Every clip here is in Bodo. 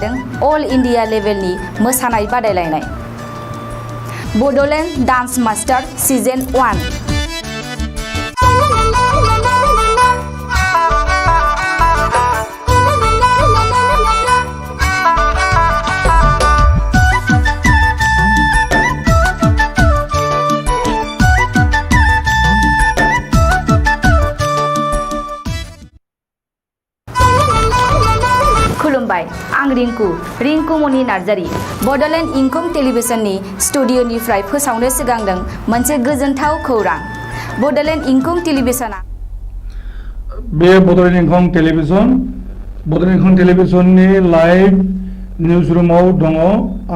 अल इंडिया लेभेलनि मोसानाय बादायलायनाय बड'लेण्ड डान्स मास्टार सिजन 1 खुलुमबाय आं रिंकु मनि नार्जारी बड'लेण्ड इंखं टेलिभिजननि स्टुडिअनिफ्राय फोसावनो सिगांदों मोनसे गोजोनथाव खौरां बड'लेण्ड इंखं टेलिभिजनआ बे बड'लेण्ड इंखं टेलिभिजननि लाइव निउज रूमाव दङ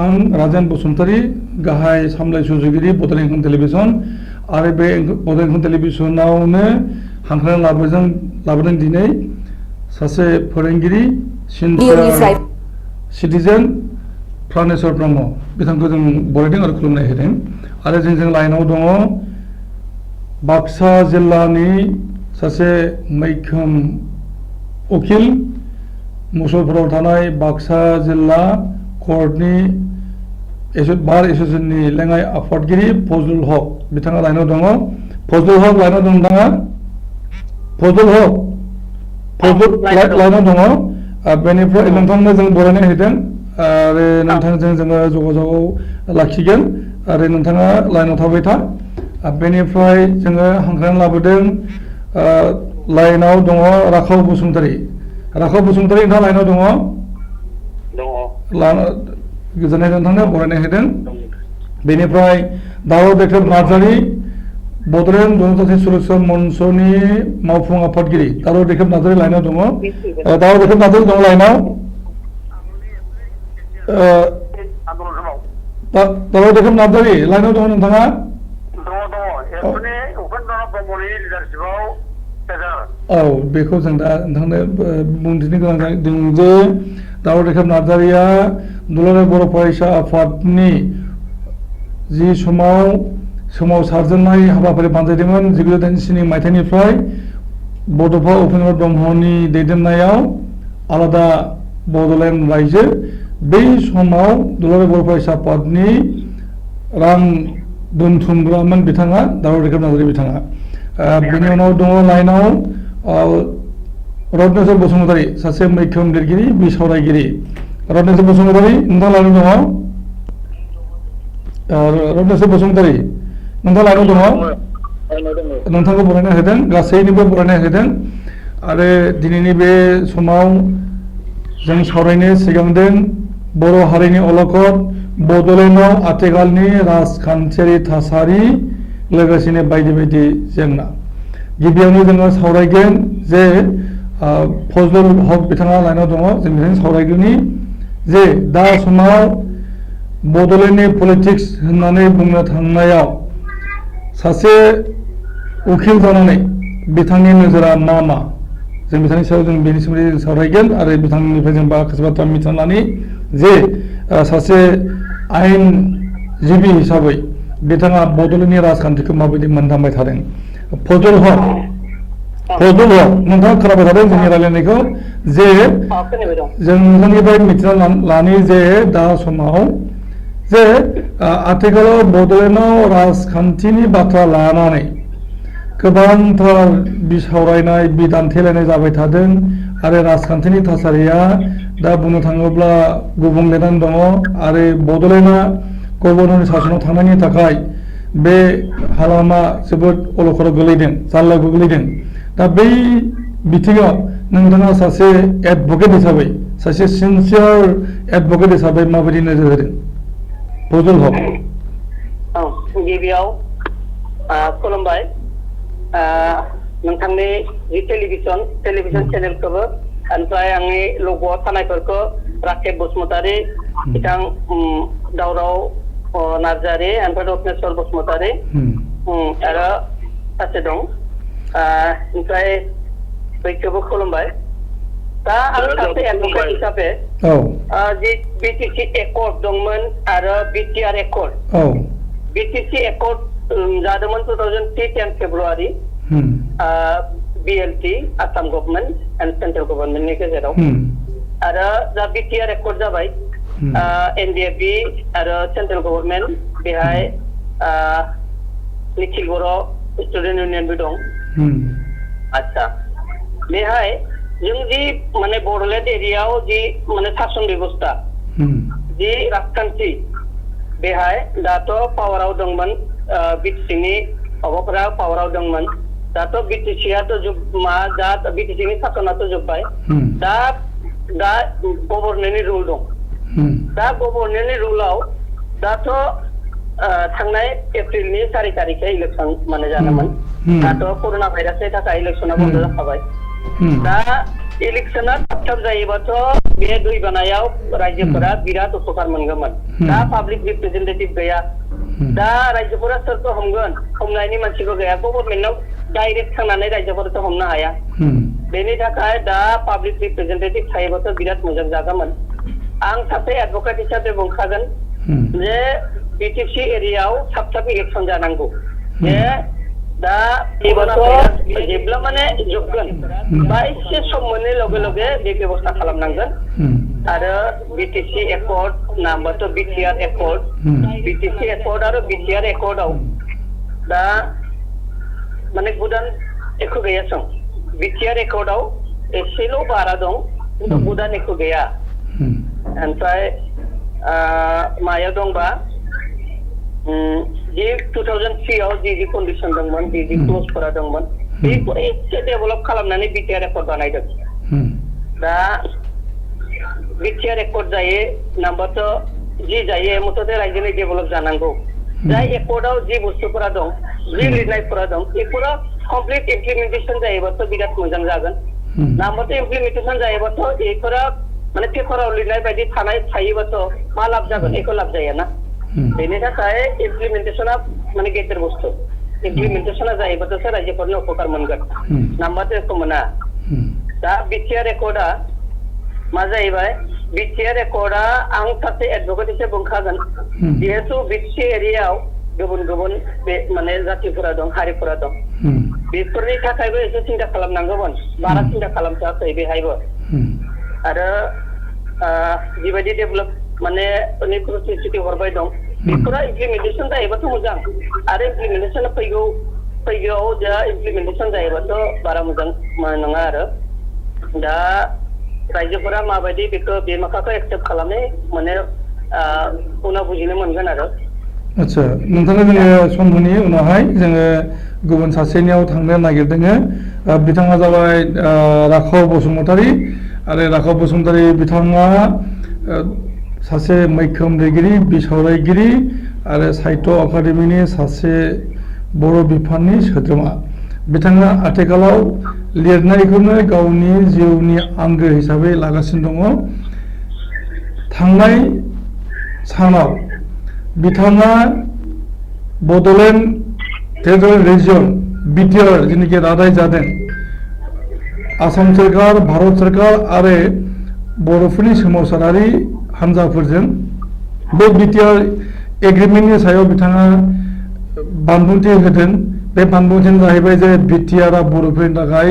आं राजेन बसुमतारी गाहाय सामलाय सुजुगिरि बड'लेण्ड इंखं टेलिभिजन आरो बे बड'लेण्ड इंखं टेलिभिजनावनो हांख्रायनानै लाबोदों दिनै सासे फोरोंगिरि सिटिजेन प्राणेश्वर ब्रह्म बिथांखौ जों बरायदों आरो खुलुमनाय होदों आरो जों लाइनाव दङ बाक्सा जिल्लानि सासे मैखोम उकिल मुसलपुराव थानाय बाक्सा जिल्ला कर्टनि बार एसोसिएशननि लेङाइ आफादगिरि फजलुल हक बिथाङा लाइनाव दङ फजलुल हक लाइनाव दं नोंथाङा फजलुल हक लाइनाव दङ बेनिफ्राय नोंथांनो जों बरायनाय होदों आरो नोंथांजों जोङो जगाजगआव लाखिगोन आरो नोंथाङा लाइनाव थाबाय था बेनिफ्राय जोङो हांख्रायनानै लाबोदों लाइनाव दङ राखाव बसुमतारी नोंथाङा लाइनाव दङ गोजोननाय नोंथांनो बरायनाय होदों बेनिफ्राय दाव दैखोब नार्जारी बड'लेण्ड जनजाति सुरक्षा मन्चनि मावफुं आफादगिरि दाव दैखोब नार्जारी लाइनाव दङ दाव दैखोब नार्जारी दङ लाइनाव दाव दैखोब नार्जारी लाइनाव दङ नोंथाङा औ बेखौ जों दा नोंथांनो बुंथिनो गोनां जादों जे दाव दैखोब नार्जारीया दुलाराय बर' फरायसा आफादनि जि सोमावसारजेननाय हाबाफारि बानजायदोंमोन 1987 मायथाइनिफ्राय बड'फा उपेन्द्र ब्रह्मनि दैदेननायाव आलादा बड'लेण्ड रायजो बै समाव दुलाराय बर' फरायसा आफादनि रां दोनथुमग्रामोन बिथाङा दाव दैखोब नार्जारी बिथाङा बेनि उनाव दङ लाइनाव रत्नेश्वर बसुमतारी सासे मैखोम लिरगिरि बिसावरायगिरि रत्नेश्वर बसुमतारी नोंथाङा लाइनाव दङ रत्नेश्वर बसुमतारी नोंथाङा लाइनाव दङ नोंथांखौ बरायनाय होदों गासैनिबो बरायनाय होदों आरो दिनैनि बे समाव जों सावरायनो सिगांदों बर' हारिनि अलखद बड'लेण्डआव आथिखालनि राजखान्थियारि थासारि लोगोसेनो बायदि बायदि जेंना गिबियावनो जोङो सावरायगोन जे फजलुल हक बिथाङा लाइनाव दङ जों बिथांजों सावरायगोननि जे दा समाव बड'लेण्डनि पलिटिक्स होननानै बुंनो थांनायाव सासे उकिल जानानै बिथांनि नोजोरा मा जों बिथांनि सायाव जों बेनि सोमोन्दै जों सावरायगोन आरो बिथांनिफ्राय जों माखासे बाथ्रा मिथिनानै जे सासे आयेनजिबि हिसाबै बिथाङा बड'लेण्डनि राजखान्थिखौ माबायदि मोनदांबाय थादों फजलुल हक नोंथाङा खोनाबाय थादों जोंनि रायलायनायखौ जे जों नोंथांनिफ्राय मिथिना लानि जे दा समाव जे आथिखालाव बड'लेण्डआव राजखान्थिनि बाथ्रा लानानै गोबांथार बिसावरायनाय बिदान्थेलायनाय जाबाय थादों आरो राजखान्थिनि थासारिया दा बुंनो थाङोब्ला गुबुंले जानानै दङ आरो बड'लेण्डआ गभर्नरनि सासनाव थांनायनि थाखाय बे हालामा जोबोद अलखदाव गोलैदों जारलायाव गोग्लैदों दा बै बिथिङाव नोंथाङा सासे एडभकेट हिसाबै सासे सिनसियार एडभकेट हिसाबै माबायदि नोजोर होदों फजलुल हक गिबियाव खुलुमबाय नोंथांनि जि टेलिभिजन चेनेलखौबो ओमफ्राय आंनि लग'आव थानायफोरखौ राकेब बसुमतारी बिथां दावराव नार्जारी ओमफ्राय रत्नेश्वर बसुमतारी आरो सासे दं ओमफ्राय बयखौबो खुलुमबाय दा आं सासे एडभकेट हिसाबै जि बिटिसि एकर्ड दंमोन आरो बिटिआर एकर्ड बिटिसि एकर्ड जादोंमोन 2010 February BLT Assam government and central गभर्नमेंटनि गेजेराव आरो दा बिटिआर एकर्ड जाबाय एनडिएफबि आरो सेन्ट्रेल गभर्नमेन्ट बेहाय निखिल बर' स्टुडेन्ट इउनियनबो दं आच्छा बेहाय जों जि माने बड'लेण्ड एरियायाव जि माने सासन बेबस्था जि राजखान्थि बेहाय दाथ' पावाराव दंमोन बिटिसिनि माबाफोरा पावाराव दंमोन दाथ' बिटिसिआथ' मा दा बिटिसिनि सासनाथ' जोब्बाय दा गभर्नरनि रुल दं दा गभर्नरनि रुलाव दाथ' थांनाय एप्रिलनि 4 तारिखै इलेक्सन माने जानोमोन दाथ' कर'ना भाइरासनि थाखाय इलेक्सना बन्द जाखाबाय दा इलेक्सना थाब जायोबाथ' बे दैबानायाव रायजोफोरा बिराद उपकार मोनगौमोन दा पाब्लिक रिप्रेजेन्टेटिभ गैया दा रायजोफोरा सोरखौ हमगोन हमनायनि मानसिबो गैया गभर्नमेन्टआव डाइरेक्ट थांनानै रायजोफोरखौ हमनो हाया बेनि थाखाय दा पाब्लिक रिप्रेजेन्टेटिभ थायोबाथ' बिराद मोजां जागौमोन आं सासे एडभकेट हिसाबै बुंखागोन जे बिटिसि एरियायाव थाब इलेक्सन जानांगौ जे दा जेब्ला माने जोबगोन बा एसे सम मोननाय लगे लगे बे बेबस्था खालामनांगोन आरो बिटिसि एकर्ड नामबाथ' बिटिआर एकर्ड बिटिसि एकर्ड आरो बिटिआर एकर्डआव दा माने गोदान एख' गैया सं बिटिआर एकर्डआव एसेल' बारा दं खिन्थु गोदान एख' गैया ओमफ्राय मायाव दंबा जि 2003 आव जि कन्डिसन दंमोन जि क्ल'जफोरा दंमोन बेखौ एसे डेभेलप खालामनानै बिटिआर एकर्ड बानायदों दा बिटिआर एकर्ड जायो नाम्बारथ' जि जायो मथ'ते रायजोनि डेभेलप जानांगौ जाय एकर्डआव जि बुस्थुफोरा दं जि लिरनायफोरा दं बेफोरो कमप्लिट इमप्लिमेन्टेसन जायोबाथ' बिराद मोजां जागोन नाम्बारथ' इमप्लिमेन्टेसन जायोबाथ' बेफोरो माने पेपाराव लिरनाय बायदि थायोबाथ' मा लाब जागोन एख' लाब जायाना बेनि थाखाय इमप्लिमेन्टेसना माने गेदेर बुस्थु इमप्लिमेन्टेसना जायोबाथ'सो रायजोफोरनो उपकार मोनगोन नाम्बारथ' एख' मोना दा बिटिआर एकर्डआ मा जाहैबाय बिटिआर एकर्डआ आं सासे एडभकेट हिसाबै बुंखागोन जिहेतु बिटिसि एरियायाव गुबुन गुबुन बे माने जातिफोरा दं हारिफोरा दं बेफोरनि थाखायबो एसे सिन्था खालामनांगौमोन बारा सिन्था खालामथ'वाखै बेहायबो आरो जिबायदि डेभेलप माने निउट्रिसिटि हरबाय दं बेफोरा इमप्लिमेन्टेसन जायोबाथ' मोजां आरो इमप्लिमेन्टेसन फैगौआव दा इमप्लिमेन्टेसन जायोबाथ' बारा मोजां नङा आरो दा रायजोफोरा माबायदि बेखौ बे माखाखौ एक्सेप्ट खालामनाय माने उनाव बुजिनो मोनगोन आरो आच्छा नोंथाङा जोङो सम होनि उनावहाय जोङो गुबुन सासेनियाव थांनो नागिरदों बिथाङा जाबाय राखाव बसुमतारी आरो राखाव बसुमतारी बिथाङा सासे मैखोम लिरगिरि बिसावरायगिरि आरो साहित्य एकाडेमिनि सासे बर' बिफाननि सोद्रोमा बिथाङा आथिखालाव लिरनायखौनो गावनि जिउनि आंगो हिसाबै लागासिनो दङ थांनाय सानाव बिथाङा बड'लेण्ड फेडारेल रिजन बिटिआर जेनाखि रादाय जादों आसाम सोरखार भारत सोरखार आरो बर'फोरनि सोमावसारारि हान्जाफोरजों बे बिटिआर एग्रिमेन्टनि सायाव बिथाङा बानबुंथि होदों बे बानबुंथियानो जाहैबाय जे बिटिआरआ बर'फोरनि थाखाय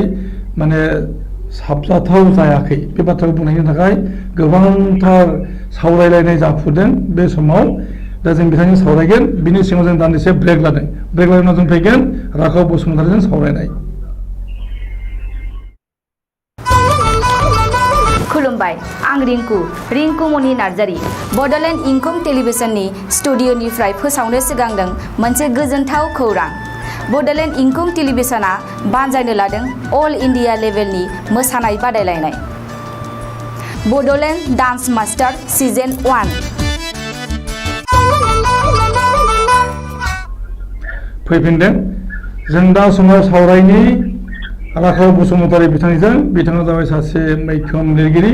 माने साबजाथाव जायाखै बे बाथ्राखौ बुंनायनि थाखाय गोबांथार सावरायलायनाय जाफुदों बे समाव दा जों बिथांजों सावरायगोन बिनि सिगाङाव जों दान्दिसे ब्रेक लादों ब्रेक लानायनि उनाव जों फैगोन राखाव बसुमतारीजों सावरायनाय खुलुमबाय आं रिंकु मनि नार्जारी बड'लेण्ड इंखं टेलिभिजननि स्टुडिअनिफ्राय फोसावनो सिगांदों मोनसे गोजोनथाव खौरां बड'लेण्ड इंखं टेलिभिजना बानजायनो लादों अल इन्डिया लेभेलनि मोसानाय बादायलायनाय बड'लेण्ड डान्स मास्टार सिजन 1 फैफिनदों जों दा समाव सावरायनि राखाव बसुमतारी बिथाङा जाबाय सासे मैखोम लिरगिरि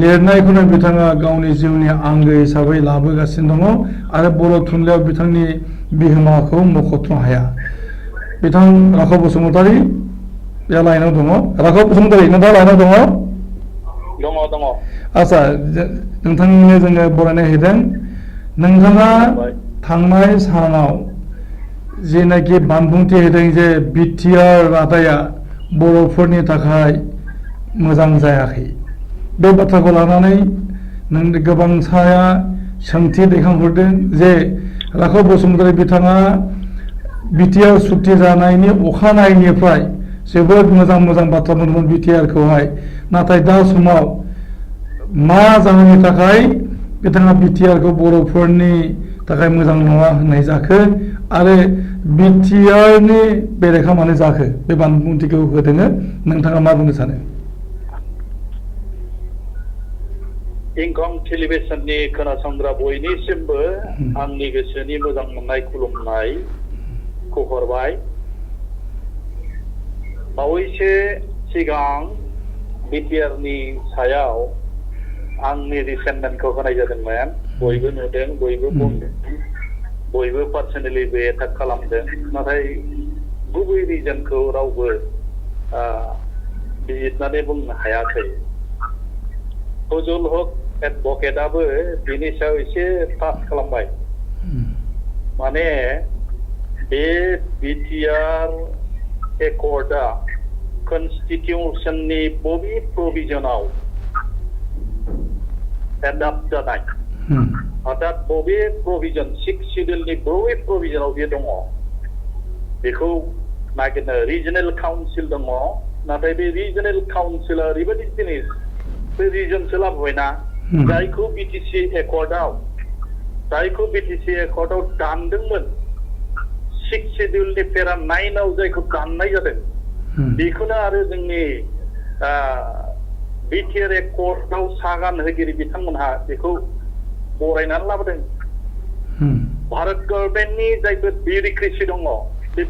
लिरनायखौनो बिथाङा गावनि जिउनि आंगो हिसाबै लाबोगासिनो दङ आरो बर' थुनलाइयाव बिथांनि बिहोमाखौ मख'थ्र' हाया बिथां राखाव बसुमतारी बे लाइनाव दङ राखाव बसुमतारी नोंथाङा लाइनाव दङ आच्छा नोंथांनो जोङो बरायनाय होदों नोंथाङा थांनाय सानाव जेनाखि बानबुंथि होदों जे बिटिआर रादाया बर'फोरनि थाखाय मोजां जायाखै बे बाथ्राखौ लानानै गोबां साया सोंथि दैखांहरदों जे राघव बसुमतारी बिथाङा बिटिआर सुक्ति जानायनि अखानायैनिफ्राय जोबोद मोजां मोजां बाथ्रा बुंदोंमोन बिटिआरखौहाय नाथाय दा समाव मा जाहोननि थाखाय बिथाङा बिटिआरखौ बर'फोरनि थाखाय मोजां नङा होननाय जाखो आरो बिटिआरनि बेरेखा मानो जाखो बे बानबुंथिखौ होदों नोंथाङा मा बुंनो सानो इंकम टेलिभिजननि खोनासंग्रा बयनिसिमबो आंनि गोसोनि मोजां मोननाय खुलुमनायखौ हरबाय बावैसो सिगां बिटिआरनि सायाव आंनि रिसेन्टमेन्टखौ होनाय जादोंमोन बयबो नुदों बयबो बुंदों बयबो पार्सनेलिबो एटाक खालामदों नाथाय गुबै रिजनखौ रावबो बिजिरनानै बुंनो हायाखै फजल हक एडभकेटआबो बिनि सायाव एसे टाच खालामबाय माने बे बिटिआर एकर्डआ कन्स्टिटिउशननि बबे प्रभिजनाव एडाप्ट जानाय अर्थात बबे प्रभिजन 6 शिड्यूलनि बबे प्रभिजनाव बे दङ बेखौ नागिरनो रिजनेल काउन्सिल दङ नाथाय बे रिजनेल काउन्सिला ओरैबायदि जिनिस बे रिजनसो लाबोबायना जायखौ बिटिसि एकर्डआव दानदोंमोन 6 शिड्यूलनि पेरा 9 आव जायखौ दाननाय जादों बेखौनो आरो जोंनि बिटिआर एकर्डआव सागान होगिरि बिथांमोनहा बेखौ बरायनानै लाबोदों भारत गभर्नमेन्टनि जायफोर बिउरोक्रेसि दङ बे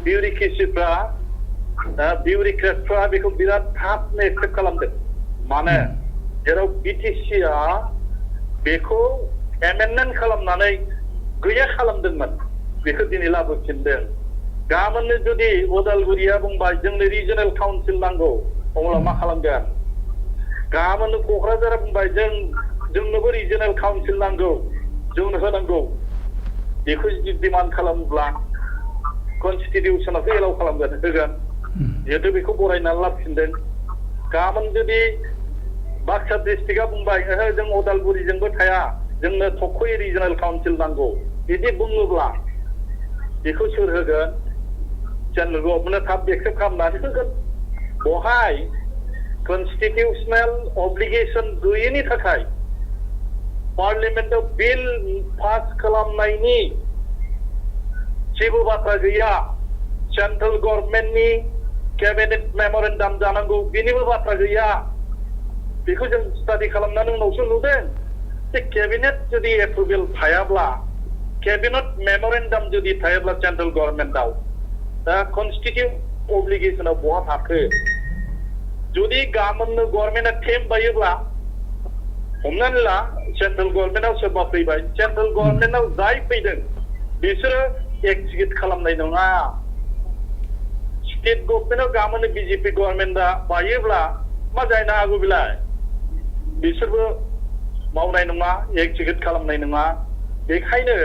बिउरोक्रेटफ्रा बेखौ बिराद थाबनो एक्सेप्ट खालामदों मानो जेराव बिटिसिआ बेखौ एमेन्डमेन्ट खालामनानै गैया खालामदोंमोन बेखौ दिनै लाबोफिनदों गाबोननो जुदि उदालगुरिया बुंबाय जोंनो रिजनेल काउन्सिल नांगौ अब्ला मा खालामगोन गाबोननो क'क्राझारा बुंबाय जोंनोबो रिजनेल काउन्सिल नांगौ जोंनो होनांगौ बेखौ जुदि डिमान्ड खालामोब्ला कन्स्टिटिउसनासो एलाउ खालामगोन होगोन जिहेतु बेखौ बरायनानै लाबोफिनदों गाबोन जुदि बाक्सा डिस्ट्रिक्टआ बुंबाय ओहो जों उदालगुरिजोंबो थाया जोंनो थख'यै रिजनेल काउन्सिल नांगौ बिदि बुङोब्ला बेखौ सोर होगोन सेन्ट्रेल गभर्नमेन्टआ थाब एक्सेप्ट खालामनानै होगोन बहाय कन्स्टिटिउशनेल अब्लिगेशन गैयैनि थाखाय पार्लियामेन्टआव बिल पास खालामनायनि जेबो बाथ्रा गैया सेन्ट्रेल गभर्नमेन्टनि कैबिनेट मेमोरेन्डाम जानांगौ बेनिबो बाथ्रा गैया बेखौ जों स्टाडि खालामनानै उनावसो नुदों जे कैबिनेट जुदि एप्रुभेल थायाब्ला कैबिनेट मेमोरेन्डाम जुदि थायाब्ला सेन्ट्रेल गभर्नमेन्टआव दा कन्स्टिटिउट अब्लिगेशनाव बहा थाखो जुदि गाबोननो गभर्नमेन्टआ टेम बायोब्ला हमनानै ला सेन्ट्रेल गभर्नमेन्टआव सोरबा फैबाय सेन्ट्रेल गभर्नमेन्टआव जाय फैदों बिसोरो एक्जिक्यूट खालामनाय नङा स्टेट गभर्नमेन्टआव गाबोननो बिजेपि गभर्नमेन्टआ बायोब्ला मा जानो हागौ बेलाय बिसोरबो मावनाय नङा एक्जिक्यूट खालामनाय नङा बेखायनो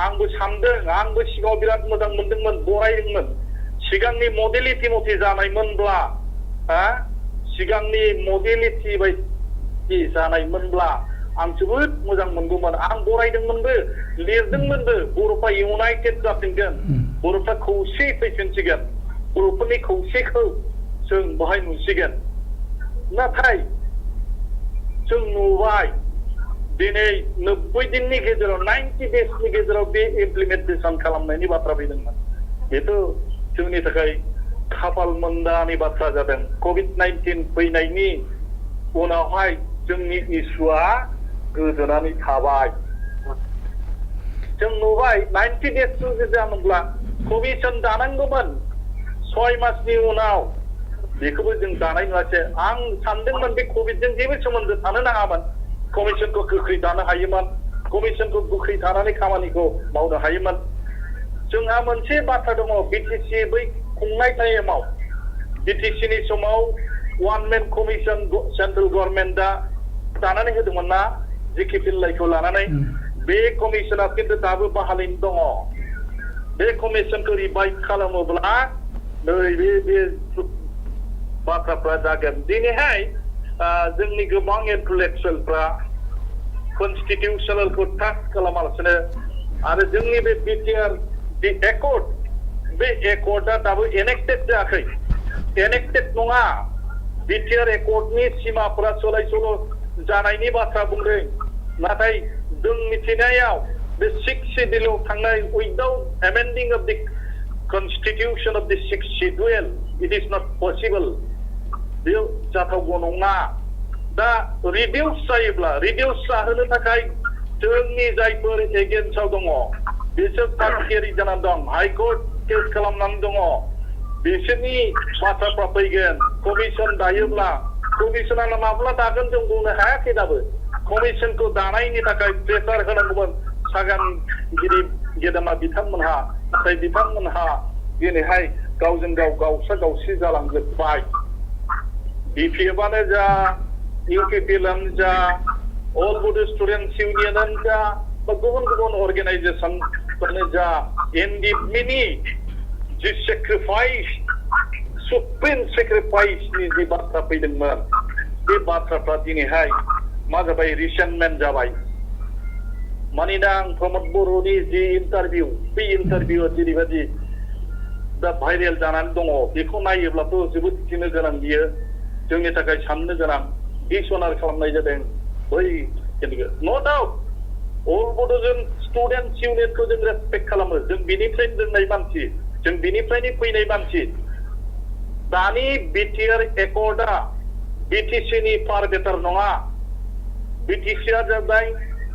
आंबो सानदों आंबो सिगाङाव बिराद मोजां मोनदोंमोन बरायदोंमोन सिगांनि मडेलिटि मथे जानायमोनब्ला सिगांनि मडेलिटि बायदि जानायमोनब्ला आं जोबोद मोजां मोनगौमोन आं बरायदोंमोनबो लिरदोंमोनबो बर'फ्रा इउनाइटेड जाफिनगोन बर'फ्रा खौसे फैफिनसिगोन बर'फोरनि खौसेखौ जों बहाय नुसिगोन नाथाय जों नुबाय दिनै 90 दिननि गेजेराव 90 डेजनि गेजेराव बे इमप्लिमेन्टेसन खालामनायनि बाथ्रा फैदोंमोन बेथ' जोंनि थाखाय खाफाल मोनदानि बाथ्रा जादों COVID-19 फैनायनि उनावहाय जोंनि इस्युआ गोदोनानै थाबाय जों नुबाय 90 डेजखौ जानांगौब्ला कमिसन दानांगौमोन 6 मासनि उनाव बेखौबो जों दानाय नङासै आं सानदोंमोन बे कभिडजों जेबो सोमोन्दो थानो नाङामोन कमिसनखौ गोख्रै दानो हायोमोन कमिसनखौ गोख्रै थानानै खामानिखौ मावनो हायोमोन जोंहा मोनसे बाथ्रा दङ बिटिसि बै खुंनाय टाइमाव बिटिसिनि समाव वान मेन कमिसन सेन्ट्रेल गभर्नमेन्टआ दानानै होदोंमोन ना जिके पिल्लाइखौ लानानै बे कमिसना खिन्थु दाबो बाहालैनो दङ बे कमिसनखौ रिभाइभ खालामोब्ला नैबे बाथ्राफ्रा जागोन दिनैहाय जोंनि गोबां इन्टेलेक्चुयेलफ्रा कनस्टिटिउशनेलखौ टाच खालामालासिनो आरो जोंनि बे बिटिआर दि एकर्ड बे एकर्डआ दाबो एनेक्टेड जायाखै एनेक्टेड नङा बिटिआर एकर्डनि सिमाफोरा सोलाय सोल' जानायनि बाथ्रा बुंदों नाथाय जों मिथिनायाव बे 6th शेड्यूलआव थांनाय without amending of the constitution of the 6th schedule it is not possible बेयो जाथावगौ नङा दा रिडिउस जायोब्ला रिडिउस जाहोनो थाखाय जोंनि जायफोर एगेन्स्टआव दङ बिसोर थागियारि जानानै दं हाइकर्ट केस खालामनानै दङ बिसोरनि बाथ्राफ्रा फैगोन कमिसन दायोब्ला कमिसना माब्ला दागोन जों बुंनो हायाखै दाबो कमिसनखौ दानायनि थाखाय प्रेसार होनांगौमोन सागानगिरि गेदेमा बिथांमोनहा नाथाय बिथांमोनहा दिनैहाय गावजों गाव गावसा गावसि जालांजोब्बाय बिपिएफआनो जा इउपिपिएलआनो जा अल बड' स्टुडेन्टस इउनियनानो जा बा गुबुन गुबुन अर्गेनाइजेसनफोरानो जा एनडिएफबिनि जि सेक्रिफाइस सुप्रिम सेक्रिफाइसनि जि बाथ्रा फैदोंमोन बे बाथ्राफ्रा दिनैहाय मा जाबाय रिसेन्टमेन्ट जाबाय मानोना आं प्रमद बर'नि जि इन्टारभिउ बे इन्टारभिउआ जेरैबायदि दा भाइरेल जानानै दङ बेखौ नायोब्लाथ' जोबोद गिनो गोनां बियो जोंनि थाखाय साननो गोनां डिसअनार खालामनाय जादों बै नो डाउट अल बड'जों स्टुडेन्टस इउनियनखौ जों रेसपेक्ट खालामो जों बिनिफ्रायनो रोंनाय मानसि जों बिनिफ्रायनो फैनाय मानसि दानि बिटिआर एकर्डआ बिटिसिनि फार बेटार नङा बिटिसिआ जाबाय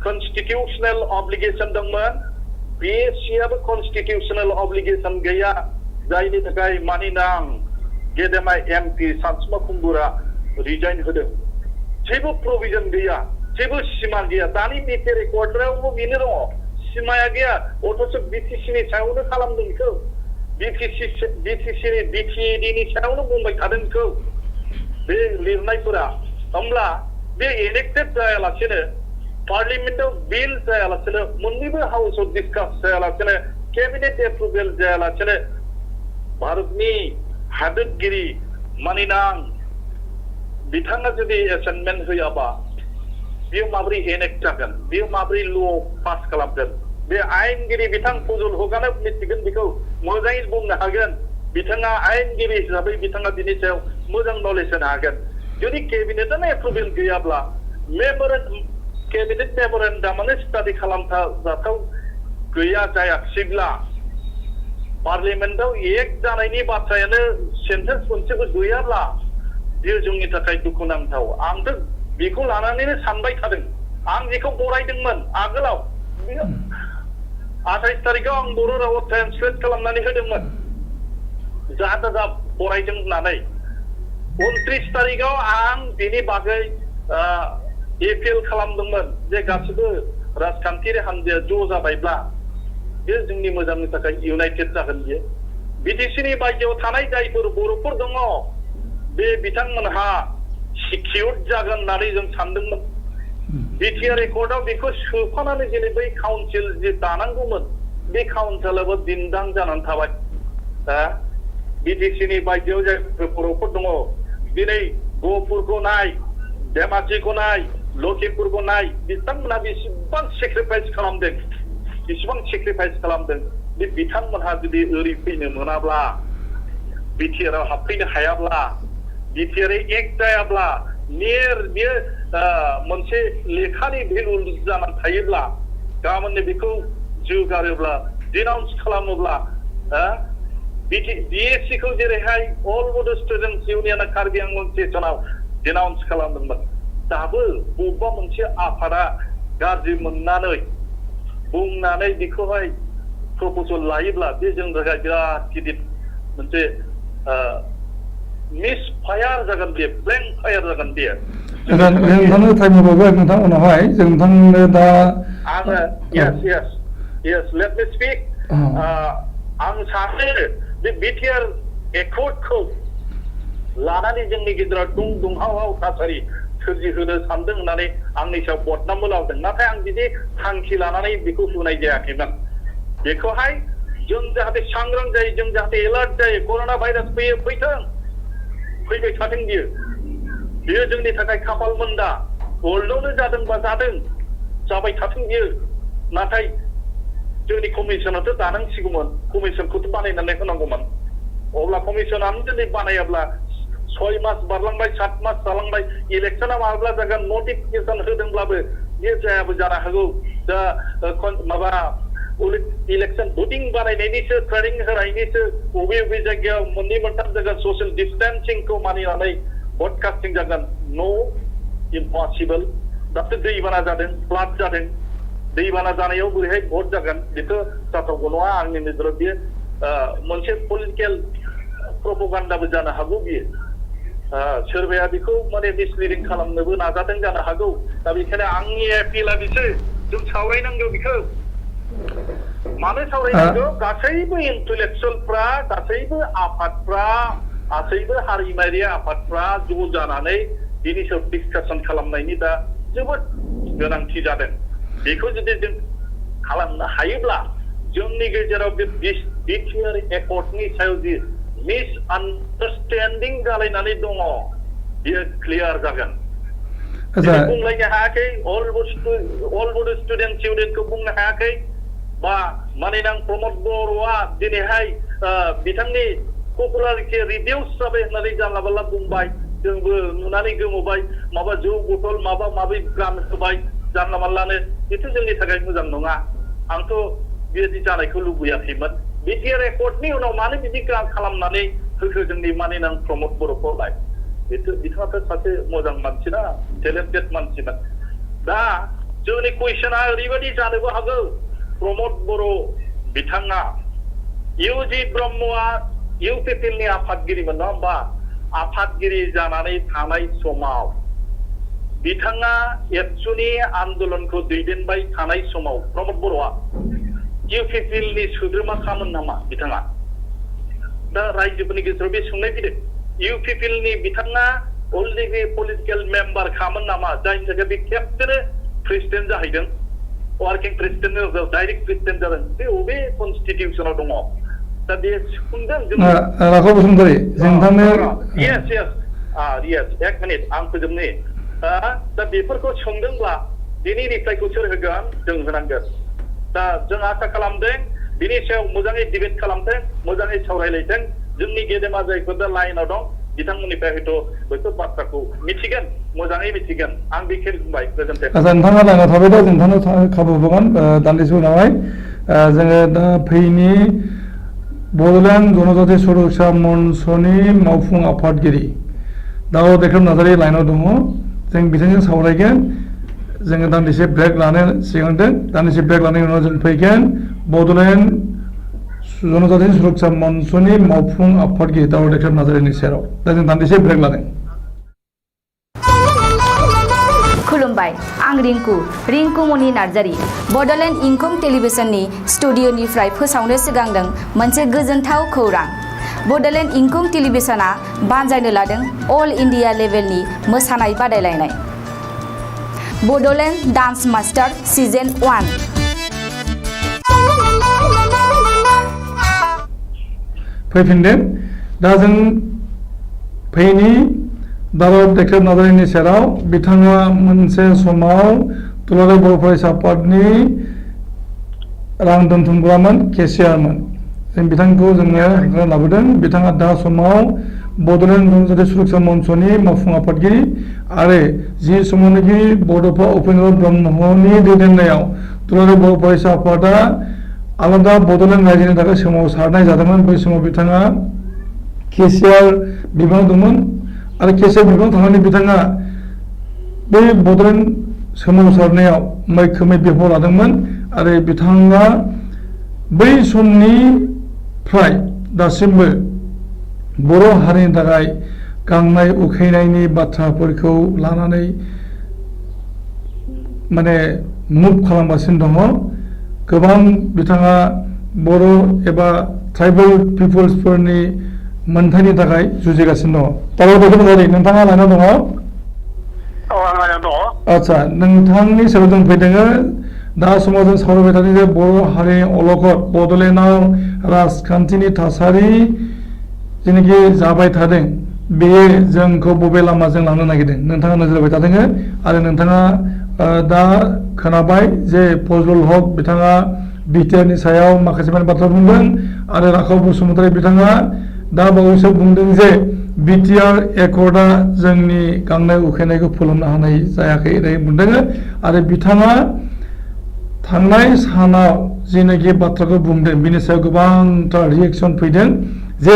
कनस्टिटिउशनेल अब्लिगेशन दंमोन बिएससिआबो कनस्टिटिउशनेल अब्लिगेशन गैया जायनि थाखाय मानिना आं गेदेमा एमपि सानसुमा खुंगुरा रिजाइन होदों जेबो प्रभिजन गैया जेबो सिमा गैया दानि बिटिआर एकर्डआवबो बेनो दङ सिमाया गैया अथ'स बिटिसिनि सायावनो खालामदों बेखौ बिटिएडिनि सायावनो बुंबाय थादों बेखौ बे लिरनायफोरा होमब्ला बे एनेक्टेड जायालासेनो पार्लियामेन्टआव बिल जायालासेनो मोननैबो हाउसआव डिसकास जायालासेनो केबिनेट एप्रुभेल जायालासेनो भारतनि हादोरगिरि मानिनां बिथाङा जुदि एसाइनमेन्ट होयाबा बेयो माबोरै एनेक्ट जागोन बेयो माबोरै ल' पास खालामगोन बे आयेनगिरि बिथां फजल हगानो मिथिगोन बेखौ मोजाङै बुंनो हागोन बिथाङा आयेनगिरि हिसाबै बिथाङा बिनि सायाव मोजां नलेज होनो हागोन जुदि केबिनेटआनो एप्रुभेल गैयाब्ला केबिनेट मेमरेन्डामानो स्टाडि खालामजाथाव गैया जायाखैब्ला पार्लियामेन्टआव एक जानायनि बाथ्रायानो सेन्टेन्स मोनसेबो गैयाब्ला बेयो जोंनि थाखाय दुखुनांथाव आंथ' बेखौ लानानैनो सानबाय थादों आं बेखौ बरायदोंमोन आगोलाव 28 तारिखआव आं बर' रावाव ट्रान्सलेट खालामनानै होदोंमोन जा बरायदों होननानै 29 तारिखआव आं बेनि बागै एपिल खालामदोंमोन जे गासिबो राजखान्थियारि हान्जाया ज' जाबायब्ला बे जोंनि मोजांनि थाखाय इउनाइटेड जागोन बियो बिटिसिनि बायजोआव थानाय जायफोर बर'फोर दङ बे बिथांमोनहा सिकिउर जागोन होननानै जों सानदोंमोन बिटिआर एकर्डआव बेखौ सोफानानै दिनै बै काउन्सिल जे दानांगौमोन बे काउन्सिलाबो दिन्दां जानानै थाबाय बिटिसिनि बायजोआव जायफोर बर'फोर दङ दिनै गहपुरखौ नाय धेमाजिखौ नाय लखिमपुरखौ नाय बिथांमोनहा बेसेबां सेक्रिफाइस खालामदों बे बिथांमोनहा जुदि ओरै फैनो मोनाब्ला बिटिआरआव हाबफैनो हायाब्ला बिटिआर एक्ट जायाब्ला बेयो मोनसे लेखानि भेलु जानानै थायोब्ला गाबोननो बेखौ जौगारोब्ला डिनाउन्स खालामोब्ला बिएससिखौ जेरैहाय अल बड' स्टुडेन्टस इउनियना कार्बि आंलं सेसनाव डिनाउन्स खालामदोंमोन दाबो बबेबा मोनसे आफादा गाज्रि मोननानै बुंनानै बेखौहाय प्रप'जल लायोब्ला बे जोंनि थाखाय बिराद गिदिर मोनसे मिस फायार जागोन बे ब्लेंक फायार जागोन बे नोंथांनो टाइम होबावबाय नोंथां उनावहाय जों नोंथांनो दा आङो yes let me speak आं सानो बे बिटिआर एकर्डखौ लानानै जोंनि गेजेराव दुंहाव थासारि सोरजिहोनो सानदों होननानै आंनि सायाव बदनामबो लावदों नाथाय आं बिदि थांखि लानानै बेखौ होनाय जायाखैमोन बेखौहाय जों जाहाथे सांग्रां जायो जों जाहाथे एलार्ट जायो कर'ना भाइरास फैथों फैबाय थाथों बियो बेयो जोंनि थाखाय खाफालमोन दा वर्ल्डआवनो जादोंबा जादों जाबाय थाथों बियो नाथाय जोंनि कमिसनाथ' दानांसिगौमोन कमिसनखौथ' बानायनानै होनांगौमोन अब्ला कमिसनानो दिनै बानायाब्ला 6 मास बारलांबाय 7 मास जालांबाय इलेक्शना माब्ला जागोन नटिफिकेशन होदोंब्लाबो बे जायाबो जानो हागौ दा माबा इलेक्शन भटिं बानायनायनिसो ट्रेनिं होनायनिसो बबे जायगायाव मोननै मोनथाम जायगा ससियेल डिस्टेन्सिंखौ मानिनानै भट कास्टिं जागोन नो इम्पसिबल दासो दैबाना जादों फ्लाड जादों दैबाना जानायाव बोरैहाय भट जागोन बेथ' जाथावगौ नङा आंनि नोजोराव बेयो मोनसे पलिटिकेल प्रपगान्डाबो जानो हागौ बियो सोरबाया बेखौ माने मिसलिडिं खालामनोबो नाजादों जानो हागौ दा बेखायनो आंनि एपिला बिसो जों सावरायनांगौ बेखौ मानो सावरायनांगौ गासैबो इन्टेलेक्सुयेलफ्रा गासैबो आफादफ्रा गासैबो हारिमायारि आफादफ्रा ज' जानानै बिनि सायाव डिसकासन खालामनायनि दा जोबोद गोनांथि जादों बेखौ जुदि जों खालामनो हायोब्ला जोंनि गेजेराव बे बिटिआर एकर्डनि सायाव जि मिसआन्डारस्टेन्डिं जालायनानै दङ बियो क्लियार जागोन बुंलायनो हायाखै अल बड' स्टुडेन्ट इउनियनखौ बुंनो हायाखै बा मानिनां प्रमद बर'आ दिनैहाय बिथांनि पपुलारिटि रिडिउस जाबाय होननानै जानला मानला बुंबाय जोंबो नुनानै गोमोबाय माबा जौ बथल माबा माबि गान होबाय जानला मानलानो बेथ' जोंनि थाखाय मोजां नङा आंथ' बेबायदि जानायखौ लुबैयाखैमोन बिटिआर एकर्डनि उनाव मानो बिदि खालामनानै होखो जोंनि मानिनां प्रमद बर'खौलाय बिथाङाथ' सासे मोजां मानसि ना टेलेन्टेड मानसिमोन दा जोंनि कुइसना ओरैबायदि जानोबो हागौ प्रमद बर' बिथाङा इउजि ब्रह्मआ इउपिपिएलनि आफादगिरिमोन नङा होमबा आफादगिरि जानानै थानाय समाव बिथाङा एबसुनि आन्दोलनखौ दैदेनबाय थानाय समाव प्रमद बर'आ इउपिपिएलनि सोद्रोमा खामोन नामा बिथाङा दा रायजोफोरनि गेजेराव बे सोंनाय फैदों इउपिपिएलनि बिथाङा अलरेडि पलिटिकेल मेम्बार खामोन नामा जायनि थाखाय बे खेबसेनो प्रेसिडेन्ट जाहैदों वार्किं प्रेसिडेन्ट डाइरेक्ट प्रेसिडेन्ट जादों बे बबे कनस्टिटिउसनाव दङ दा बे सोंदों राघव बसुमतारी जोंथांनो yes एक मिनिट आं फोजोबनि दा बेफोरखौ सोंदोंब्ला बेनि रिप्लाइखौ सोर होगोन जों होनांगोन दा जों आसा खालामदों बिनि सायाव मोजाङै डिबेट खालामथों मोजाङै सावरायलायथों जोंनि गेदेमा जायफोर दा लाइनाव दं बिथांमोननिफ्राय हयथ' बैफोर बाथ्राखौ मिथिगोन मोजाङै मिथिगोन आं बेखिनि बुंबाय गोजोन्थों आচ্ছা नोंथाङा लाइनाव थाबाय दा जोंथांनो खाबु होगोन दान्दिसे उनावहाय जोङो दा फैनि बड'लेण्ड जनजाति सुरक्षा मन्चनि मावफुं आफादगिरि दाव देख्रेब नार्जारि लाइनाव दङ जों बिथांजों सावरायगोन जोङो दान्दिसे ब्रेक लानो सिगांदों दान्दिसे ब्रेक लानायनि उनाव जों फैगोन बड'लेण्ड जनजाति सुरक्षा मन्चनि मावफुं आफादगिरि दाव देख्रेब नार्जारिनि सेराव दा जों दान्दिसे ब्रेक लादों खुलुमबाय आं रिंकु मनि नार्जारि बड'लेण्ड इंखं टेलिभिजननि स्टुडिअनिफ्राय फोसावनो सिगांदों मोनसे गोजोनथाव खौरां बड'लेण्ड इंखं टेलिभिजना बानजायनो लादों अल इन्डिया लेभेलनि मोसानाय बादायलायनाय बड'लेण्ड डान्स मास्टार सिजन 1 फैफिनदों दा जों फैनि दाव देख्रेब नार्जारिनि सेराव बिथाङा मोनसे समाव दुलाराय बर' फरायसा आफादनि रां दोनथुमग्रामोन केसियारमोन जों बिथांखौ जोङो लाबोदों बिथाङा दा समाव बड'लेण्ड जनजाति सुरक्षा मन्चनि मावफुं आफादगिरि आरो जि समावनोखि बड'फा उपेन्द्र ब्रह्मनि दैदेननायाव दुलाराय बर' फरायसा आफादा आलादा बड'लेण्ड रायजोनि थाखाय सोमावसारनाय जादोंमोन बै समाव बिथाङा केसियार बिबान दंमोन आरो केसियार बिबान थांनानै बिथाङा बै बड'लेण्ड सोमावसारनायाव मैखोमै बिफाव लादोंमोन आरो बिथाङा बै समनिफ्राय दासिमबो बर' हारिनि थाखाय गांनाय उखैनायनि बाथ्राफोरखौ लानानै माने मुभ खालामगासिनो दङ गोबां बिथाङा बर' एबा ट्राइबेल पिपल्सफोरनि मोनथायनि थाखाय जुजिगासिनो दङ दाव देख्रेब नार्जारि नोंथाङा लाइनाव दङ आচ্ছা नोंथांनि सेराव जों फैदों दा समाव जों सावरायबाय थादों जे बर' हारिनि अलखद बड'लेण्डआव राजखान्थिनि थासारि जेनाखि जाबाय थादों बेयो जोंखौ बबे लामाजों लांनो नागिरदों नोंथाङा नोजोर होबाय थादों आरो नोंथाङा दा खोनाबाय जे फजलुल हक बिथाङा बिटिआरनि सायाव माखासे बाथ्रा बुंदों आरो राखाव बसुमतारी बिथाङा दा बावैसो बुंदों जे बिटिआर एकर्डआ जोंनि गांनाय उखैनायखौ फोलोमनो हानाय जायाखै होननानै बुंदों आरो बिथाङा थांनाय सानाव जेनाखि बाथ्राखौ बुंदों बिनि सायाव गोबांथार रिएक्सन फैदों जे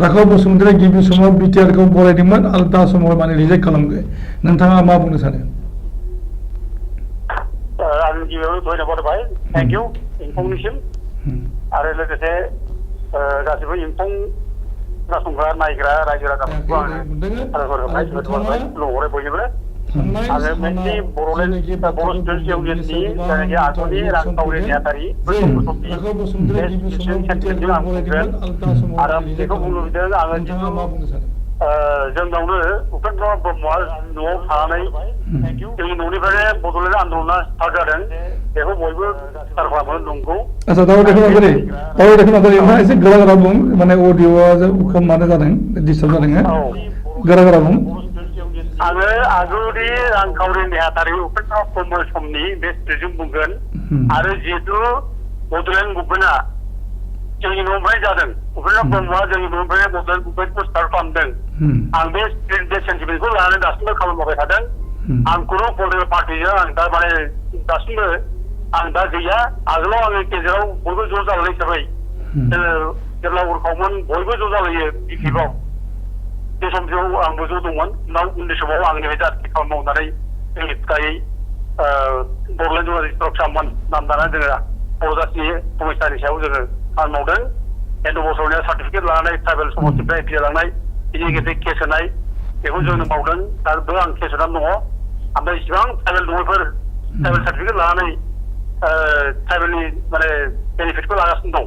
राखाव बसुमतारी गिबि समाव बिटिआरखौ बरायदोंमोन आरो दा समाव माने रिजेक्ट खालामदों नोंथाङा मा बुंनो सानो आं गिबियावनो धन्यबाद होबाय थेंक इउ इंफंनिसिम आरो लोगोसे गासिबो इंफं खोनासंग्रा नायग्रा रायजो राजाफोरखौ आङो साबायखर होबाय खुलुमहरबाय बयनोबो आङो मोनसे बर'लेण्ड बर' स्टुडेन्टस इउनियननि जायनाखि आगुनि रांखावरि नेहाथारि बे स्टेसन सेन्टिमेन्टजों आं बुंगोन आरो आं बेखौ बुंनो लुबैदों आङो जिथु जोंनावनो उपेन्द्र ब्रह्मआ न'आव थानानै जोंनि न'निफ्रायनो बड'लेण्ड आन्दलना स्टार्ट जादों बेखौ बयबो स्टार खालामो नंगौ आच्छा दावो देखो नोंथाङा एसे गोरा गोरा बुं माने अडिअ'आ खम मानो जादों डिस्टार्ब जादों गोरा गोरा बुं आङो आगुनि रांखावरि नेहाथारि उपेन्द्र ब्रह्म समनि बे स्टेजजों बुंगोन आरो जिहेतु बड'लेण्ड मुभमेन्टआ जोंनि न'निफ्राय जादों उपेन्द्र ब्रह्मआ जोंनि न'निफ्राय बड'लेण्ड मुभमेन्टखौ स्टार्ट खालामदों आं बे सेन्टिमेन्टखौ लानानै दासिमबो खालामबाय थादों आं खुनु पलिटिकेल पार्टिजों आं दा माने दासिमबो आं दा गैया आगोलाव आङो गेजेराव बयबो ज' जालायनाय हिसाबै जेब्ला उरखावमोन बयबो ज' जालायो बिपिएफआव बे समआव आंबो ज' दंमोन उनाव उन्दै समाव आंनिफ्राय जाथि खामानि मावनानै जोंनि फिथायै बड'लेण्ड खालामोन नाम दानानै जोङो बर' जाथिनि समस्यानि सायाव जोङो खामानि मावदों एन्ड' बसरनिया सार्टिफिकेट लानानै ट्राइबेल समस्टिनिफ्राय एपि लांनाय बिनि गेजेर केस होनाय बेखौ जोङो मावदों दाबो आं केस होनानै दङ ओमफ्राय इसिबां ट्राइबेल दङफोर ट्राइबेल सार्टिफिकेट लानानै ट्राइबेलनि माने बेनिफिटखौ लागासिनो दं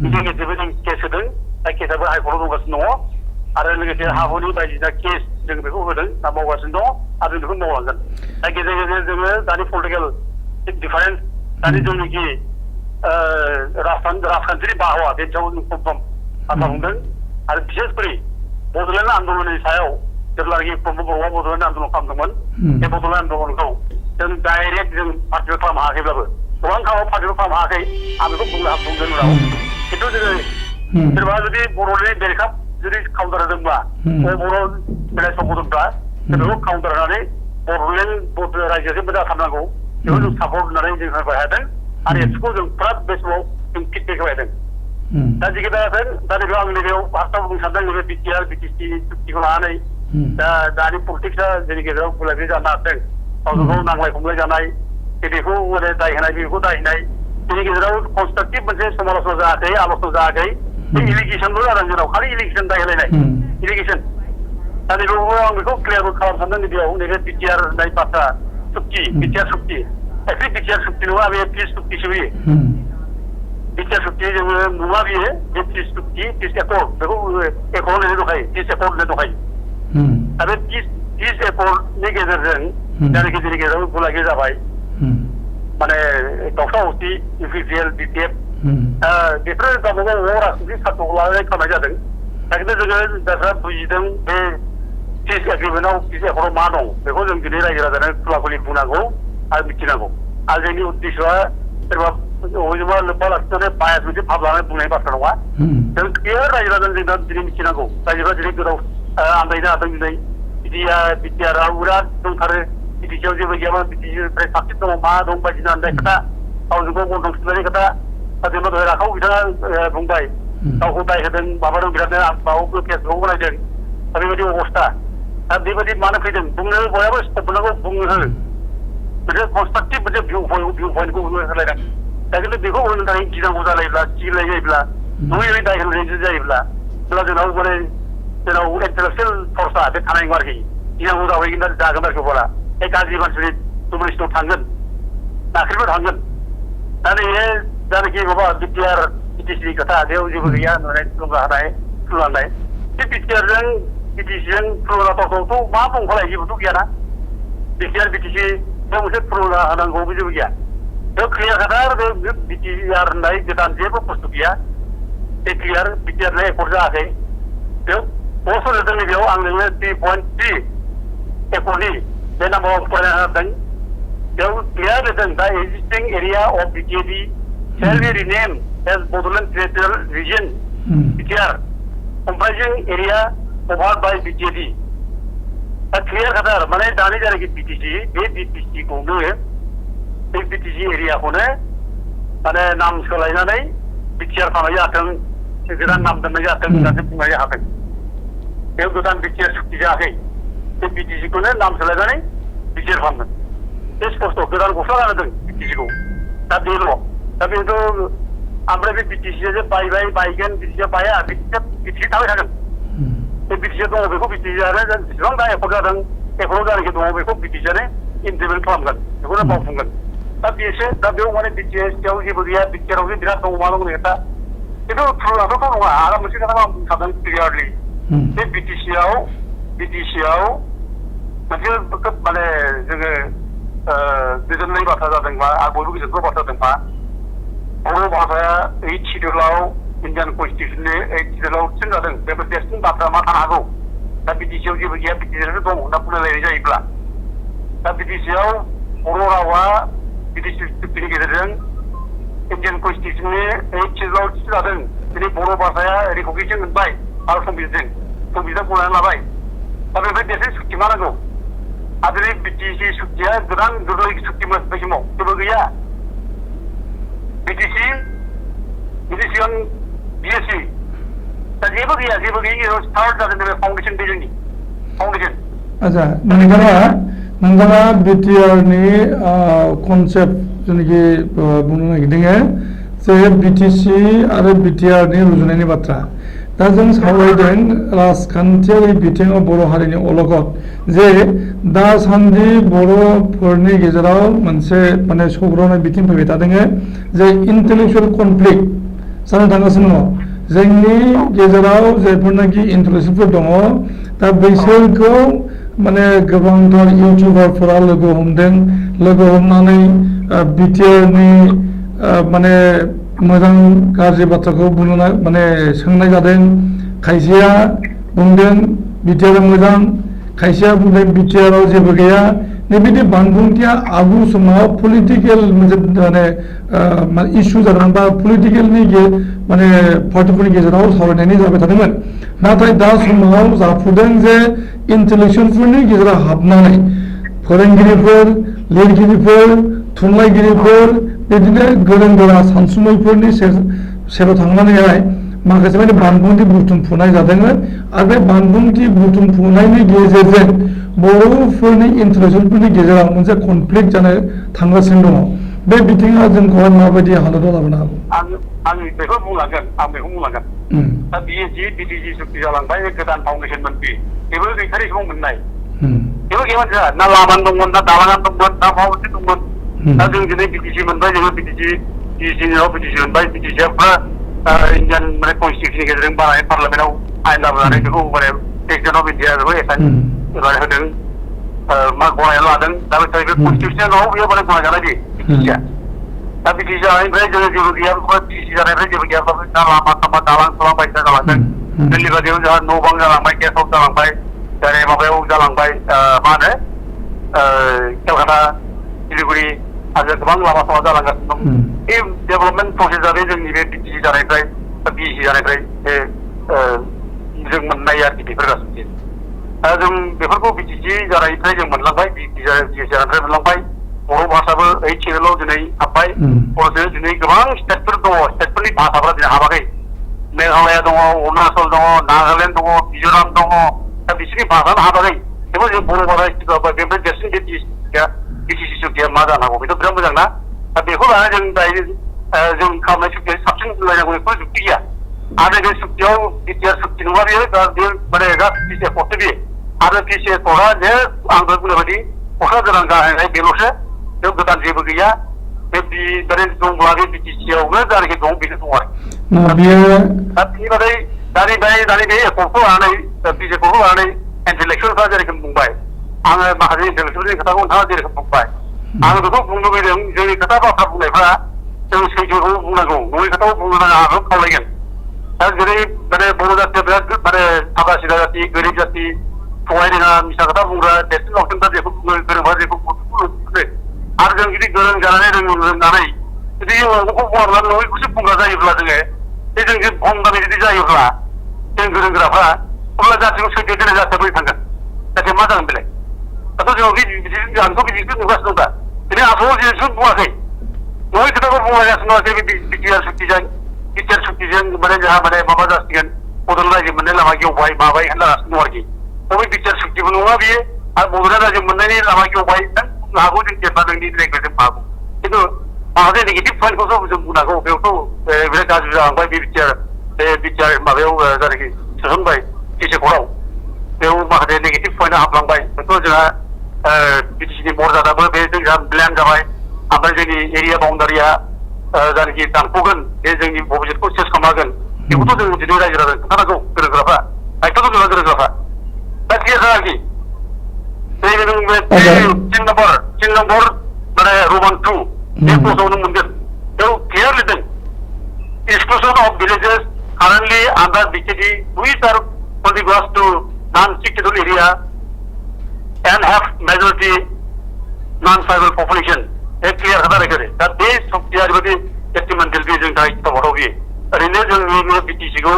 बिनि गेजेरबो जों केस होदों दा केसआबो हाइकर्टआव दंगासिनो दङ आरो लोगोसे हाहुनि बायदिसिना केस जों बेखौ होदों दा मावगासिनो दङ आरो जों बेखौ मावलांगोन दा गेजेर गेजेर जोङो दानि पलिटिकेल डिफारेन्स दानि जोंनिखि राजखान्थिनि बाहावा बेनि सायाव जों खम बाथ्रा बुंदों आरो बिसेसकरि बड'लेण्ड आन्दलननि सायाव जेब्लानाखि प्रमद बर'आ बड'लेण्ड आन्दलन खालामदोंमोन बे बड'लेण्ड आन्दलनखौ जों डाइरेक्ट जों पार्टिफाइ खालामनो हायाखैब्लाबो गोबां खामानियाव पार्टिफाइ खालामनो हायाखै आं बेखौ बुंगोन उनाव खिन्थु जोङो सोरबा जुदि बर'नि बेरेखा जुदि काउन्टार होदोंब्ला बर' बेलाय संगठनफ्रा बेखौ काउन्टार होनानै बड'लेण्ड रायजोजों जाथारनांगौ बेखौ जों सापर्ट होनानै जों होबाय थादों आरो एबसुखौ जों फुरा बे समाव जों फिडबेक होबाय थादों दा जिखि जायाखै दा नैबेयाव आं नैबेयाव बाथ्रा बुंनो सानदों नैबे बिटिआर बिटिसि चुक्तिखौ लानानै दा दानि पलिटिक्सआ जोंनि गेजेराव गुलाय जानो हादों गावजों गाव नांलाय खमलाय जानाय बेखौ माने दाय होनाय बेखौ दाय होनाय बेनि गेजेराव कनस्ट्राक्टिभ मोनसे समाल'चना जायाखै आल'चना जायाखै बे इलिगेसनल' जादों जोंनाव खालि इलिगेसन दाय होलायनाय इलिगेसन दा नैबेयावबो आं बेखौ क्लियारबो खालामनो सानदों नैबेयाव नैबे बिटिआर होननाय बाथ्रा चुक्ति बिटिआर चुक्ति एक्चुअलि बिटिआर चुक्ति नङा बे पिस चुक्तिसो बियो बिटिआर चुक्ति जोङो नुवा बियो बे पिस चुक्ति पिस एकर्ड बेखौ एकर्ड होननाय दंखायो पिस एकर्ड होननाय दंखायो दा बे पिस एकर्डनि गेजेरजों जायनाखि जोंनि गेजेराव गुलाय जाबाय माने दावसा हस्ति इउपिपिएल बिपिएफ बेफोरो गावबागाव राजखान्थि सार्थ'खौ लानानै खालामनाय जादों दा खिन्थु जोङो जायफ्रा बुजिदों बे पिस एग्रिमेन्टआव पिस एकर्डआव मा दं बेखौ जों दिनै रायजो राजानो खुला खुलि बुंनांगौ आरो मिथिनांगौ आरो जोंनि उद्देश्यआ सोरबा बबेजोंबा लोब्बा लाखिनानै बायास मोनसे भाब लानानै बुंनाय बाथ्रा नङा जों क्लियार रायजो राजानो जों दा दिनै मिथिनांगौ रायजोफ्रा दिनै गोदाव आन्दायनो हादों दिनै बिटिआरआव बिराद दंथारो बिटिसिआव जेबो गैयामोन बिटिसिनिफ्राय साबसिन दङ मा दं बायदिसिना होननाय खोथा गावजों गाव गन्थं सुनायनि खोथा दा जोंबो दहाय राखाव बिथाङा बुंबाय गावखौ दाय होदों माबादों बिरादनो माबायावबो फेसबुकआव बनायदों दा बेबायदि अबस्था दा बेबायदि मानो फैदों बुंनो बयहाबो स्टप मोननांगौ बुंनो हो मोनसे कनस्ट्राक्टिभ मोनसे भिउ पइन्टखौ होलायदों दा खिन्थु बेखौ होनो थाखाय गिनांगौ जालायोब्ला गिलाय जायोब्ला नङै दाय होनाय जायोब्ला अब्ला जोंनाव माने जोंनाव इन्टेलेक्सुयेल फर्सआ बे थानाय नङा आरोखि गिनांगौ जाबायगोन आरो जागोन आरोखि अब्ला बे गाज्रि मानसिनि डमिनेसनाव थांगोन नाख्रिबो थांगोन दा नैबे जायनाखि माबा बिटिआर बिटिसिनि खोथा बेयाव जेबो गैया होननानै थुलुंगा होनाय थुलुंगानाय बे बिटिआरजों बिटिसिजों थुलुंगाथावथ' मा बुंखालाय जेबोथ' गैयाना बिटिआर बिटिसि बेयाव मोनसे थुलुंगा होनांगौ जेबो गैया बेयाव क्लियार खोथा आरो बे बिटिआर होननाय गोदान जेबो बुस्थु गैया बे क्लियार बिटिआरनि एकर्ड जायाखै बेयाव पस्ट लिरदों बेयाव आं नोंनो 3.3 एकड़नि बे नाम्बाराव फरायना होदों बेयाव क्लियार लिरदों दा existing area of BTAD shall be renamed as Bodoland Territorial Region BTR comprising area covered by BTD. दा क्लियर खाथार माने दानि जानाखि BTC बे BTC खौनो बे BTC एरियाखौनो माने नाम सोलायनानै BTR खालामनाय जाथों गोदान नाम दोननाय जाथों होननानै बुंनाय जादों बेयाव गोदान BTR सुक्ति जायाखै बे BTC खौनो नाम सोलायनानै BTR खालामदों बे स्पष्ट गोदान गस्ला गानहोदों BTC खौ दा बेल' दा बेथ' ओमफ्राय बे BTC जे बायगोन BTC बाया BTC थाबाय थागोन बे BTC दङ बेखौ BTC आरो जेसेबां दा एकड़ जादों एकड़ जानाखि दङ बेखौ BTC आनो इमप्लिमेन्ट खालामगोन बेखौनो मावफुंगोन दा बेसो दा बेयाव माने BTCआव जेबो गैया BTCआव जे बिराद दङ मा दङ खोथा खिन्थु थुलुंगाथ' नङा आरो मोनसे खोथा आं बुंखादों क्लियारलि बे BTCआव मोनसे माने जोङो गोजोननाय बाथ्रा जादोंबा आरो बयबो गोजोनग्रा बाथ्रा जादोंबा बर' भाषाया 8 शिड्यूलाव इंडियन कन्स्टिट्यूशननि 8 शिड्यूलाव थिसनजादों बेबो देरसिन बाथ्रा मा थानो हागौ दा BTCआव जेबो गैया BTCआवनो दं होनना बुंलायनाय जायोब्ला दा BTCआव बर' रावा BTC सुक्तिनि गेजेरजों इंडियन कन्स्टिट्यूशननि 8 शिड्यूलाव थिसनजादों दिनै बर' भाषाया रिकगनिसन मोनबाय आरो संबिजिदा गनायनानै लाबाय दा बेनिफ्राय देरसिन सुक्ति मा नांगौ आरो दिनै BTC सुक्तिया गोदान गोरलै सुक्तिमोन बै समाव जेबो गैया BTC on BSc दा जेबो गैया स्टार्ट जादों बे फाउन्डेसन बे जोंनि फाउन्डेसन आच्छा नोंथाङा BTRनि कनसेप्ट जेनाखि बुंनो नागिरदों जे BTC आरो BTRनि रुजुनायनि बाथ्रा दा जों सावरायदों राजखान्थियारि बिथिङाव बर' हारिनि अलखद जे दासान्दि बर'फोरनि गेजेराव मोनसे माने सौग्रावनाय बिथिं फैबाय थादों जे इन्टेलेक्चुवेल कनफ्लिक्ट जानो थांगासिनो दङ जोंनि गेजेराव जायफोरनाखि इन्टेलेक्चुवेलफोर दङ दा बैसोरखौ माने गोबांथार इउटिउबारफोरा लोगो हमनानै BTRनि माने मोजां गाज्रि बाथ्राखौ बुंनो माने सोंनाय जादों खायसेया बुंदों BTR मोजां खायसेया बुंदों BTRआव जेबो गैया नैबिदि बानबुंथिया आगु समाव पलिटिकेल मोनसे माने इस्यु जादोंमोन बा पलिटिकेलनि माने पार्टिफोरनि गेजेराव सावरायनायनि जाबाय थादोंमोन नाथाय दा समाव जाफुदों जे इन्टेलेक्चुवेलफोरनि गेजेराव हाबनानै फोरोंगिरिफोर लिरगिरिफोर थुनलाइगिरिफोर बिदिनो गोरों गोरा सानसुमैफोरनि सेराव थांनानैहाय माखासे माने बानबुंथि बुथुमफुनाय जादों आरो बे बानबुंथि बुथुमफुनायनि गेजेरजों बर'फोरनि इन्टेलेक्चुवेलफोरनि गेजेराव मोनसे कनफ्लिक्ट जानो थांगासिनो दङ बे बिथिङा जोंखौहाय माबायदि हालोदाव लाबोनो हागौ आं बेखौ बुंलांगोन दा बियो जि BTC सुक्ति जालांबाय गोदान फाउन्डेसनमोन बेबो गैथारै समाव मोननाय बेबो गैयामोन जोंहा ना लामानो दंमोन ना दालाङानो दंमोन ना माबा मोनसे दंमोन दा जों दिनै BTC मोनबाय जोङो BTC मोनबाय BTCआ पुरा इंडियान माने कन्स्टिट्यूशननि गेजेरजों बानाय पार्लियामेन्टआव आयेन लाबोनानै बेखौ माने प्रेसिडेन्ट अफ इन्डिया बेखौ एसाइन होदों मा गनायना लादों दा बे कन्स्टिट्यूशनाव बेयो माने गनायजानाय बे BTCआ दा BTC जानायनिफ्राय जोङो जेबो गैया BTC जानायनिफ्राय जेबो गैयाब्लाबो दा लामा सामा दालां बायदिसिना जालांदों दिल्ली बादियाव जोंहा न' बां जालांबाय गेस्ट हाउस जालांबाय जेरै माबायाव जालांबाय मा होनो केलकाता सिलिगुरि आरो गोबां लामा सामा जालांगासिनो दं बे डेभेलपमेन्ट प्रसेसआ बे जोंनि बे BTC जानायनिफ्राय BEC जानायनिफ्राय बे जों मोननाय आरोखि बेफोर गासैबो जों बेफोरखौ BTC जानायनिफ्राय जों मोनलांबाय BEC जानायनिफ्राय मोनलांबाय बर' भाषाबो 8 चेनेलाव दिनै हाबबाय बर'जों दिनै गोबां स्टेटफोर दङ स्टेटफोरनि भाषाफ्रा दिनै हाबाखै मेघालया दङ अरुणाचल दङ नागालेण्ड दङ मिज'राम दङ दा बिसोरनि भाषानो हाबाखै थेवबो जों बर' भाषा बेनिफ्राय देरसिन बे BTC सुक्तिया मा जानांगौ बेथ' बिराद मोजां ना दा बेखौ लानानै जों दायो जों खालामनाय सुक्तिया साबसिन होनलायनांगौ बेखौ जुक्ति गैया आरो बे सुक्तियाव BTR सुक्ति नङा बेयो माने पिस एकर्डसो बेयो आरो पिस एकर्डआ जे आं दहाय बुंनाय बायदि गस्ला गोदान गानहोनाय बेल'सो बेयाव गोदान जेबो गैया बे माने दंब्ला बे BTCआवनो जायनाखि दं बेनो दं आरो दा बिनि बादै दानि बे एकर्डखौ लानानै पिस एकर्डखौ लानानै इन्टेलेक्चुवेलफ्रा जेरोखोम बुंबाय आङो माखासे इन्टेलेक्चुवेलनि खोथाखौ नोंथाङा जेरोखोम बुंबाय आं बेखौ बुंनो लुबैदों जोंनि खोथा बाथ्रा बुंनायफ्रा जों सैथोखौ बुंनांगौ नङै खोथाखौ बुंनो नाङा आं खावलायगोन दा जेरै माने बर' जातिया बिराद माने सादा सिदा जाति गोरिब जाति थगाय रोङा मिसा खोथा बुंग्रा देरसिन लावथिं दा बेखौ बुङो गोरोंबा बेखौ बुङो आरो जों जुदि गोरों जानानै रोंनानै जुदि न'खौ बुङाब्ला न'खौसो बुंग्रा जायोब्ला जोङो बे जों जे भंगामि जुदि जायोब्ला जों गोरों गोराफ्रा अब्ला जातिखौ सैथो दोननाय जातिया बोरै थांगोन जातिया मा जागोन बेलाय दाथ' जों आंथ' बिदिसो नुगासिनो दं दा दिनै आसामाव जेसो बुङाखै न'नि खोथाखौ बुंलायगासिनो दं जे बिटिआर सुक्तिजों माने जोंहा माने माबा जासिगोन बड'लेण्ड रायजो मोननाय लामा गेवबाय माबाय होनलागासिनो दं आरोखि बबे बिटिआर सुक्तिबो नङा बियो आरो बड'लेण्ड रायजो मोननायनि लामा गेवबाय बुंनो हागौ जों जेब्ला नोंनि रायखौ जों हागौ खिन्थु माखासे नेगेटिभ पइन्टखौथ' जों बुंनो हागौ बेयावथ' बिराद गाज्रि जालांबाय बे बिटिआर माबायाव जायनाखि सोसनबाय डिसि कर्टआव बेयाव माखासे नेगेटिभ पइन्टआ हाबलांबाय बेथ' जोंहा बिटिसिनि मर्यादाबो बे जोंहा ब्लेम जाबाय ओमफ्राय जोंनि एरिया बाउन्डारिया जायनाखि दानख'गोन बे जोंनि भबिष्यतखौ सेस खालामगोन बेखौथ' जों दिनै रायजो राजा खोन्थानांगौ गोरों गोराफ्रा दायथ' दं जोंहा गोरों गोराफ्रा दा क्लियार जायाखि तिन नम्बर माने रमान 2 बे पस्टआवनो मोनगोन बेयाव क्लियार लिरदों exclusion of villages currently under BKD which are contiguous to non-scheduled area and have majority non-tribal population. एक क्लियर खोथा रायखादों दा बे सक्तिया ओरैबायदि टेस्टिमेन्टेल बे जों थाखाय खिथाबावथाव बियो ओरैनो जोंनि बिटिसिखौ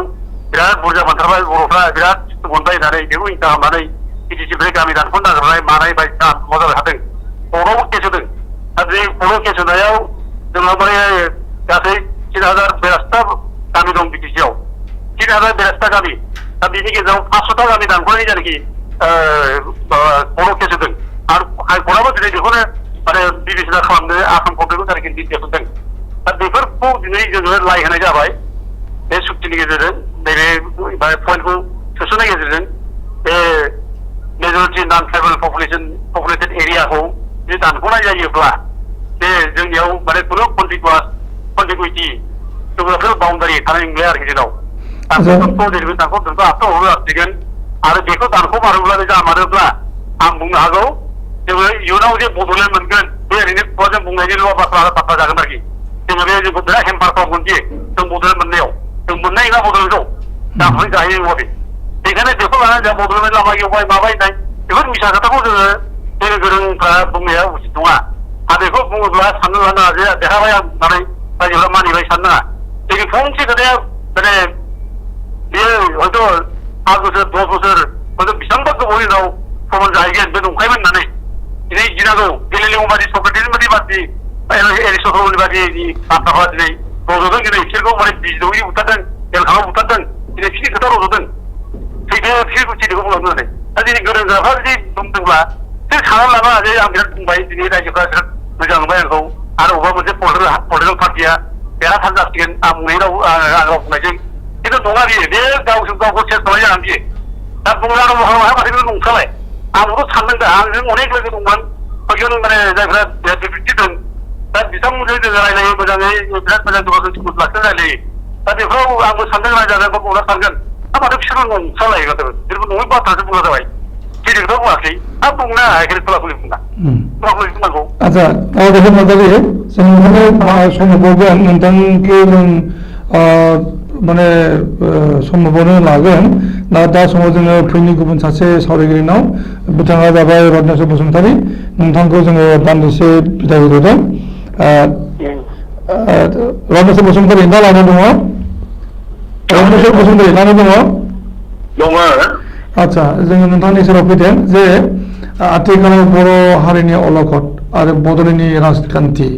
बिराद बुरजा मोनथारबाय बर'फ्रा बिराद मोनबाय होननानै बेखौ हिंसा खालामनानै बिटिसिनिफ्राय गामि दानख'नो नागिरनाय मानाय बायदिसिना माबा जाबाय थादों कर्टआवबो केस होदों दा बे कर्टआव केस होनायाव जोंहा माने गासै 3082टा गामि दं बिटिसिआव 3082टा गामि दा बिनि गेजेराव 500टा गामि दानख'नायनि जायनाखि कर्टआव केस होदों आरो हाइकर्टआबो दिनै बेखौनो माने बिबेचना खालामनो आसाम गभर्नमेन्टखौ जायनाखि निर्देश होदों दा बेफोरखौ दिनै जोङो लाइ होनाय जाबाय बे सुक्तिनि गेजेरजों नैबे पइन्टखौ सोसननायनि गेजेरजों बे मेजरिटि नन ट्राइबेल पपुलेटेड एरियाखौ जुदि दानख'नाय जायोब्ला बे जोंनियाव माने खुनु कन्टिगुइटि जिउग्राफिकेल बाउन्डारि थानाय नंलिया आरोखि जोंनाव बेफोरखौ जेरैबो दानख'जोबो आखायाव हरसिगोन आरो बेखौ दानख'मारोब्ला जामारोब्ला आं बुंनो हागौ जोङो इयुनाव जे बड'लेण्ड मोनगोन बे ओरैनो खुगाजों बुंनायनिल' बाथ्रा जागोन आरोखि जोङो बे जोंखौ बिराद हेम्पार खालामगोन दि जों बड'लेण्ड मोननायाव जों मोननाय नङा बड'लेण्डखौ दानख'नाय जाहैयो नङा बे बेखायनो बेखौ लानानै जोंहा बड'लेण्ड लामा गेवबाय माबाय होननाय बेफोर मिसा खोथाखौ जोङो गोरोंफ्रा बुंनाया उचित नङा आरो बेखौ बुङोब्ला साननो लानो नाङा जे देरहाबाय आं होननानै रायजोफ्रा मानिबाय साननो नाङा जोंनि फंसे खोथाया माने बेयो हयथ' 5 बोसोर 10 बोसोर हयथ' बेसेबांबा गोबावनि उनाव प्रमान जाहैगोन बे नंखायमोन होननानै दिनै गिनांगौ गेलेलियाव बादि सक्रेटिसनि बादि एरिस्टटलनि बादि बाथ्राफ्रा दिनै रज'दों दिनै बिसोरखौ माने बिजौयै बुथारदों एलखाङाव बुथारदों दिनै बिसोरनि खोथा रज'दों सैथोखौ बुंलांदों होननाय दा दिनै गोरों गोराफ्रा जुदि बुंदोंब्ला जों साननानै लानो जे आं बिराद बुंबाय दिनै रायजोफ्रा बिराद मोजां मोनबाय आंखौ आरो अबेबा मोनसे पलिटिकेल पार्टिया देरहासार जासिगोन आं बुंनाय राव बुंनायजों खिन्थु नङा बियो बे गावखौ सेस खालामनाय जानानै बियो दा बुंनानै माथो बे नंखालाय आंबोथ' सानदों दा आंजों अनेक लोगो दंमोन हयथ' माने जायफ्रा बिबदि दं दा बिथांमोनजों जोङो रायलायो मोजाङै बिराद मोजां जगाजों लाखिनो रायलायो दा बेफोराव आंबो सानदों रायजागोन बा बुंना सानगोन दा माथो बिसोरबो नंखालाय माथो बिसोरबो नङै बाथ्रासो बुंला जाबाय जेरै खोथा बुङाखै दा बुंना एखेबारे खुलाखुलि बुंनांगौ आच्छा देखो मजालि जों माने सम होबावगोन नोंथांखौ जों माने सम होबावनो लागोन दा समाव जोङो फैनि गुबुन सासे सावरायगिरिनाव बिथाङा जाबाय रत्नेस्वर बसुमतारी नोंथांखौ जोङो दान्दिसे बिदाय होदों रत्नेस्वर बसुमतारी दा लानाय दङ रत्नेस्वर बसुमतारी लानाय दङ आच्छा जोङो नोंथांनि सेराव फैदों जे आथिखालाव बर' हारिनि अलखद आरो बड'लेण्डनि राजखान्थि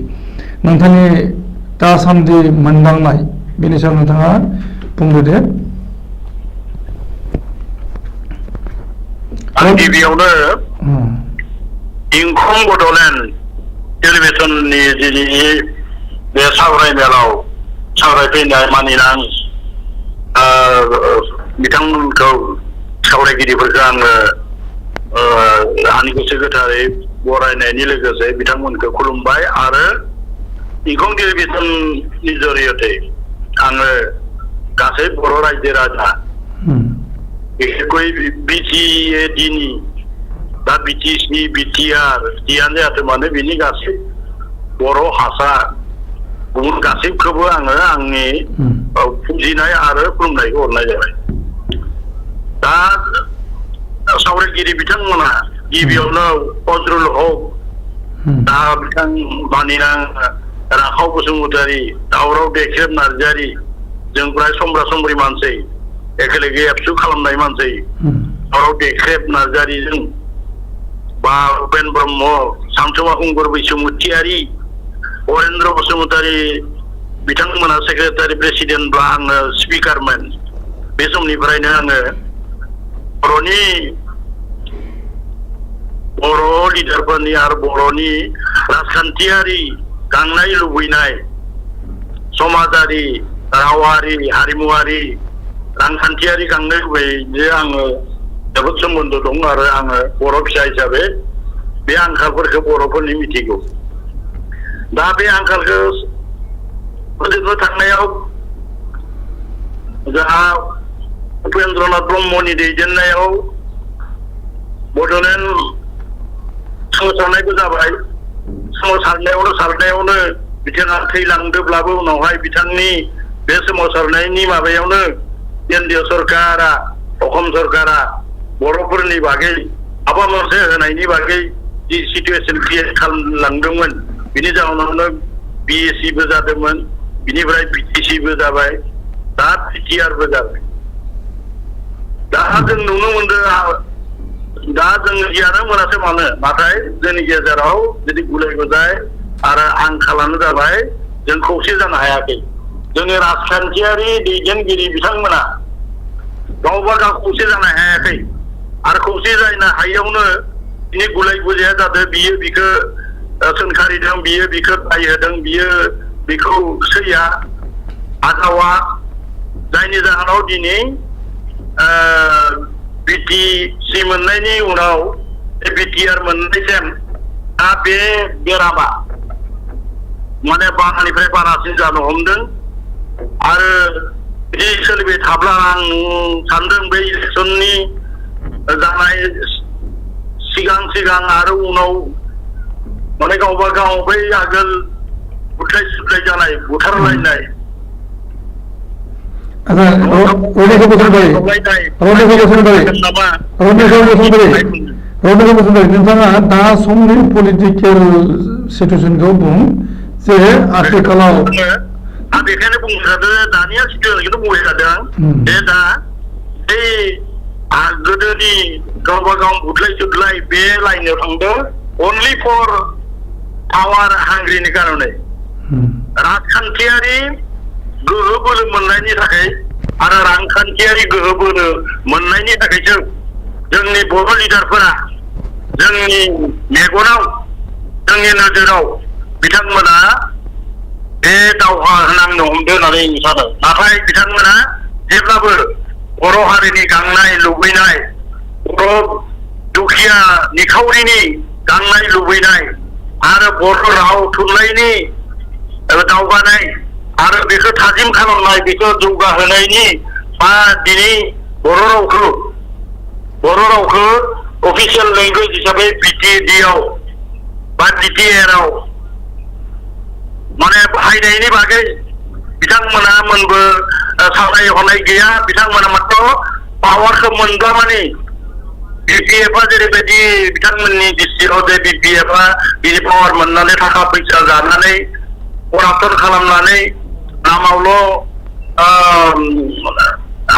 नोंथांनि दासान्दि मोनदांनाय बेनि सायाव नोंथाङा बुंदो दे आं गिबियावनो इंखं बड'लेण्ड टेलिभिसननि दिनैनि बे सावरायमेलाव सावरायफैनाय मानिनां बिथांमोनखौ सावरायगिरिफोरखौ आङो आंनि गोसो गोथारै बरायनायनि लोगोसे बिथांमोनखौ खुलुमबाय आरो इंखं टेलिभिसननि जरियते आङो गासै बर' रायजो राजा बिखेखै बिटिएडिनि दा बिटिसि बिटिआर जियानो जाथों मानो बिनि गासै बर' भाषा गुबुन गासैखौबो आङो आंनि फुजिनाय आरो खुलुमनायखौ हरनाय जाबाय। दा सावरायगिरि बिथांमोना गिबियावनो फजरुल हक, दा बिथां मानिनां राखाव बसुमतारी, दावराव देख्रेब नार्जारी, जों प्राय समब्रा समब्रि मानसि एखेलेगे एबसु खालामनाय मानसि दावराव देख्रेब नार्जारीजों बा उपेन ब्रह्म, सानसुमा खुंगुर बैसुमुतियारि, अरेन्द्र बसुमतारी बिथांमोना सेक्रेटारि प्रेसिडेन्टब्ला आङो स्पिकारमोन। बे समनिफ्रायनो आङो बर' लिडारफोरनि आरो बर'नि राजखान्थियारि गांनाय लुबैनाय, समाजारि, रावारि, हारिमुवारि, रांखान्थियारि गांनाय लुबैनायजों आङो जोबोद सोमोन्दो दं आरो आङो बर' फिसा हिसाबै बे आंखालफोरखौ बर'फोरनि मिथिगौ। दा बे आंखालखौ फोजोबनो थांनायाव जोंहा उपेन्द्रनाथ ब्रह्मनि दैदेननायाव बड'लेण्ड सोमावसारनायबो जाबाय। सोमावसारनायावनो बिथाङा थैलांदोंब्लाबो उनावहाय बिथांनि बे सोमावसारनायनि माबायावनो केन्द्रीय सरकारा, असम सरकारा बर'फोरनि बागै माबा मोनसे होनायनि बागै जि सिटुवेसन क्रिएट खालामलांदोंमोन, बिनि जाहोनावनो BACबो जादोंमोन, बिनिफ्राय BTCबो जाबाय, दा PTRबो जाबाय। दा जों नुनो मोनदों, दा जों गियानो मोनासै मानो, नाथाय जोंनि गेजेराव जुदि गुलाय गुजाय आरो आंखालानो जाबाय, जों खौसे जानो हायाखै। जोंनि राजखान्थियारि दैदेनगिरि बिथांमोना गावबा गाव खौसे जानो हायाखै आरो खौसे जानो हायैयावनो दिनै गुलाय गुजाया जादों। बियो बिखौ सोंखारिदों, बियो बिखौ दाय होदों, बियो बिखौ सैया आजावा, जायनि जाहोनाव दिनै BTC मोननायनि उनाव BTR मोननायसिम दा बे बेरामा माने बारानिफ्राय बारासिन जानो हमदों। आरो बिदि सोलिबाय थाब्ला आं सानदों बे इलेक्सननि जानाय सिगां आरो उनाव माने गावबा गाव बै आगोल बुथाय सुथाय जानाय, बुथारलायनाय, नोंथाङा दा समनि पलिटिकेल सिटुएसनखौ बुं जे आथिखालाव आं बेखायनो बुंनो सानदों दानिया सिटुएसनखौ बुंबाय थादों जे दा बै गोदोनि गावबा गाव बुथलाय सुथलाय बे लाइनाव थांदों अनलि फर पावार हांग्रिनि कारणे, राजखान्थियारि गोहो बोलो मोननायनि थाखाय आरो रांखान्थियारि गोहो बोलो मोननायनि थाखायसो जोंनि बर' लिडारफोरा जोंनि मेगनाव, जोंनि नोजोराव बिथांमोना बे दावहा नांनो हमदों होननानै आं सानो। नाथाय बिथांमोना जेब्लाबो बर' हारिनि गांनाय लुबैनाय, बर' दुखिया निखावरिनि गांनाय लुबैनाय आरो बर' राव थुनलाइनि दावगानाय आरो बेखौ थाजिम खालामनाय, बेखौ जौगाहोनायनि बा दिनै बर' रावखौ अफिसियेल लेंगुवेज हिसाबै BTD-आव बा DTR आव माने बाहायनायनि बागै बिथांमोना मोनबो सावराय हनाय गैया। बिथांमोना मात्र पावारखौ मोनब्ला माने BPF-आ जेरैबायदि बिथांमोननि डिस्ट्रिक्टआव जे BPF-आ बिनि पावार मोननानै थाखा फैसा जानानै करापसन खालामनानै नामावल'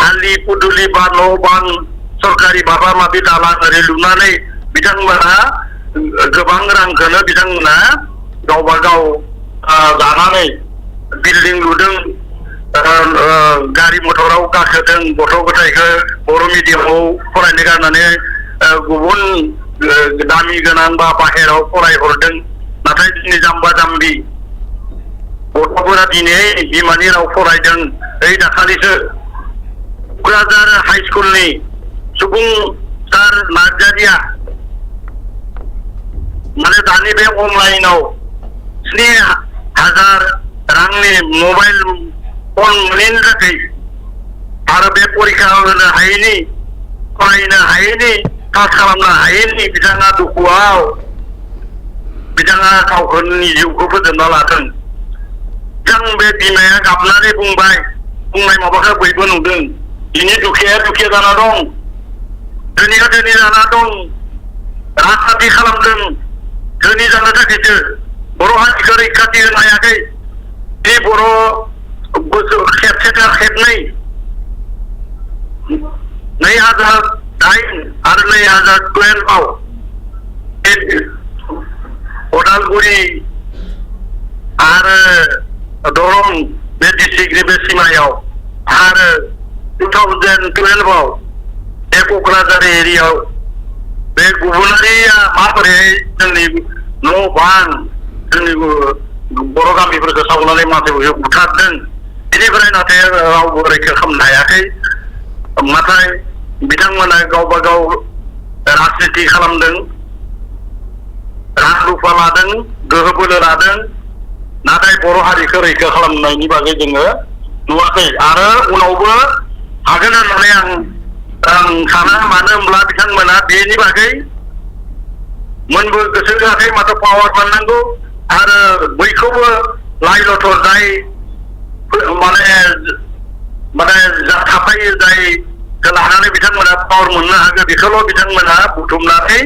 आलि पुदुलि बा न' बां सरकारि माबा माबि दालां ओरै लुनानै बिथांमोना गोबां रांखौनो बिथांमोना गावबा गाव जानानै बिल्डिं लुदों, गारि मटराव गाखोदों, गथ' गथायखौ बर' मिडियामाव फरायनो गारनानै गुबुन दामि गोनां बा बाहेराव फरायहरदों। नाथाय दिनै जाम्बा जाम्बि गथ'फोरा दिनै बिमानि राव फरायदों। ओइ दाखालिसो क'क्राझार हाइ स्कुलनि सुबुंसार नार्जारिया माने दानि बे अनलाइनाव 7,000 रांनि मबाइल फन मोनैनि थाखाय आरो बे परीक्षा होनो हायैनि, फरायनो हायैनि, पास खालामनो हायैनि बिथाङा दुखुआव बिथाङा गावनि जिउखौ फोजोबना लादों। बिथां बे बिमाया गाबनानै बुंबाय बुंनाय माबाखौ बयबो नुदों दिनै दुखिया जाना दं धोनिया धोनि जाना दं राजखान्थि खालामदों धोनि जानो थाखायसो बर' हारिखौ रैखाथि होनो हायाखै बे बर' खेबनै 2009 आरो 2012 उदालगुरि आरो दरं बे डिस्ट्रिक्टनि बे सिमायाव आरो 2012 बे क'क्राझार एरियायाव बे गुबुनारिया माबोरै जोंनि न' बां जोंनि बर' गामिफोरखौ सावनानै मानसिफोरखौ बुथारदों बेनिफ्राय नाथाय रावबो रैखा खालामनो हायाखै नाथाय बिथांमोना गावबा गाव राजनिति खालामदों रां रुफा लादों गोहो बोलो लादों नाथाय बर' हारिखौ रैखा खालामनायनि बागै जोङो नुवाखै आरो उनावबो हागोन होननानै आं साना मानो होनब्ला बिथांमोना बेनि बागै मोनबो गोसो होआखै माथो पावार मोननांगौ आरो बयखौबो लाइ लथर जाय माने थाफायो जायखौ लानानै बिथांमोना पावार मोननो हागौ बेखौल' बिथांमोना बुथुमनानै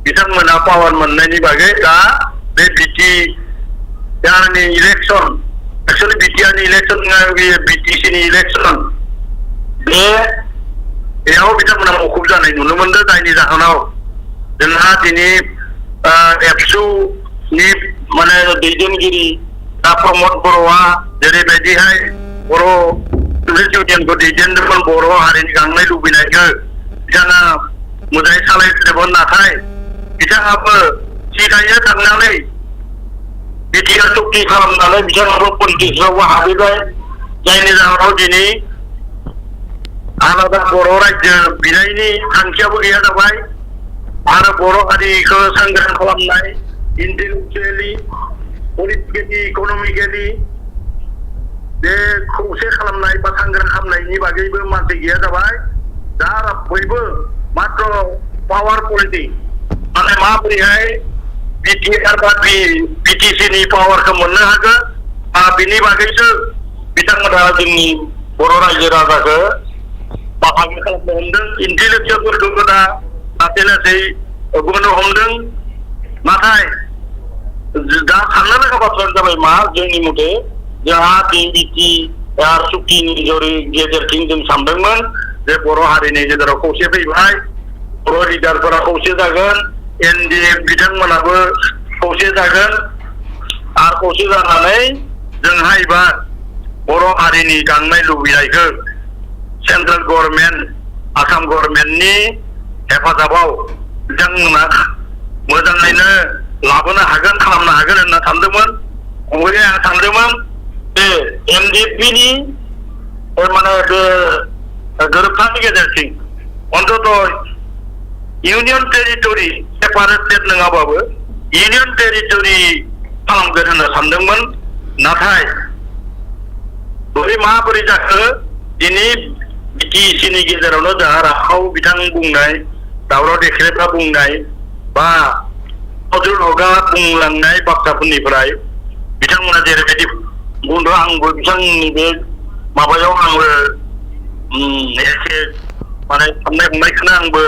बिथांमोना पावार मोननायनि बागै दा बे बिटिआरनि इलेक्सन एक्चुअलि बिटिआरनि इलेक्सन बिटिसिनि इलेक्सन बेयाव बिथांमोना मुखुब जानाय नुनो मोनदों जायनि जाहोनाव जोंहा दिनै एबसुनि माने दैदेनगिरि दा प्रमद बर'आ जेरैबायदिहाय बर' स्टुडेन्ट इउनियनखौ दैदेनदोंमोन बर' हारिनि गांनाय लुबैनायखौ बिथाङा मोजाङै सालायदोंमोन नाथाय बिथाङाबो सिगाङै थांनानै बिटिआर चुक्ति खालामनानै बिथाङाबो पलिटिक्सआवबो हाबहैबाय जायनि जाहोनाव दिनै आलादा बर' रायजो बिनायनि थांखियाबो गैया जाबाय आरो बर' हारिखौ सांग्रां खालामनाय इन्टेलेक्चुवेलि पलिटिकेलि इक'नमिकेलि बे खौसे खालामनाय बा सांग्रां खालामनायनि बागैबो मानसि गैया जाबाय दा बयबो मात्र पावार पलिटिक्स माने माबोरैहाय बिटिआर बा बिटिसिनि पावारखौ मोननो हागोन बिनि बागैसो बिथांमोना जोंनि बर' रायजो राजाखौ बाहागो खालामनो हमदों इन्टेलेक्चुवेलफोरखौबो दा लासै लासै बोनो हमदों नाथाय दा साननो लागा बाथ्रायानो जाबाय मा जोंनि मथे जोंहा बिटिआर चुक्तिनि गेजेरथिं जों सानदोंमोन जे बर' हारिनि गेजेराव खौसे फैबाय बर' लिडारफोरा खौसे जागोन एनडिएफ बिथांमोनाबो खौसे जागोन आरो खौसे जानानै जोंहा एबार बर' हारिनि गांनाय लुबैनायखौ सेन्ट्रेल गभर्नमेन्ट आसाम गभर्नमेन्टनि हेफाजाबाव बिथांमोना मोजाङैनो लाबोनो हागोन खालामनो हागोन होनना सानदोंमोन ओमफ्राय आं सानदोंमोन बे एनडिएफनि माने बे गोरोबथानि गेजेरजों अन्तत इउनियन टेरिटरि सेपारेट स्टेट नङाबाबो इउनियन टेरिटरि खालामगोन होनना सानदोंमोन नाथाय माबोरै जाखो दिनै बिटिसिनि गेजेरावनो जोंहा राखाव बिथां बुंनाय दावराव देख्रेबा बुंनाय बा फजल हकआ बुंलांनाय बाथ्राफोरनिफ्राय बिथांमोना जेरैबायदि बुंदों आंबो बिथांनि बे माबायाव आंबो एसे माने साननाय हनायखौनो आंबो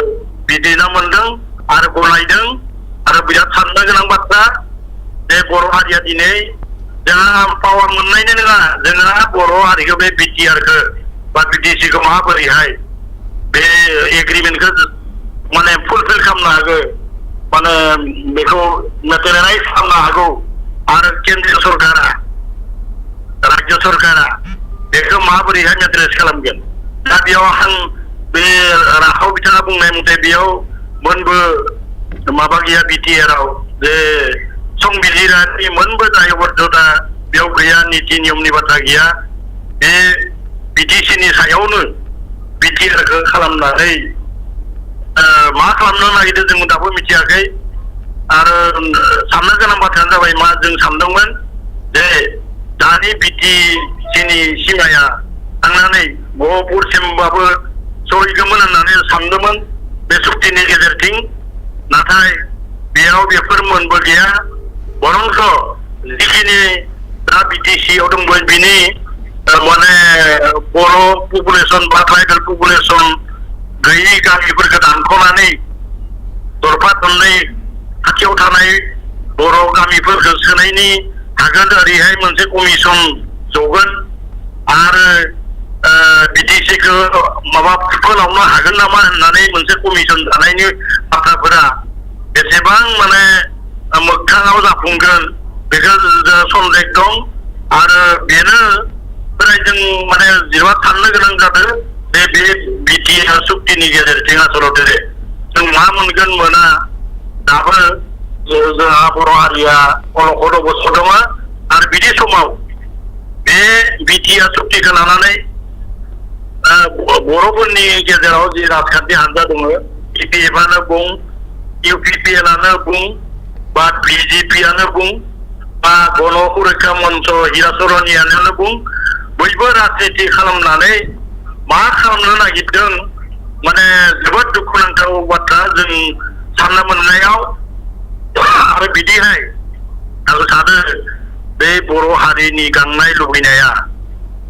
बिदिना मोनदों आरो गनायदों आरो बिराद साननो गोनां बाथ्रा बे बर' हारिया दिनै जोंहा पावार मोननायनि नङा जोंहा बर' हारिखौ बे बिटिआरखौ बा बिटिसिखौ माबोरैहाय बे एग्रिमेन्टखौ माने फुलफिल खालामनो हागौ माने बेखौ मेटेरियलाइज खालामनो हागौ आरो केन्द्रीय सरकारा राज्य सरकारा बेखौ माबोरैहाय मेटेरियलाइज खालामगोन दा बेयाव आं बे राखाव बिथाङा बुंनाय मथे बेयाव मोनबो माबा गैया बिटिआरआव जे संबिजिरानि मोनबो दायबद्धता बेयाव गैया नीति नियमनि बाथ्रा गैया बे बिटिसिनि सायावनो बिटिआरखौ खालामनानै मा खालामनो नागिरदों जों दाबो मिथियाखै आरो साननो गोनां बाथ्रायानो जाबाय मा जों सानदोंमोन जे दानि बिटिसिनि सिमाया थांनानै गहपुरसिमबाबो सहैगौमोन होननानै सानदोंमोन बे चुक्तिनि गेजेरजों नाथाय बेयाव बेफोर मोनबो गैया बरंस जिखिनि दा बिटिसिआव दंमोन बिनि माने बर' पपुलेसन बा ट्राइबेल पपुलेसन गैयि गामिफोरखौ दानख'नानै दरफा दरनै खाथियाव थानाय बर' गामिफोरखौ सोनायनि हागोन ओरैहाय मोनसे कमिसन जगोन आरो बिटिसिखौ माबा फोलावनो हागोन नामा होननानै मोनसे कमिसन दानायनि बाथ्राफोरा बेसेबां माने मोगथाङाव जाफुंगोन बेखौ सन्देह दं आरो बेनो जों माने जेनेबा साननो गोनां जादों बे बिटिआर सुक्तिनि गेजेरजों आसलते जों मा मोनगोन मोना दाबो जोंहा बर' हारिया अलखद अबस्था दङ आरो बिदि समाव बे बिटिआर सुक्तिखौ लानानै बर'फोरनि गेजेराव जि राजखान्थि हान्जा दङ बिपिएफआनो बुं इउपिपिएलआनो बुं बा बिजेपिआनो बुं बा गण सुरक्षा मन्च हिराचरनियानो बुं बयबो राजनिति खालामनानै मा खालामनो नागिरदों माने जोबोद दुखुनांथाव बाथ्रा जों साननो मोननायाव आरो बिदिहाय आं सानो बे बर' हारिनि गांनाय लुबैनाया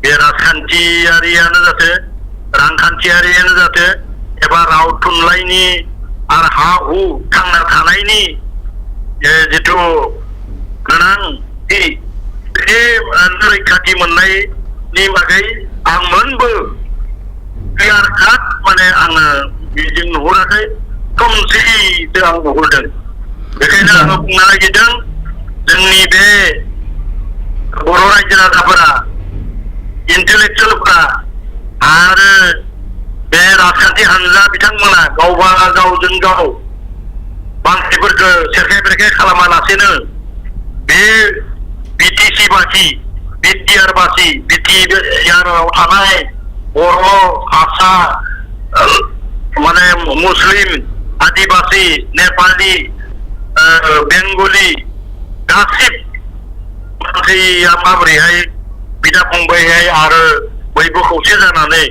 बे राजखान्थियारियानो जाथे रांखान्थियारियानो जाथे एबा राव थुनलाइनि आरो हा हु थांना थानायनि जिथु गोनांथि बे रैखाथि मोननायनि बागै आं मोनबो क्लियार काट माने आङो बिदि नुहुराखै खोमसिसो आं नुहुरदों बेखायनो आङो बुंनो नागिरदों जोंनि बे बर' रायजो राजाफोरा इन्टेलेक्सुवेलफोरा आरो बे राजखान्थि हान्जा बिथांमोना गावबा गावजों गाव मानसिफोरखौ सेरखाय बेरखाय खालामालासेनो बे बिटिसि बासि बिटिआर बासि बिटिआरआव थानाय बर' हारसा माने मुस्लिम आदिबासि नेपालि बेंगलि गासिबो मानसिया माबोरैहाय बिदा फंबायहाय आरो बयबो खौसे जानानै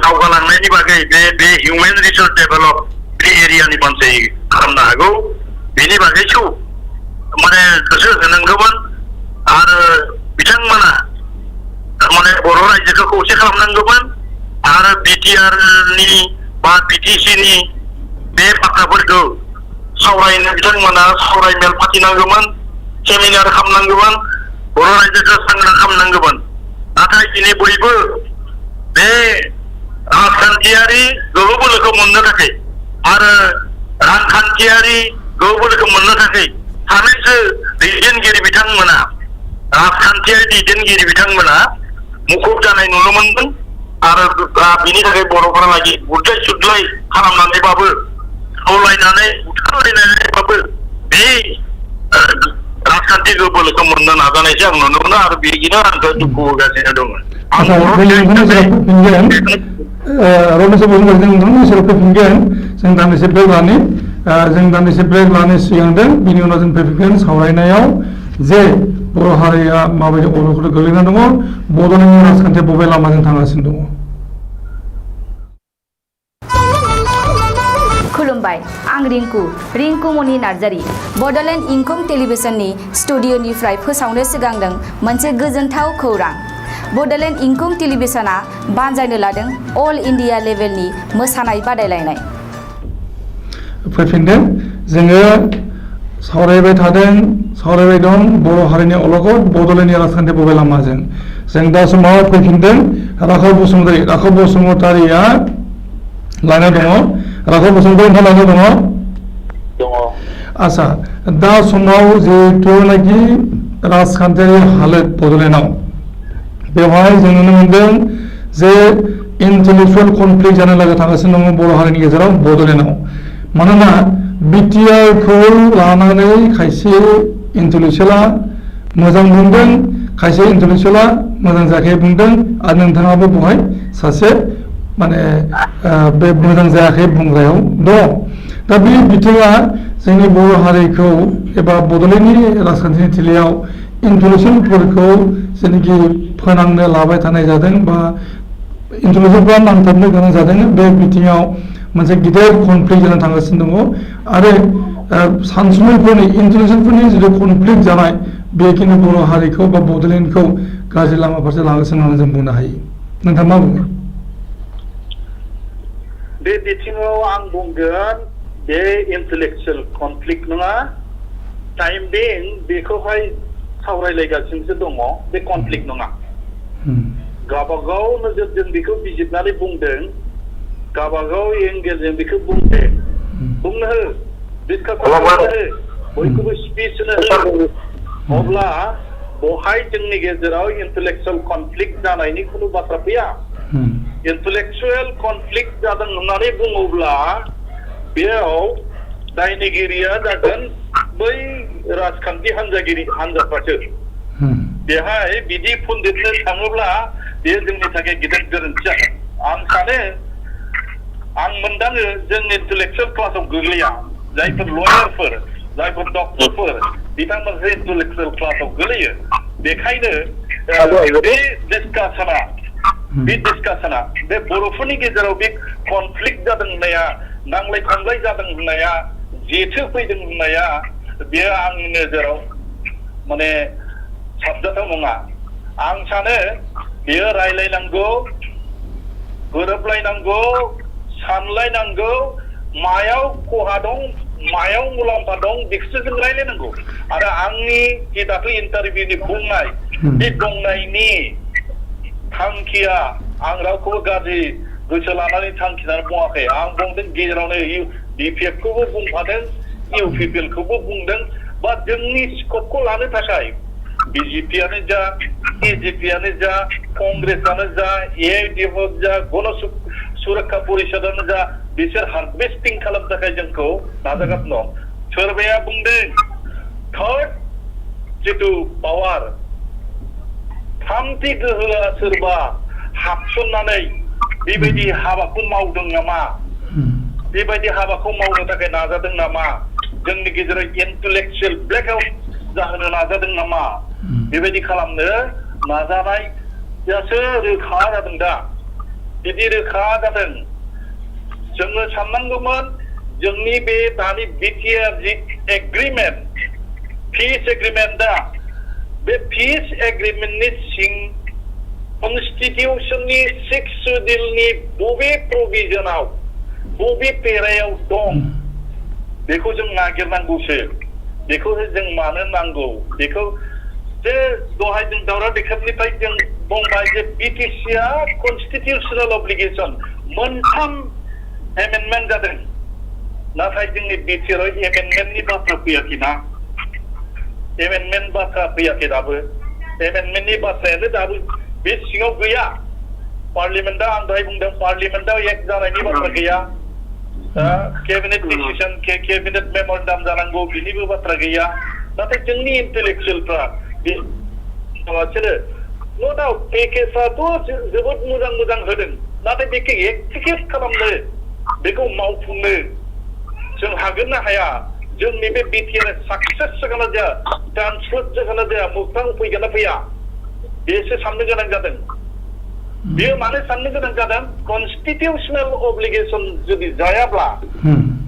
दावगालांनायनि बागै बे हिउमेन रिसोर्स डेभेलप बे एरियानि मानसि खालामनो हागौ बेनि बागैसो माने गोसो होनांगौमोन आरो बिथांमोना माने बर' रायजोखौ खौसे खालामनांगौमोन आरो बिटिआरनि बा बिटिसिनि बे बाथ्राफोरखौ सावरायनो बिथांमोना सावरायमेल फाथिनांगौमोन सेमिनार खालामनांगौमोन बर' रायजोखौ सांग्रां खालामनांगौमोन नाथाय दिनै बयबो बे राजखान्थियारि गोहो बोलोखौ मोननो थाखाय आरो रांखान्थियारि गोहो बोलोखौ मोननो थाखाय सानैसो दैदेनगिरि बिथांमोना राजखान्थियारि दैदेनगिरि बिथांमोना मुखुब जानाय नुनो मोनदों आरो बिनि थाखाय बर'फोरा लागि बुदलाय सुदलाय खालामनानैबाबो खावलायनानै बुथारलायनानैबाबो बे राजखान्थि गोहो बोलोखौ मोननो नाजानायसो आं नुनो मोनो आरो बिदिनो आंखौ दुखु होगासिनो दङ रमेश बसुमतारी फैफिनगोन जों दान्दिसे ब्रेक लानो सिगांदों बिनि उनाव जों फैफिनगोन सावरायनायाव जे बर' हारिया माबायदि अलखद गोग्लैना दङ बड'लेण्डनि राजखान्थिया बबे लामाजों थांगासिनो दङ। खुलुमबाय आं रिंकु मनि नार्जारी बड'लेण्ड इंखं टेलिभिजननि स्टुडिअनिफ्राय फोसावनो सिगांदों मोनसे गोजोनथाव खौरां बड'लेण्ड इंखं टेलिभिजना बानजायनो लादों अल इन्डिया लेभेलनि मोसानाय बादायलायनाय। फैफिनदों जोङो सावरायबाय दं बर' हारिनि अलखद बड'लेण्डनि राजखान्थि बबे लामाजों जों दा समाव फैफिनदों राघव बसुमतारीया लाइनाव दङ राघव बसुमतारी नोंथाङा लाइनाव दङ आच्छा दा समाव जिहेथुनाखि राजखान्थियारि हालोद बड'लेण्डआव बेवहाय जों नुनो मोनदों जे इन्टेलेक्सुवेल कनफ्लिक्ट जानो लागै थांगासिनो दङ बर' हारिनि गेजेराव बड'लेण्डआव मानोना बिटिआरखौ लानानै खायसे इन्टेलेक्सुवेला मोजां बुंदों खायसे इन्टेलेक्सुवेला मोजां जायाखै बुंदों आरो नोंथाङाबो बेवहाय सासे माने बे मोजां जायाखै बुंग्रायाव दङ दा बे बिथिङा जोंनि बर' हारिखौ एबा बड'लेण्डनि राजखान्थिनि थिलियाव इन्टेलेक्सुवेलफोरखौ जेनाखि फोनांनो लाबाय थानाय जादों बा इन्टेलेक्सुवेलफ्रा नांथाबनो गोनां जादों बे बिथिङाव मोनसे गिदिर कनफ्लिक्ट जानो थांगासिनो दङ आरो सानसुमैफोरनि इन्टेलेक्सुवेलफोरनि जिथु कनफ्लिक्ट जानाय बेखिनि बर' हारिखौ बा बड'लेण्डखौ गाज्रि लामा फारसे लांगासिनो होननानै जों बुंनो हायो नोंथाङा मा बुङो बे बिथिङाव आं बुंगोन बे इन्टेलेक्चुयेल कनफ्लिक्ट नङा टाइम बिं बेखौहाय सावरायलायगासिनोसो दङ बे कनफ्लिक्ट नङा गावबागाव नोजोरजों बेखौ बिजिरनानै बुंदों गावबागाव एंगेलजों बेखौ बुंदों बुंनो हो डिसकास खालामनो हो बयखौबो स्पिच होनो हो अब्ला बहाय जोंनि गेजेराव इन्टेलेक्चुयेल कनफ्लिक्ट जानायनि खुनु बाथ्रा फैया इन्टेलेक्चुयेल कनफ्लिक्ट जादों होननानै बुङोब्ला बेयाव दायनिगिरिया जागोन बै राजखान्थि हान्जाफ्रासो बेहाय बिदि फुनदेरनो थाङोब्ला बे जोंनि थाखाय गिदिर गोरोन्थि जागोन आं सानो आं मोनदाङो जों इन्टेलेक्चुयेल क्लासाव गोग्लैया जायफोर लयारफोर जायफोर डक्टरफोर बिथांमोनसो इन्टेलेक्चुयेल क्लासाव गोलैयो बेखायनो बे डिसकासना बे बर'फोरनि गेजेराव बे कनफ्लिक्ट जादों होननाया नांलाय खमलाय जादों होननाया जेथो फैदों होननाया बेयो आंनि नोजोराव माने साबजाथाव नङा आं सानो बेयो रायलायनांगौ गोरोबलायनांगौ सानलायनांगौ मायाव खहा दं मायाव मुलाम्फा दं बेखौसो जों रायलायनांगौ आरो आंनि जे दाख्लै इन्टारभिउनि बुंनाय बे बुंनायनि थांखिया आं रावखौबो गाज्रि गोसो लानानै थांखिनानै बुङाखै आं बुंदों गेजेरावनो डिपिएफखौबो बुंफादों इउपिपिएलखौबो बुंदों बा जोंनि स्कपखौ लानो थाखाय बिजेपियानो जा एजेपियानो जा कंग्रेसआनो जा एआइडिएफआनो जा गण सुरक्षा परिषदानो जा बिसोर हार्वेस्टिं खालामनो थाखाय जोंखौ नाजागासिनो दं सोरबाया बुंदों थार्ड जितु पावार थामथि गोहोआ सोरबा हाबसननानै बेबायदि हाबाखौ मावदों नामा बेबायदि हाबाखौ मावनो थाखाय नाजादों नामा जोंनि गेजेराव इन्टेलेक्चुयेल ब्लेकआउट जाहोनो नाजादों नामा बेबायदि खालामनो नाजानायासो रोखा जादों दा बिदि रोखा जादों जोङो साननांगौमोन जोंनि बे दानि बिटिआर जि एग्रिमेन्ट पिस एग्रिमेन्ट दा बे पिस एग्रिमेन्टनि सिं कनस्टिटिउसननि 6 शेड्युलनि बबे प्रभिजनाव बबे पेरायाव दं बेखौ जों नागिरनांगौसो बेखौ जों मानो नांगौ बेखौ जे दहाय जों दावराव दैखारनिफ्राय जों बुंबाय जे बिटिसिआ कनस्टिटिउसनेल अब्लिगेसन मोनथाम एमेन्डमेन्ट जादों नाथाय जोंनि बिटिआर एमेन्डमेन्टनि बाथ्रा फैयाखैना एमेन्डमेन्ट बाथ्रा फैयाखै दाबो एमेन्डमेन्टनि बाथ्रायानो दाबो बे सिङाव गैया पार्लियामेन्टआ आं दहाय बुंदों पार्लियामेन्टआव एक्ट जानायनि बाथ्रा गैया कैबिनेट डिसिजन कैबिनेट मेमोरेन्डाम जानांगौ बिनिबो बाथ्रा गैया नाथाय जोंनि इन्टेलेक्चुयेलफ्रा बिसोरो नो डाउट पेकेजआथ' जोबोद मोजां होदों नाथाय बेखौ एक्टिकेट खालामनो बेखौ मावफुंनो जों हागोन ना हाया जोंनि बे बिटिआर साक्सेस जागोन ना जाया ट्रान्सफार जागोन ना जाया मोगथां फैगोन ना फैया बेसो साननो गोनां जादों बेयो मानो साननो गोनां जादों कनस्टिटिउसनेल अब्लिगेसन जुदि जायाब्ला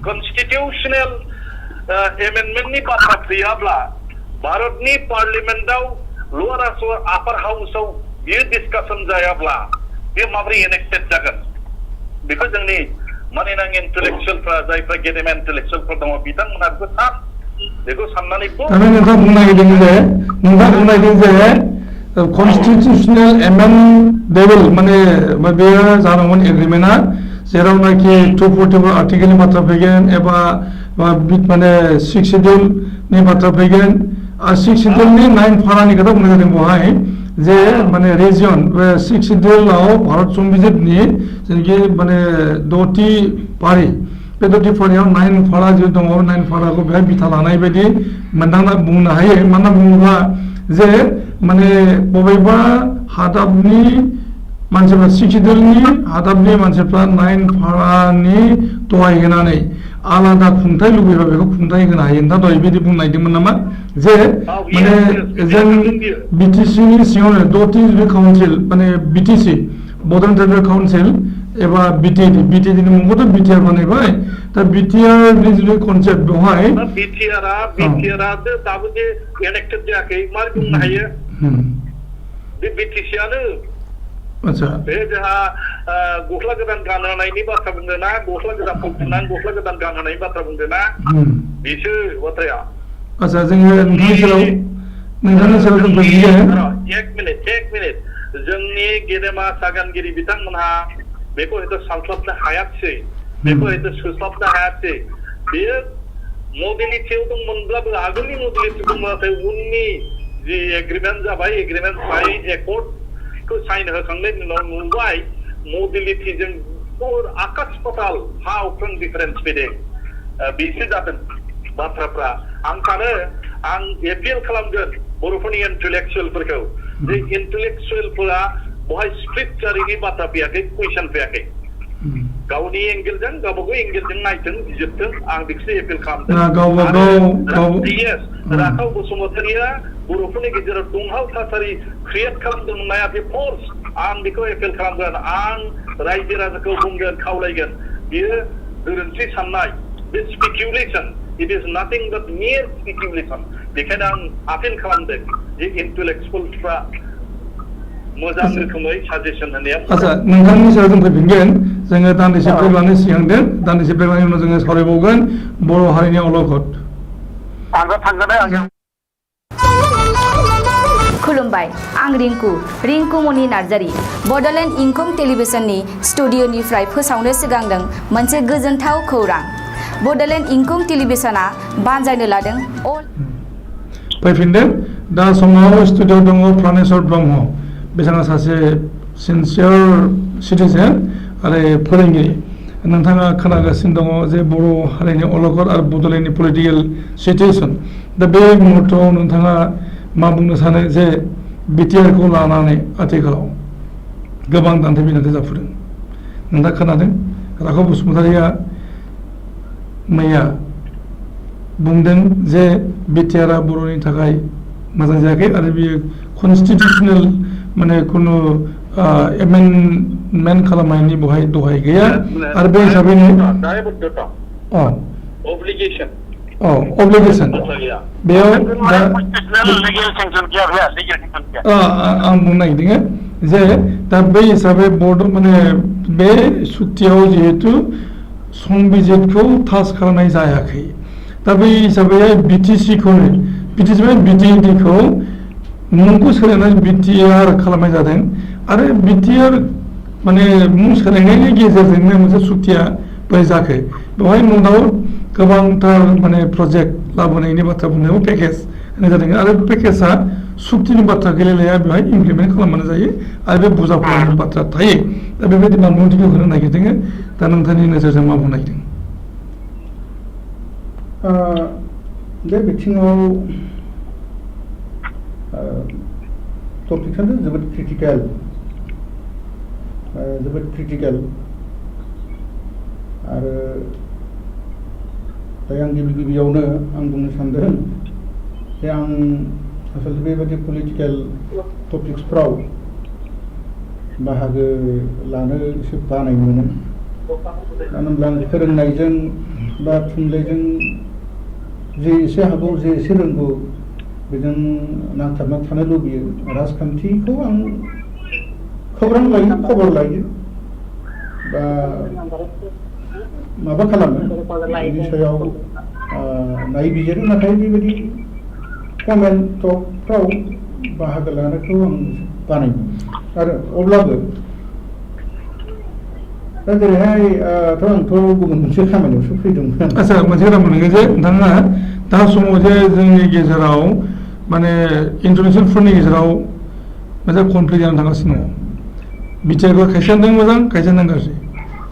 कनस्टिटिउसनेल एमेन्डमेन्टनि बाथ्रा फैयाब्ला भारतनि पार्लियामेन्टआव लवार आपार हाउसआव बियो डिसकासन जायाब्ला बे माबोरै एनेक्टेड जागोन बेखौ जोंनि मानोना इन्टेलेक्चुयेलफ्रा जायफ्रा गेदेमा इन्टेलेक्चुयेलफोर दङ बिथांमोनहा बेखौ साननानै नोंथाङा बुंनो नागिरदों जे कनस्टिटिउसनेल एमेन्डेबल माने बेयो जानांगोन एग्रिमेन्टआ जेरावनाखि 244 आर्टिकेलनि बाथ्रा फैगोन एबा माने 6 शेड्युलनि बाथ्रा फैगोन 6 शेड्युलनि 9 फारानि खोथा बुंनाय जादों बेवहाय जे माने रिजियन बे 6 शेड्युलाव भारत संबिजितनि जेनाखि माने 6थि फारि बे 6थि फारियाव 9 फारा जे दङ 9 फाराखौ बेहाय बिथा लानाय बायदि मोनदांना बुंनो हायो मानो बुङोब्ला जे माने बबेबा हादाबनि मानसिफ्रा 6 शेड्युलनि हादाबनि मानसिफ्रा 9 फारानि दहाय होनानै आलादा खुंथाय लुबैबा बेखौ खुंथाय होनो हायो नोंथाङा दहाय बिदि बुंनो नागिरदोंमोन नामा जे माने जों बिटिसिनि सिङावनो 6थि काउन्सिल माने बिटिसि बड'लेण्ड ट्राइबेल काउन्सिल एबा बिटिआरनि मुंखौथ' बिटिआर बानायबाय दा बिटिआरनि जिथु कनसेप्ट बेवहाय बिटिआरआ दाबो जे इलेक्टेड जायाखै मारै बुंनो हायो बे बिटिसिआनो आदसा बे जोंहा गस्ला गोदान गानहोनायनि बाथ्रा बुंदों ना गस्ला गोदान फैफिननानै गस्ला गोदान गानहोनायनि बाथ्रा बुंदों ना बेसो बाथ्राया आदसा जोङो नोंथांनि सेराव जों फैयो एक मिनिट जोंनि गेदेमा सागानगिरि बिथांमोनहा बेखौ हयथ' सानस्लाबनो हायाखिसै बेखौ हयथ' सोस्लाबनो हायाखिसै बेयो मडेलिटियाव दंमोनब्लाबो आगोलनि मडेलिटि दंब्लाथाय उननि जि एग्रिमेन्ट जाबाय एग्रिमेन्ट एकर्डखौ साइन होखांनायनि उनाव नुबाय मडेलिटिजों आकाश पाताल हा अख्रां डिफारेन्स फैदों बेसो जादों बाथ्राफ्रा आं सानो आं एपिल खालामगोन बर'फोरनि इन्टेलेक्सुवेलफोरखौ जे इन्टेलेक्सुवेलफोरा बहाय स्प्लिट जारिनि बाथ्रा फैयाखै कुइसन फैयाखै गावनि एंगेलजों गावबागाव एंगेलजों नायथों बिजिरथों आं बेखौसो एपिल खालामदों राखाव बसुमतारिया बर'फोरनि गेजेराव दुंहाव थासारि क्रिएट खालामदों होननाया बे फर्स आं बेखौ एपिल खालामगोन आं रायजो राजाखौ बुंगोन खावलायगोन बेयो गोरोन्थि साननाय बे speculation it is nothing but mere speculation बेखायनो आं आपिल खालामदों जे इन्टेलेक्सुवेलफ्रा मोजां रोखोमै साजेसन होनाया आदसा नोंथांनि सायाव जों फैफिनगोन जोङो दान्दिसे ब्रेक लानो सिगांदों दान्दिसे ब्रेक लानायनि उनाव जोङो सावरायबावगोन बर' हारिनि अलखद खुलुमबाय आं रिंकु मनि नार्जारी बड'लेण्ड इंखं टेलिभिजननि स्टुडिअ'निफ्राय फोसावनो सिगांदों मोनसे गोजोनथाव खौरां बड'लेण्ड इंखं टेलिभिजना बानजायनो लादों फैफिनदों दा समाव स्टुडिअ दङ प्रानेश्वर ब्रह्म बिथाङा सासे सिनसियार सिटिजेन आरो फोरोंगिरि नोंथाङा खोनागासिनो दङ जे बर' हारिनि अलखद आरो बड'लेण्डनि पलिटिकेल सिचुवेसन दा बे मुहूर्तआव नोंथाङा मा बुंनो सानो जे बिटिआरखौ लानानै आथिखालाव गोबां दान्थे बिदान्थे जाफुदों नोंथाङा खोनादों राखाव बसुमतारिया मैया बुंदों जे बिटिआरआ बर'नि थाखाय मोजां जायाखै आरो बियो कनस्टिटिउसनेल माने खुनु एमेन्डमेन्ट खालामनायनि बेवहाय दहाय गैया आरो बे हिसाबैनो अब्लिगेसन बेयाव आं बुंनो नागिरदों जे दा बे हिसाबै माने बे सुक्तियाव जिहेतु संबिजितखौ टाच खालामनाय जायाखै दा बे हिसाबै बिटिएडिखौ मुंखौ सोलायनानै बिटिआर खालामनाय जादों आरो बिटिआर माने मुं सोलायनायनि गेजेरजोंनो मोनसे सुक्तिया बोरै जाखो बेवहाय उनाव गोबांथार माने प्रजेक्ट लाबोनायनि बाथ्रा बुंनायाव पेकेज होनाय जादों आरो पेकेजआ सुक्तिनि बाथ्रा गेलेनाया बेवहाय इमप्लिमेन्ट खालामबानो जायो आरो बे बुजाबनायनि बाथ्रा थायो दा बेबायदि मानमोनथिखौ होनो नागिरदों दा नोंथांनि नोजोरजों मा बुंनो नागिरदों बे बिथिङाव टपिकआनो जोबोद क्रिटिकेल आरो दा आं गिबियावनो आं बुंनो सानदों जे आं आसलथे बेबायदि पलिटिकेल टपिक्सफ्राव बाहागो लानो एसे बानाय मोनो मानो होनब्ला आं फोरोंनायजों बा थुनलाइजों जे एसे हागौ जे एसे रोंगौ बेजों नांथाबना थानो लुबैयो राजखान्थिखौ आं खौरां लायो खबर लायो बा माबा खालामो बेनि सायाव नायबिजिरो नाथाय बेबायदि कमेन्ट टकफ्राव बाहागो लानायखौ आं बानाय मोनो आरो अब्लाबो दा जेरैहाय आंथ' गुबुन मोनसे खामानियावसो फैदोंमोन आदसा मोनसे खोथा बुंनो जे नोंथाङा दा समाव जे जोंनि गेजेराव माने इन्टारनेसनेलफोरनि गेजेराव मोनसे कनफ्लिक्ट जानानै थांगासिनो दङ बिटिआरखौ खायसे होनदों मोजां खायसे होनदों गाज्रि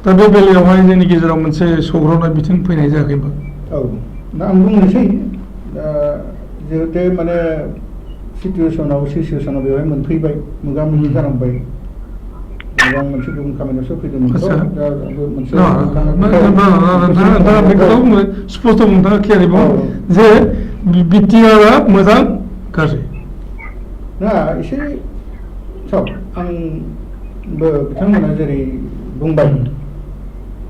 दा बे बेलायावहाय जोंनि गेजेराव मोनसे सौग्रावनाय बिथिं फैनाय जायाखैबा औ दा आं बुंनोसै जिहेतु माने सिचुवेसनाव बेवहाय मोनफैबाय मोगा मोगि जानांबाय आं मोनसे गुबुन खामानियावसो फैदोंमोन नोंथाङा बे खोथाखौ स्पष्ट नोंथाङा क्लियारै बुं जे बिटिआरआ मोजां गाज्रि ना एसे आंबो बिथांमोना जेरै बुंबाय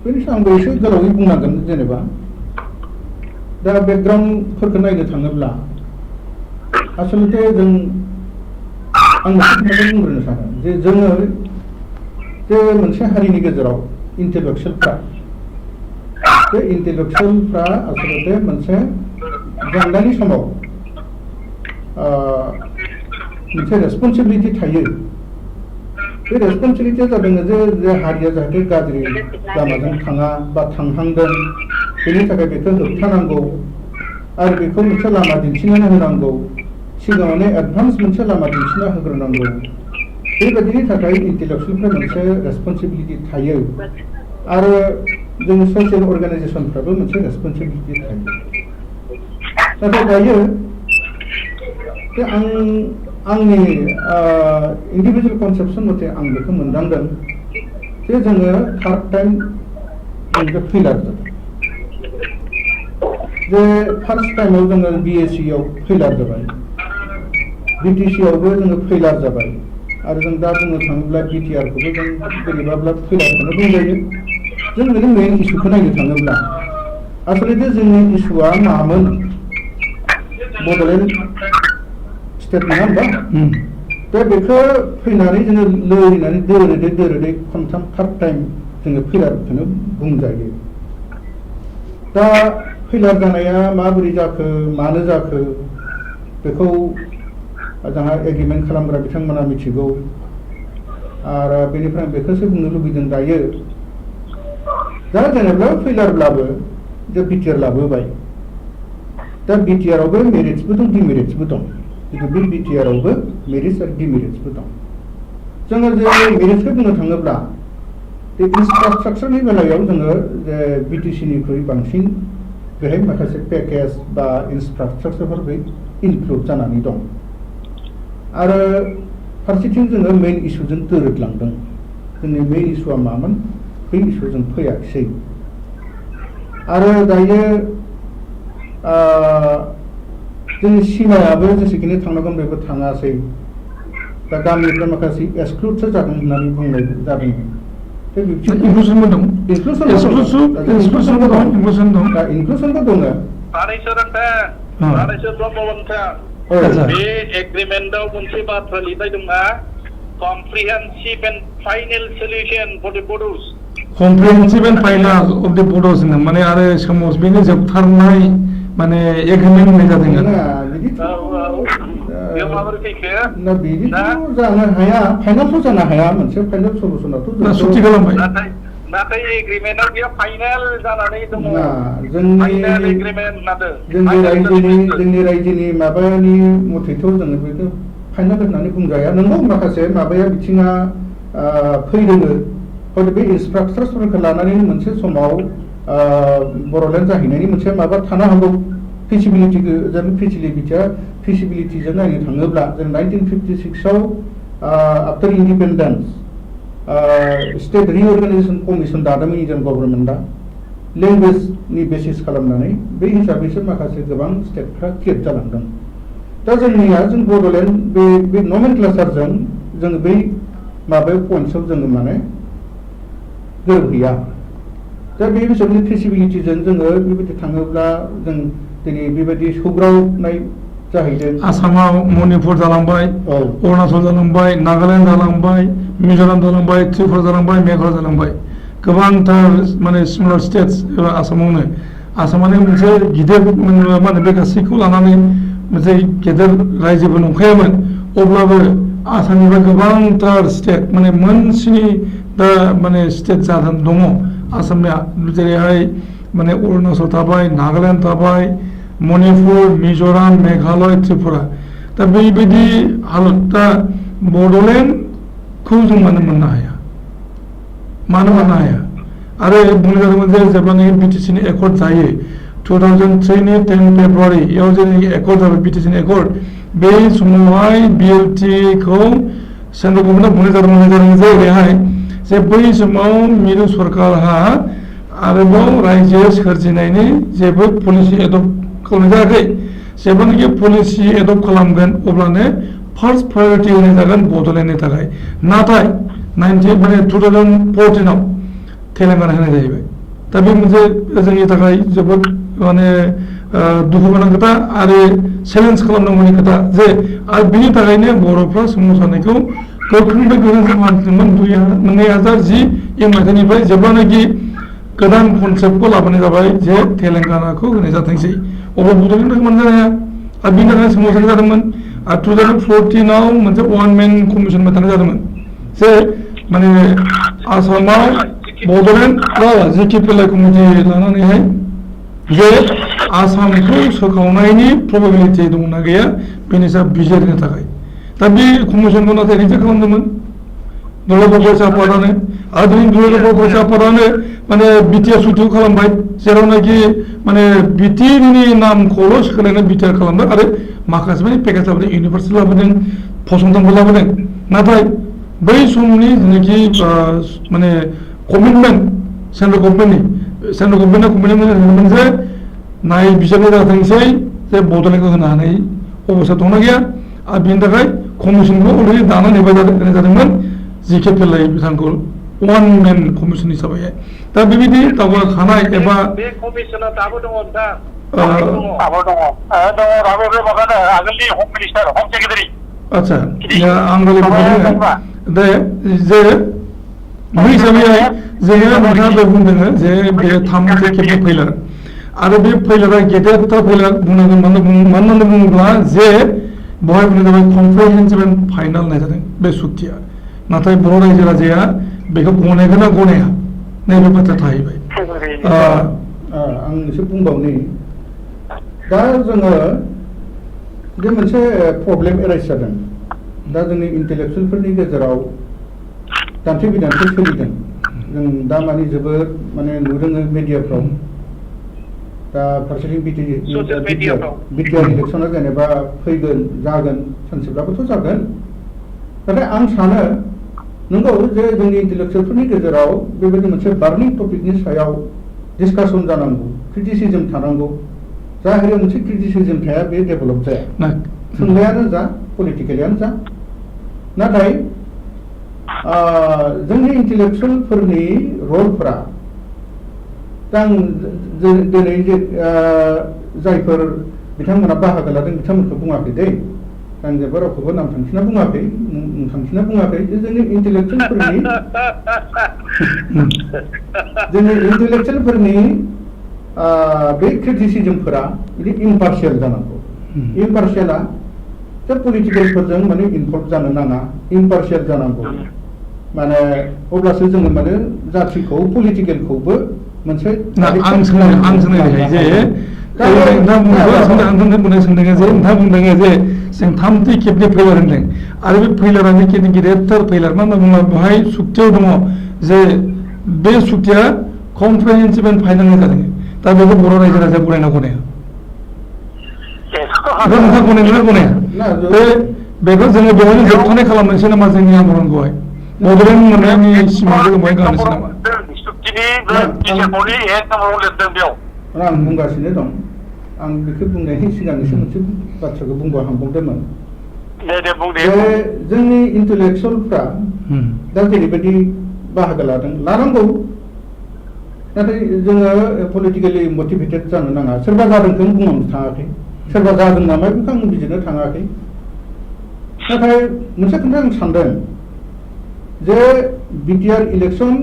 बेनि सायाव आंबो एसे गोलावै बुंनांगोन जेनेबा दा बेकग्राउन्डफोरखौ नायनो थाङोब्ला आसलथे जों आं मोनसे खोथाखौ बुंग्रोनो सानो जे जोङो जे मोनसे हारिनि गेजेराव इन्टेलेक्सुयेलफ्रा बे इन्टेलेक्सुयेलफ्रा आसलते मोनसे जेंनानि समाव मोनसे रेसपन्सिबिलिटि थायो बे रेसपन्सिबिलिटिया जादों जे हारिया जाहाथे गाज्रि लामाजों थाङा बा थांहांदों बेनि थाखाय बेखौ होबथानांगौ आरो बेखौ मोनसे लामा दिन्थिनानै होनांगौ सिगाङावनो एडभान्स मोनसे लामा दिन्थिना होग्रोनांगौ बेबायदिनि थाखाय इन्टेलेक्सुयेलफ्रा मोनसे रेसपन्सिबिलिटि थायो आरो जोंनि ससियेल अर्गानाइजेसनफ्राबो मोनसे रेसपन्सिबिलिटि थायो नाथाय दायो जे आंनि इन्डिभिजुवेल कनसेप्सन मथे आं बेखौ मोनदांदों जे जोङो थार्ड टाइम जों फेलार जादों जे फार्स्ट टाइमाव जोङो BAC आव फेलार जाबाय BTC आवबो जोङो फेलार जाबाय आरो जों दा बुंनो थाङोब्ला BTR खौबो जों बोरैबाब्ला फेलारखौनो बुंजायो जों बेनि मेइन इस्युखौ नायनो थाङोब्ला आसलते जोंनि इस्युआ मामोन बड'लेण्ड स्टेट नङा होमबा दा बेखौ फैनानै जोङो लोरिनानै दोरोदै खनथाम थार्ड टाइम जोङो फेलारखौनो बुंजायो दा फेलार जानाया माबोरै जाखो मानो जाखो बेखौ जोंहा एग्रिमेन्ट खालामग्रा बिथांमोना मिथिगौ आरो बेनिफ्राय आं बेखौसो बुंनो लुबैदों दायो दा जेनेबा फेलारब्लाबो जे BTR लाबोबाय दा BTR आवबो मेरिट्सबो दं डिमेरिट्सबो दं बे BTR आवबो मेरिट्स आरो डिमेरिट्सबो दं जोङो जे मेरिट्सखौ बुंनो थाङोब्ला बे इनफ्रास्ट्राक्चारनि बेलायाव जोङो जे BTC निख्रुइ बांसिन बेहाय माखासे पेकेज बा इनफ्रास्ट्राक्चारफोर इनक्लुड जानानै दं आरो फारसेथिं जोङो मेइन इस्युजों दोरोदलांदों जोंनि मेइन इस्युआ मामोन बे इस्युजों फैयाखिसै आरो दायो जोंनि सिमायाबो जेसेखिनि थांनांगोन बेबो थाङासै दा गामिनिफ्राय माखासे एक्सक्लुडसो जादों होननानै बुंनाय जादों इनक्लुसनबो दं इनक्लुसनबो दङ बे एग्रिमेन्टआव मोनसे बाथ्रा लिरनाय दंना comprehensive and final solution for the Bodos comprehensive and final of the Bodos होनो माने आरो समाव बेनो जोबथारनाय माने एग्रिमेन्ट होननाय जादों ना बिदिथ' जानो हाया फाइनालथ' जानो हाया मोनसे फाइनाल सल्युसनाथ' सुथि खालामबाय नाथाय एग्रिमेन्टआव बेयो फाइनाल जानानै दङ जोंनि रायजोनि माबानि मथेथ' जोङो बेखौ फाइनाल होननानै बुंजाया नंगौ माखासे माबाया बिथिङा फैदोङो हयथ' बे इनफ्रास्ट्राक्चारफोरखौ लानानै मोनसे समाव बड'लेण्ड जाहैनायनि मोनसे माबा थानो हागौ फिजिबिलिटिजों नायनो थाङोब्ला जों 1956 आव आफ्टार इन्डिपेन्डेन्स स्टेट रिअर्गानाइजेसन कमिसन दादोंमोन इन्डियान गभर्नमेन्टआ लेंगुवेजनि बेसिस खालामनानै बे हिसाबैसो माखासे गोबां स्टेटफ्रा क्रिएट जालांदों दा जोंनिया जों बड'लेण्ड बे नमेनक्लेचारजों जोङो बै माबायाव पइन्ट्सआव जोङो माने गोरोबहैया दा बे हिसाबनि फिजिबिलिटिजों जोङो बेबायदि थाङोब्ला जों दिनै बेबायदि सौग्रावनाय जाहैदों आसामाव मणिपुर जालांबाय अरुणाचल जालांबाय नागालेण्ड जालांबाय मिज'राम जालांबाय त्रिपुरा जालांबाय मेघालय जालांबाय गोबांथार माने सिमिलार स्टेट्स एबा आसामानो मोनसे गिदिर मा होनो बे गासैखौ लानानै मोनसे गेदेर रायजोबो नंखायामोन अब्लाबो आसामनिफ्राय गोबांथार स्टेट माने मोनस्नि दा माने स्टेट जादों दङ आसामनिया जेरैहाय माने अरुणाचल थाबाय नागालेण्ड थाबाय मणिपुर मिज'राम मेघालय त्रिपुरा दा बेबायदि हालत दा बड'लेण्डखौ जों मानो मोननो हाया आरो बुंनाय जादोंमोन जे जेब्लानाखि BTC नि एकर्ड जायो 2003 नि 10 फेब्रुवारियाव जेनाखि एकर्ड जाबाय BTC नि एकर्ड बे समावहाय BLT खौ सेन्ट्रेल गभर्नमेन्टआ बुंनाय जादोंमोन जे ओरैहाय जे बै समाव मिरु सरकारहा आरोबाव रायजो सोरजिनायनि जेबो पलिसि एडप्ट खालामनाय जायाखै जेब्लानाखि पलिसि एडप्ट खालामगोन अब्लानो फार्स्ट प्रायरिटि होनाय जागोन बड'लेण्डनि थाखाय नाथाय 2014 आव तेलेंगाना होनाय जाहैबाय दा बे मोनसे जोंनि थाखाय जोबोद माने दुखु गोनां खोथा आरो चेलेन्ज खालामनांगौनि खोथा जे आरो बिनि थाखायनो बर'फ्रा सोमावसारनायखौ गोख्रोंनिफ्राय गोख्रों खालामदोंमोन 2010 मायथाइनिफ्राय जेब्लानाखि गोदान कनसेप्टखौ लाबोनाय जाबाय जे तेलेंगानाखौ होनाय जाथोंसै अब्ला बड'लेण्डखौ मोननो हाया आरो बिनि थाखाय सोमावसारनाय जादोंमोन आरो 2014 मोनसे वान मेन कमिसन बानायनाय जादोंमोन जे माने आसामाव बड'लेण्ड जिके पिएलआइ कमिटि लानानैहाय जे आसामखौ सोखावनायनि प्रबेबिलिटि दंना गैया बेनि सायाव बिजिरनो थाखाय दा बे कमिसनखौ नाथाय रिजेक्ट खालामदोंमोन दुलाराय फरायसा आफादानो आरो दिनै दुलाराय फरायसा आफादानो माने बिटिआर सुटिउ खालामबाय जेरावनाखि माने बिटिआरनि नामखौल' सोलायनानै बिटिआर खालामदों आरो माखासे माने पेकेज लाबोदों इउनिभार्सिटि लाबोदों फसंथानफोर लाबोदों नाथाय बै समनि जेनाखि माने कमिटमेन्ट सेन्ट्रेल गभर्नमेन्टआ कमिटमेन्ट होदोंमोन जे नायबिजिरनाय जाथोंसै जे बड'लेण्डखौ होनो हानाय अबस्था दंना गैया आरो बेनि थाखाय कमिसनखौ अलरेडि दानानै होनाय जादोंमोन जिके पिएलआइ बिथांखौ वान मेन कमिसन हिसाबैहाय दा बेबायदि दावगाखानाय एबा बे कमिसना दाबो दङ नोंथां दाबो दङ दाबो बे माबानो आगोलनि हम मिनिस्टार हम सेक्रेटारि आच्छा आं रायलायबाय दे जे बे हिसाबैहाय जोङो नोंथाङा दहाय बुंदों जे बे थामथि खेबनि फैलार आरो बे फैलारा गेदेरथार फैलार बुंनांगोन मानो होननानै बुङोब्ला जे बहाय बुंनाय जाबाय कमप्रिहेन्सिभ एन्ड फाइनाल होननाय जादों बे सुक्तिया नाथाय बर' रायजो राजाया बेखौ गनायगोन ना गनाया नैबे बाथ्रा थाहैबाय आं एसे बुंबावनि दा जोङो जे मोनसे प्रब्लेम एराइज जादों दा जोंनि इन्टेलेक्सुयेलफोरनि गेजेराव दान्थे बिदान्थे सोलिदों जों दा माने जोबोद माने नुदों मिडियाफ्राव दा फारसेथिं बिटिआर इलेक्सना जेनेबा फैगोन जागोन सानसेब्लाबोथ' जागोन नाथाय आं सानो नंगौ जे जोंनि इन्टेलेक्सुयेलफोरनि गेजेराव बेबायदि मोनसे बार्निं टपिकनि सायाव डिसकासन जानांगौ क्रिटिसिजम थानांगौ जाहाथे मोनसे क्रिटिसिजम थाया बे डेभेलप जाया थुनलाइयानो जा पलिटिकेलियानो जा नाथाय जोंनि इन्टेलेक्सुयेलफोरनि रलफोरा दा आं दिनै जायफोर बिथांमोना बाहागो लादों बिथांमोनखौ बुङाखै दै आं जेबो रावखौबो नाम थांखिना बुङाखै जे जोंनि इन्टेलेक्सुयेलफोरनि बे क्रिटिसिजमफोरा बिदि इम्पार्शियेल जानांगौ इम्पार्शियेला दा पलिटिकेलफोरजों माने इनभल्भ जानो नाङा इम्पार्शियेल जानांगौ माने अब्लासो जोङो माने जाथिखौ पलिटिकेलखौबो मोनसे आं सोंनाय जे नोंथाङा बुंदों जे जों थामथि खेबनि फैलार होनदों आरो बे फैलारानो गेदेरथार फैलार मा होनना बुङोब्ला बेवहाय सुक्तियाव दङ जे बे सुक्तिया कमप्रिहेन्सिभ एन्ड फाइनाल जादों दा बेखौ बर' रायजो राजाया गनायना गनाया नोंथाङा गनायना गनाया बेखौ जोङो बेवहायनो जोबथानाय खालामनोसै नामा जोंनि आन्दलनखौहाय बड'लेण्ड मोननायनि सिमांखौ जों बेवहाय गानोसै नामा आं बुंगासिनो दं आं बेखौ बुंनायनि सिगां एसे मोनसे बाथ्राखौ बुंबावहांबावदोंमोन जोंनि इन्टेलेक्सुयेलफ्रा दा जेरैबायदि बाहागो लानांगौ नाथाय जोङो पलिटिकेलि मटिभेटेड जानो नाङा सोरबा जादोंखौ बुंनो थाङाखै सोरबा जादों नामा बेखौ आं बिजिरनो थाङाखै नाथाय मोनसे खोथा आं सानदों जे बिटिआर इलेक्सन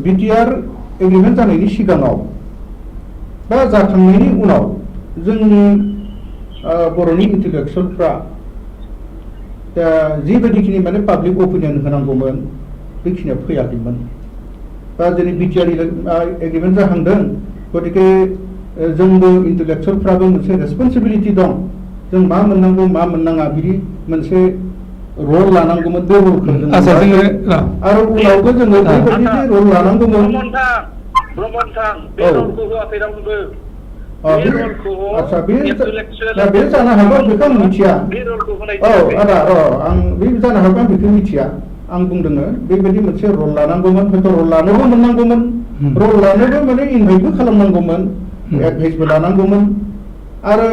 बिटिआर एग्रिमेन्ट जानायनि सिगाङाव बा जाखांनायनि उनाव जोंनि बर'नि इन्टेलेक्सुयेलफ्रा जिबायदिखिनि माने पाब्लिक अपिनियन होनांगौमोन बेखिनिया फैयाखैमोन बा दिनै बिटिआर एग्रिमेन्ट जाहांदों गतिके जोंबो इन्टेलेक्सुयेलफ्राबो मोनसे रेसपन्सिबिलिटि दं जों मा मोननांगौ मा मोननाङा बिदि मोनसे रल लानांगौमोन बे रलखौ आरो उनावबो जोङो बेबायदि रल लानांगौमोन आच्छा बे जानो हागौ बेखौ आं मिथिया आदा आं बे जानो हागौ आं बेखौ मिथिया आं बुंदों बेबायदि मोनसे रल लानांगौमोन हयथ' रल लानोबो मोननांगौमोन रल लानोबो माने इनभाइटबो खालामनांगौमोन एडभाइसबो लानांगौमोन आरो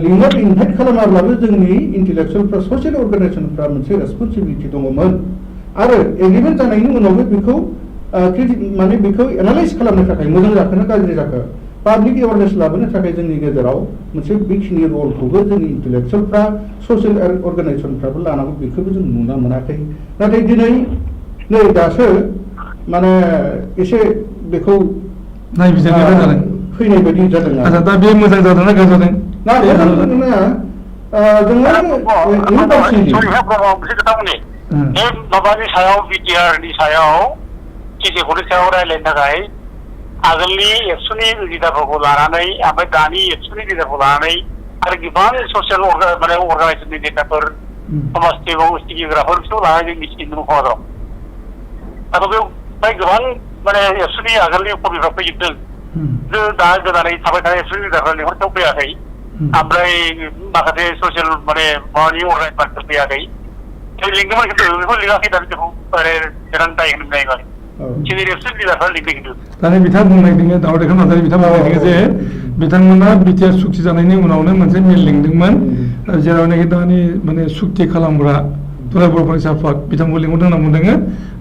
लिंनाय इनभाइट खालामाब्लाबो जोंनि इन्टेलेक्सुयेलफ्रा ससियेल अर्गानाइजेसनफ्रा मोनसे रेसपन्सिबिलिटि दङमोन आरो एग्रिमेन्ट जानायनि उनावबो बेखौ माने बेखौ एनालाइज खालामनो थाखाय मोजां जाखो ना गाज्रि जाखो पाब्लिक एवारनेस लाबोनो थाखाय जोंनि गेजेराव मोनसे बेखिनि रलखौबो जोंनि इन्टेलेक्सुयेलफ्रा ससियेल अर्गानाइजेसनफ्राबो लानांगौ बेखौबो जों नुनो मोनाखै नाथाय दिनै नै दासो माने एसे बेखौ नायबिजिरनाय जादों फैनाय बायदि जादों आচ্ছা दा बे मोजां जादोंना गाज्रि जादों ना माबानि सायाव बिटिआरनि सायाव केटेगरि सायाव रायज्लायनो थाखाय आगोलनि एबसुनि लिडारफोरखौ लानानै ओमफ्राय दानि एबसुनि लिडारखौ लानानै आरो गोबां ससियेल माने अर्गानाइजेसननि नेताफोर समाज सिबिग्राफोर बिसोरखौ लानानै जों मिथिनो दङ आरो बेवहाय गोबां माने एबसुनि आगोलनि कबिफ्रा फैजोबदों दा गोदानै थाबाय थानाय एबसुनि लिडारफ्रा लेंहरथाव फैयाखै ओमफ्राय माखासे ससियेल माने माबानि अर्गानाइजेसनफोर फैयाखै लिंदोंमोन खिन्थु बेखौ लिङाखै दा बेखौ गोदान दाय होनो नायबाय सिनियर एबसुनि लिडारफ्रा लिंदों खिन्थु दानि बिथाङा बुंनायदों दावडेखान नार्जारि बिथाङा बुंनायदों जे बिथांमोना बिटिआर सुक्ति जानायनि उनावनो मोनसे मेल लिंदोंमोन जेरावनाखि दानि माने सुक्ति खालामग्रा दुलाराय बर' फरायसा आफाद बिथांखौ लिंहरदों होनना बुंदों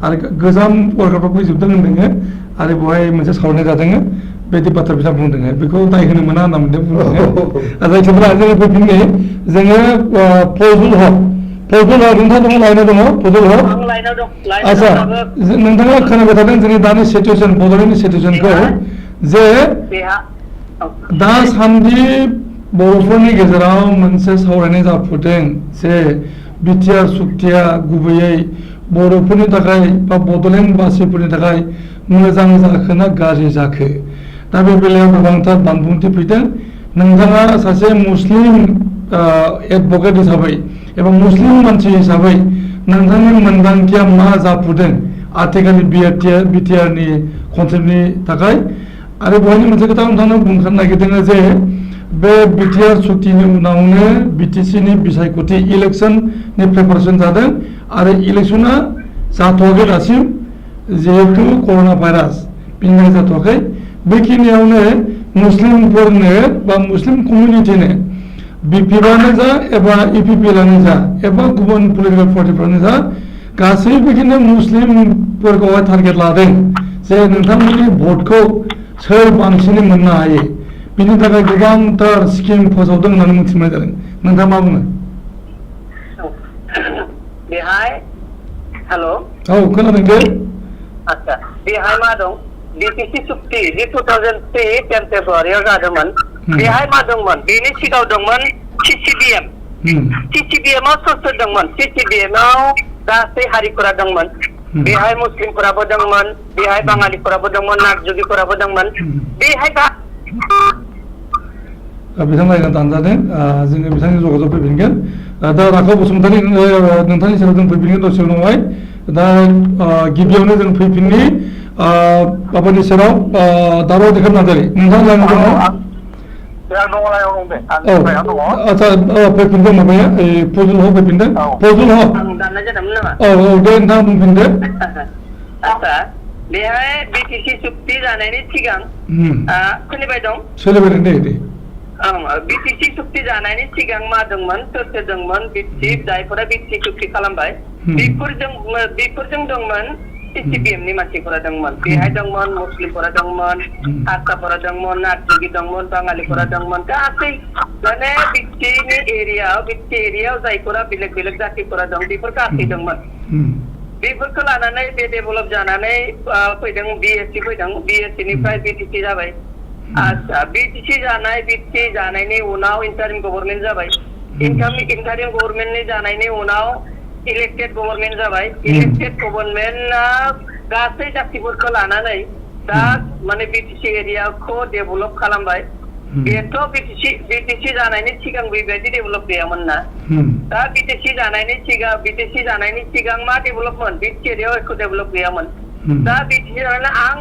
आरो गोजाम वर्कारफ्रा फैजोबदों होनदों आरो बेवहाय मोनसे सावरायनाय जादों बेदि बाथ्रा बिथाङा बुंदों बेखौ दाय होनो मोना होनना बुंदों जायखिजाया जोङो फैफिनो जोङो फजल हक नोंथाङा दङ लाइनाव दङ फजल हक आচ্ছা नोंथाङा खोनाबाय थादों जोंनि दानि सिटुएसन बड'लेण्डनि सिटुएसनखौ जे दासान्दि बर'फोरनि गेजेराव मोनसे सावरायनाय जाफुदों जे बिटिआर सुक्तिया गुबैयै बर'फोरनि थाखाय बा बड'लेण्डबासिफोरनि थाखाय मोजां जाखो ना गाज्रि जाखो दा बे बेलायाव गोबांथार बानबुंथि फैदों नोंथाङा सासे मुस्लिम एडभकेट हिसाबै एबा मुस्लिम मानसि हिसाबै नोंथांनि मोनदांथिया मा जाफुदों आथिखालनि बिटिआरनि कनसेप्टनि थाखाय आरो बेवहायनो मोनसे खोथा नोंथांनो बुंनो नागिरदों जे बे बिटिआर सुक्तिनि उनावनो बिटिसिनि बिसायख'थि इलेक्सननि प्रिपारेसन जादों आरो इलेक्सना जाथ'वाखै दासिम जिहेतु कर'ना भाइरास बिनि थाखाय जाथ'वाखै बेखिनियावनो मुस्लिमफोरनो बा मुस्लिम कमिउनिटिनो बिपिआरआनो जा एबा इपिपिएलआनो जा एबा गुबुन पलिटिकेल पार्टिफ्रानो जा गासैबो बिदिनो मुस्लिमफोरखौहाय टारगेट लादों जे नोंथांमोननि भटखौ सोर बांसिनै मोननो हायो बिनि थाखाय गोबांथार स्किम फोसावदों होननानै मिथिनाय जादों नोंथाङा मा बुङो बेहाय हेल' औ खोनादों दे आচ্ছা बेहाय मा दं बिटिसि सुक्ति जि 2003 10 फेब्रुवारियाव जादोंमोन बेहाय मा दंमोन बेनि सिगाङाव दंमोन सिसिबिएम सिसिबिएमआव सोर सोर दंमोन सिसिबिएमआव गासै हारिफोरा दंमोन बेहाय मुस्लिमफोराबो दंमोन बेहाय बाङालिफोराबो दंमोन नागजुगिफोराबो दंमोन बेहाय बिथांमोना दानजादों जोङो बिथांनि जगाजग फैफिनगोन दा राखाव बसुमतारी नोंथांनि सेराव जों फैफिनगोन दसे उनावहाय दा गिबियावनो जों फैफिननि माबानि सेराव दाराव देखान नार्जारि नोंथाङा लाइन दङ आচ্ছা फैफिनदों माबाया फजल हक फैफिनदों फजल हक औ दे नोंथाङा बुंफिनदो आচ্ছা बेहाय बिटिसि सुक्ति जानायनि सिगां खोनाबाय दं सोलिबाय दे बिटिसि सुक्ति जानायनि सिगां मा दंमोन सोर सोर दंमोन जायफोरा बिटिसि सुक्ति खालामबाय बेफोरजों दंमोन सिसिबिएमनि मानसिफोरा दंमोन बेहाय दंमोन मुस्लिमफोरा दंमोन हारसाफोरा दंमोन नागजुगि दंमोन बाङालिफोरा दंमोन गासै माने बिटिसिनि एरियायाव जायफोरा बेलेग बेलेग जातिफोरा दं बेफोर गासै दंमोन बेफोरखौ लानानै बे डेभेलप जानानै फैदों बिएससि फैदों बिएससिनिफ्राय बिटिसि जाबाय आচ্ছা बिटिसि जानायनि उनाव इन्टारिम गभर्नमेन्ट जाबाय इन्टारिम गभर्नमेन्टनि जानायनि उनाव इलेक्टेड गभर्नमेन्ट जाबाय इलेक्टेड गभर्नमेन्टआ गासै जातिफोरखौ लानानै दा माने बिटिसि एरियाखौ डेभेलप खालामबाय बेथ' बिटिसि जानायनि सिगां बेबायदि डेभेलप गैयामोन ना दा बिटिसि जानायनि सिगां मा डेभेलपमोन बिटिसि एरियायाव एख' डेभेलप गैयामोन दा बिटिसि जानानै आं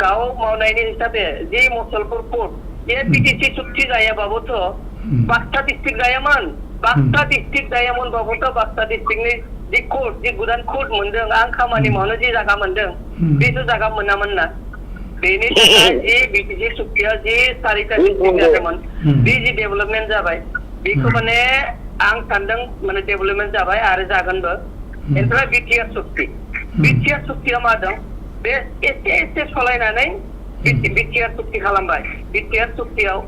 गाव मावनायनि हिसाबै जि मुसलपुर कोर्ट बे बिटिसि सुक्ति जायाबाबोथ' बाक्सा डिस्ट्रिक्ट जायामोन बाक्सा डिस्ट्रिक्ट जायामोनबाबोथ' बाक्सा डिस्ट्रिक्टनि जि कोर्ट जि गोदान कोर्ट मोनदों आं खामानि मावनो जि जागा मोनदों बेथ' जागा मोनामोन ना बेनि थाखाय जि बिटिसि सुक्तिया जि 4टा डिस्ट्रिक्ट जादोंमोन बे जि डेभेलपमेन्ट जाबाय बेखौ माने आं सानदों माने डेभेलपमेन्ट जाबाय आरो जागोनबो ओमफ्राय बिटिआर सुक्तिया मा दं बे एसे सलायनानै बिटिआर सुक्ति खालामबाय बिटिआर सुक्तियाव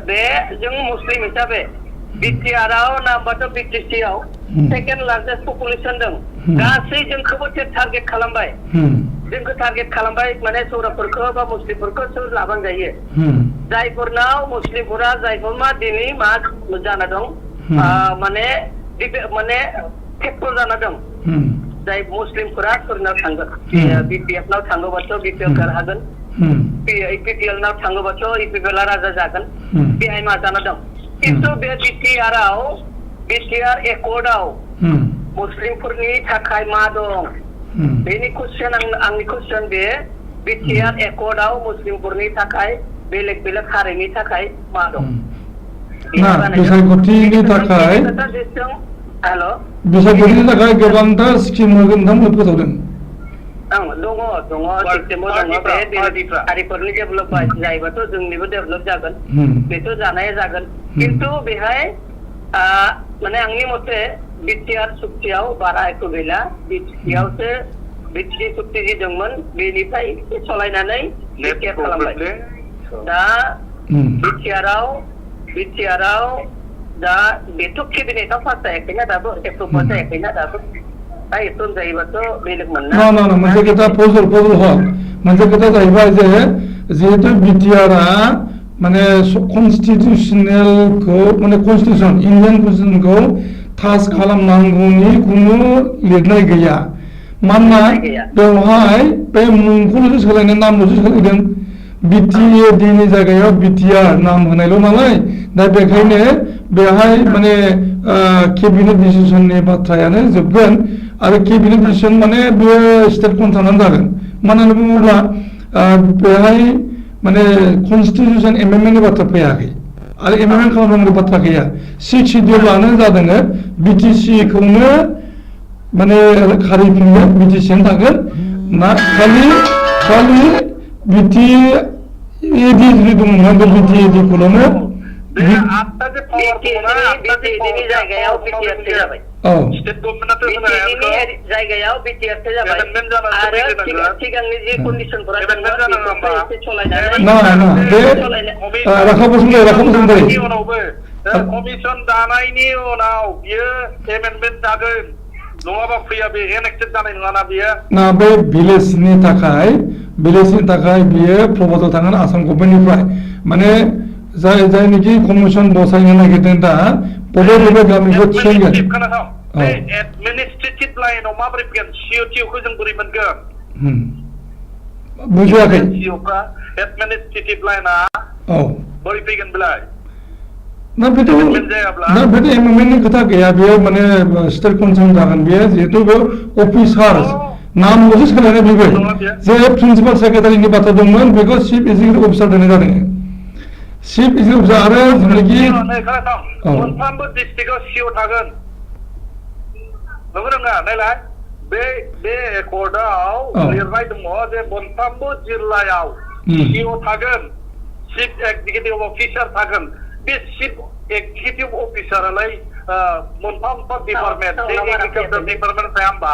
बे जों मुस्लिम हिसाबै बिटिआरआव नाम्बारथ' बिटिसिआव सेकेन्ड लार्जेस्ट पपुलेसन दं गासै जोंखौबो टारगेट खालामबाय जोंखौ टारगेट खालामबाय माने सौराफोरखौ बा मुस्लिमफोरखौ सोर लाबां जायो जायफोरनाव मुस्लिमफोरा जायफोर मा दिनै मा जाना दं माने फेक्टर जाना दं जाय मुस्लिमफोरा सोरनाव थांगोन बिपिएफनाव थाङोबाथ' बिपिएफ गारहागोन इपिपिएलनाव थाङोबाथ' इपिपिएलआ राजा जागोन बेहाय मा जाना दं खिन्थु बे बिटिआर एकर्डआव मुस्लिमफोरनि थाखाय मा दं बेनि कुइसन आंनि कुइसन बे बिटिआर एकर्डआव मुस्लिमफोरनि थाखाय बेलेग बेलेग हारिनि थाखाय मा दं बिसायख'थिनि थाखाय हेल' बिसायख'थिनि थाखाय गोबांथार स्किम होगोन नोंथांमोन फोसावदों दङ सिस्टेमाव दङ बे हारिफोरनि डेभेलप जायोबाथ' जोंनिबो डेभेलप जागोन बेथ' जानाया जागोन खिन्थु बेहाय माने आंनि मथे बिटिआर सुक्तियाव बारा एख' गैला बिटिसियावसो बिटिसि सुक्ति जि दंमोन बेनिफ्राय सलायनानै बिटिआर खालामबाय दा बिटिआरआव दा बेथ' केबिनेटआव पास जायाखैना दाबो एप्रुभ जायाखैना दाबो दा एप्रुभ जायोबाथ' बेलेग मोनना मोनसे खोथा फजल हक मोनसे खोथा जाहैबाय जे जिहेतु बिटिआरआ माने कन्स्टिटिउसनेलखौ माने कन्स्टिटिउसन इन्डियान कन्स्टिटिउसनखौ टाच खालामनांगौनि खुनु लिरनाय गैया मानोना बेवहाय बे मुंखौल'सो सोलायनाय नामल'सो सोलायदों बिटिएडिनि जायगायाव बिटिआर नाम होनायल' नालाय दा बेखायनो बेहाय माने केबिनेट डिसिसननि बाथ्रायानो जोबगोन आरो केबिनेट डिसिसन माने बे स्टेट कन्ट्रलानो जागोन मानो होनना बुङोब्ला बेहाय माने कन्स्टिटिउसन एमेन्डमेन्टनि बाथ्रा फैयाखै आरो एमेन्डमेन्ट खालामनांगौ बाथ्रा गैया 6 शिडिउलानो जादों बिटिसिखौनो माने खारिफिननो बिटिसिआनो थागोन ना खालि बिटिएडि जुदि दंमोन बे बिटिएडिखौल'नो बिटिएडिनि जायगायाव बिटिआर जाबाय स्टेट गभर्नमेन्टआथ' जायगायाव बिटिआर जाबाय आरो सिगांनि जे कन्डिशनफोरा कमिसन दानायनि उनाव बियो एमेन्डमेन्ट जागोन नङाबा फैया बे एनेक्टेड जानाय नङाना बियो ना बे भिलेजनि थाखाय बियो प्रप'जाल थांगोन आसाम गभर्नमेन्टनिफ्राय माने जायनिखि कमिसन बसायनो नागिरदों दा बबे गामिखौ थिसनगोन एडमिनिस्ट्रेटिभ लाइनाव माबोरै फैगोन सिअटिअखौ जों बोरै मोनगोन बुजियाखै सिअफ्रा एडमिनिस्ट्रेटिभ लाइना बोरै फैगोन बेलाय ना बेथ' एमेन्डमेन्टनि खोथा गैया बेयो माने स्टेट कन्सार्न जागोन बेयो जिहेतु बे अफिसार नामल'सो सोलायनाय बेबो जे प्रिन्सिपाल सेक्रेटारिनि बाथ्रा दंमोन बेखौ चिफ एक्जिकिउटिभ अफिसार दोननाय जादों चिफ एक्जिकिउटिभ अफिसार आरो जेनाखि मोनफ्रोमबो डिस्ट्रिक्टआव सिअ थागोन नंगौ नङा नायलाय बे एकर्डआव लिरनाय दङ जे मोनफ्रोमबो जिल्लायाव सिअ थागोन चिफ एक्जिकिउटिभ अफिसार थागोन बे चिफ एक्जिकिउटिभ अफिसारालाय मोनफा डिपार्टमेन्ट एग्रिकालचार डिपार्टमेन्ट थाया होमबा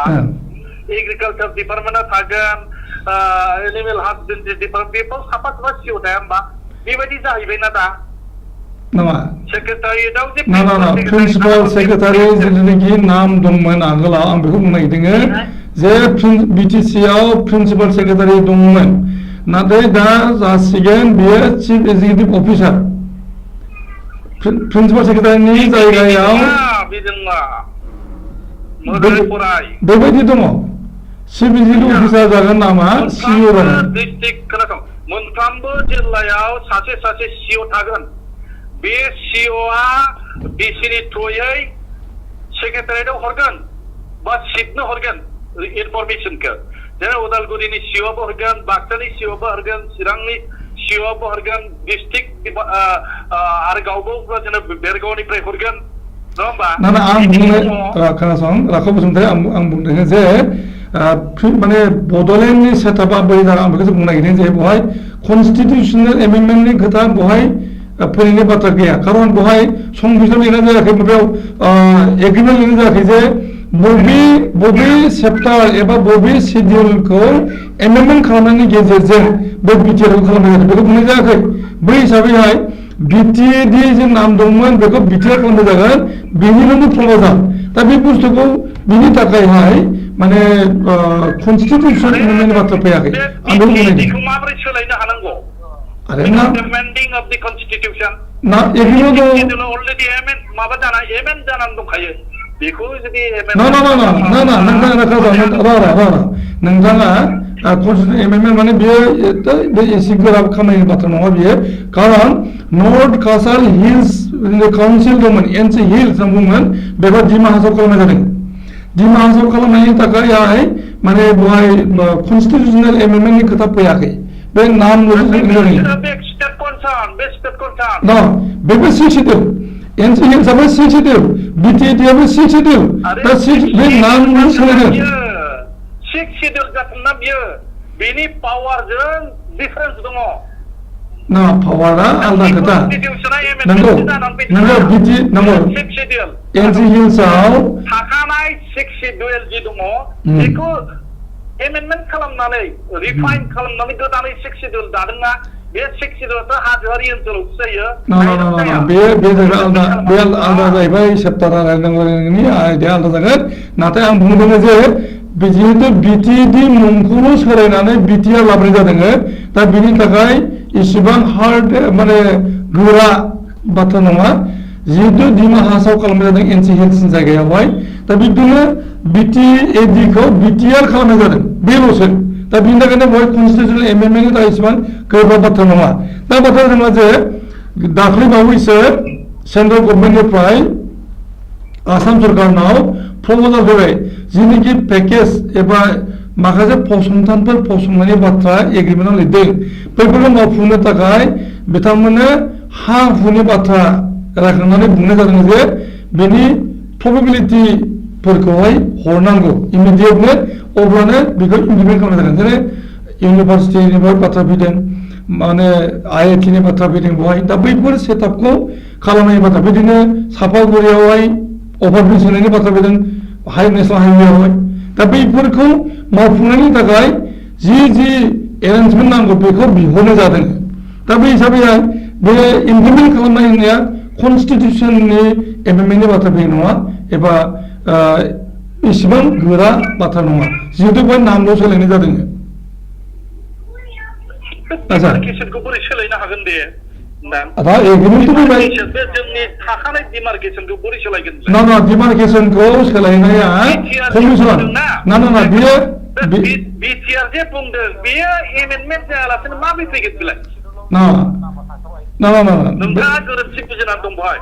एग्रिकालचार डिपार्टमेन्टआ थागोन एनिमेल हासबेन्ड्रि डिपार्टमेन्ट बेफोर साफा सिअ थाया होमबा बेबायदि जाहैबायना दा नङा सेक्रेटारियेटआव जे प्रिन्सिपाल सेक्रेटारि जेनाखि नाम दंमोन आगोलाव आं बेखौ बुंनो नागिरदों जे बिटिसिआव प्रिन्सिपाल सेक्रेटारि दंमोन नाथाय दा जासिगोन बेयो चिफ एक्जिकिउटिभ अफिसार प्रिन्सिपाल सेक्रेटारिनि जायगायाव बेबायदि दङ चिफ एक्जिकिउटिभ अफिसार जागोन नामा सिइअ जागोन डिस्ट्रिक्ट खोनासं मोनफ्रोमबो जिल्लायाव सासे सिइअ थागोन बे सिइअआ डिसिनि थ्रुयै सेक्रेटारियेटआव हरगोन बा चिफनो हरगोन इनफरमेसनखौ जेरै उदालगुरिनि सिइअआबो हरगोन बाक्सानि सिइअआबो हरगोन चिरांनि सिइअआबो हरगोन डिस्ट्रिक्ट आरो गावबो जेनेबा बेरगावनिफ्राय हरगोन नङा होमबा आं बुंनाय खोनासं राखाव बसुमतारी आं बुंदों जे माने बड'लेण्डनि सेटआपआ बोरै जागोन आं बेखौसो बुंनो नागिरदों जे बेवहाय कन्स्टिटिउसनेल एमेन्डमेन्टनि खोथा बेवहाय फैनायनि बाथ्रा गैया खारन बेवहाय संबिजिर लिरनाय जायाखै माबायाव एग्रिमेन्ट लिरनाय जायाखै जे बबे चेप्टार एबा बबे शेड्यूलखौ एमेन्डमेन्ट खालामनायनि गेजेरजों बे बिटिआर खौ खालामनाय जादों बेखौ बुंनाय जायाखै बै हिसाबैहाय बिटिएडि जे नाम दंमोन बेखौ बिटिआर खालामनाय जागोन बेनिनो प्रप'जाल दा बे बुस्थुखौ बिनि थाखायहाय माने कनस्टिटिउसन एमेन्डमेन्टनि बाथ्रा फैयाखै आं बेखौ बुंनाय बेखौ माबोरै सोलायनो हानांगौ आरो ना amending of the constitution ना एग्रिमेन्ट दं अलरेडि माबा एमेन्ड जानानै दंखायो बेखौ जुदि नोंथाङा कनस्टिटिउसन एमेन्डमेन्ट माने बे एसे गोरा खामानिनि बाथ्रा नङा बियो खारन नर्थ कासार हिल्स काउन्सिल दंमोन एनसि हिल्स होनना बुंगोन बेखौ डिमा हासाव खालामनाय जादों डिमा हासाव खालामनायनि थाखायहाय माने बेवहाय कनस्टिटिउसनेल एमेन्डमेन्टनि खोथा फैयाखै बे नाम बेबो सिक्सिटिभ एनसि हिल्सआबो सिक्सिटिभ बिटिएडिआबो सिक्सिटिभ दा बे नाम सोलायदों सिक्स शेड्यूल जाथोंना बियो बेनि पावारजों डिफारेन्स दङ ना पावारा आलदा खोथा नंगौ बिटि नंगौ एनसि हिल्सआव थाखानाय सिक्स शेड्यूल जि दङ बेखौ एमेन्डमेन्ट खालामनानै रिफाइन खालामनानै गोदानै सिक्स शेड्यूल दादोंना बे सिक्स शेड्यूलआथ' हाजोआरि ओनसोलावसो जायो बे आलदा जाहैबाय सेप्टारा रायज्लायनांगौनि आयदाया आलदा जागोन नाथाय आं बुंदों जे जिहेतु बिटिएडि मुंखौल' सोलायनानै बिटिआर लाबोनाय जादों दा बिनि थाखाय इसेबां हार्ड माने गोरा बाथ्रा नङा जिहेतु डिमा हासाव खालामनाय जादों एनसि हिल्सनि जायगायावहाय दा बिदिनो बिटिएडिखौ बिटिआर खालामनाय जादों बेल'सो दा बिनि थाखायनो बेवहाय कनस्टिटिउसनेल एमेन्डमेन्टनि थाखाय इसेबां गोब्राब बाथ्रा नङा दा बाथ्रा नङा जे दाख्लै बावैसो सेन्ट्रेल गभर्नमेन्टनिफ्राय आसाम सरकारनाव प्रप'जाल फैबाय जिनिखि पेकेज एबा माखासे फसंथानफोर फसंनायनि बाथ्रा एग्रिमेन्टआव लिरदों बैफोरखौ मावफुंनो थाखाय बिथांमोननो हा हुनि बाथ्रा रायखांनानै बुंनाय जादों जे बेनि प्रबेबिलिटिफोरखौहाय हरनांगौ इमिडियेटनो अब्लानो बेखौ इमप्लिमेन्ट खालामनाय जागोन जेरै इउनिभार्सिटिनिफ्राय बाथ्रा फैदों माने आइआइटिनि बाथ्रा फैदों बेवहाय दा बैफोर सेटआपखौ खालामनायनि बाथ्रा बिदिनो सापागुरियावहाय अभारब्रिज होनायनि बाथ्रा फैदों नेशनेल हाइवेआवहाय दा बैफोरखौ मावफुंनायनि थाखाय जि एरेन्जमेन्ट नांगौ बेखौ बिहरनाय जादों दा बे हिसाबैहाय बे इमप्लिमेन्ट खालामनाय होननाया कनस्टिटिउसननि एमेन्डमेन्टनि बाथ्रा फैनाय नङा एबा इसेबां गोरा बाथ्रा नङा जिहेतु बेवहाय नामल' सोलायनाय जादों डिमार्केसनखौ बोरै सोलायनो हागोन दे दा एग्रिमेन्ट फैबाय जोंनि थाखानाय डिमार्केसनखौ बोरै सोलायगोन ना डिमार्केसनखौ सोलायनाया कमिसन ना बियो बिटिआर जे बुंदों बेयो एमेन्डमेन्ट जायालासेनो माबोरै फैगोन बेलाय नोंथाङा गोरोन्थि बुजिनानै दं बेवहाय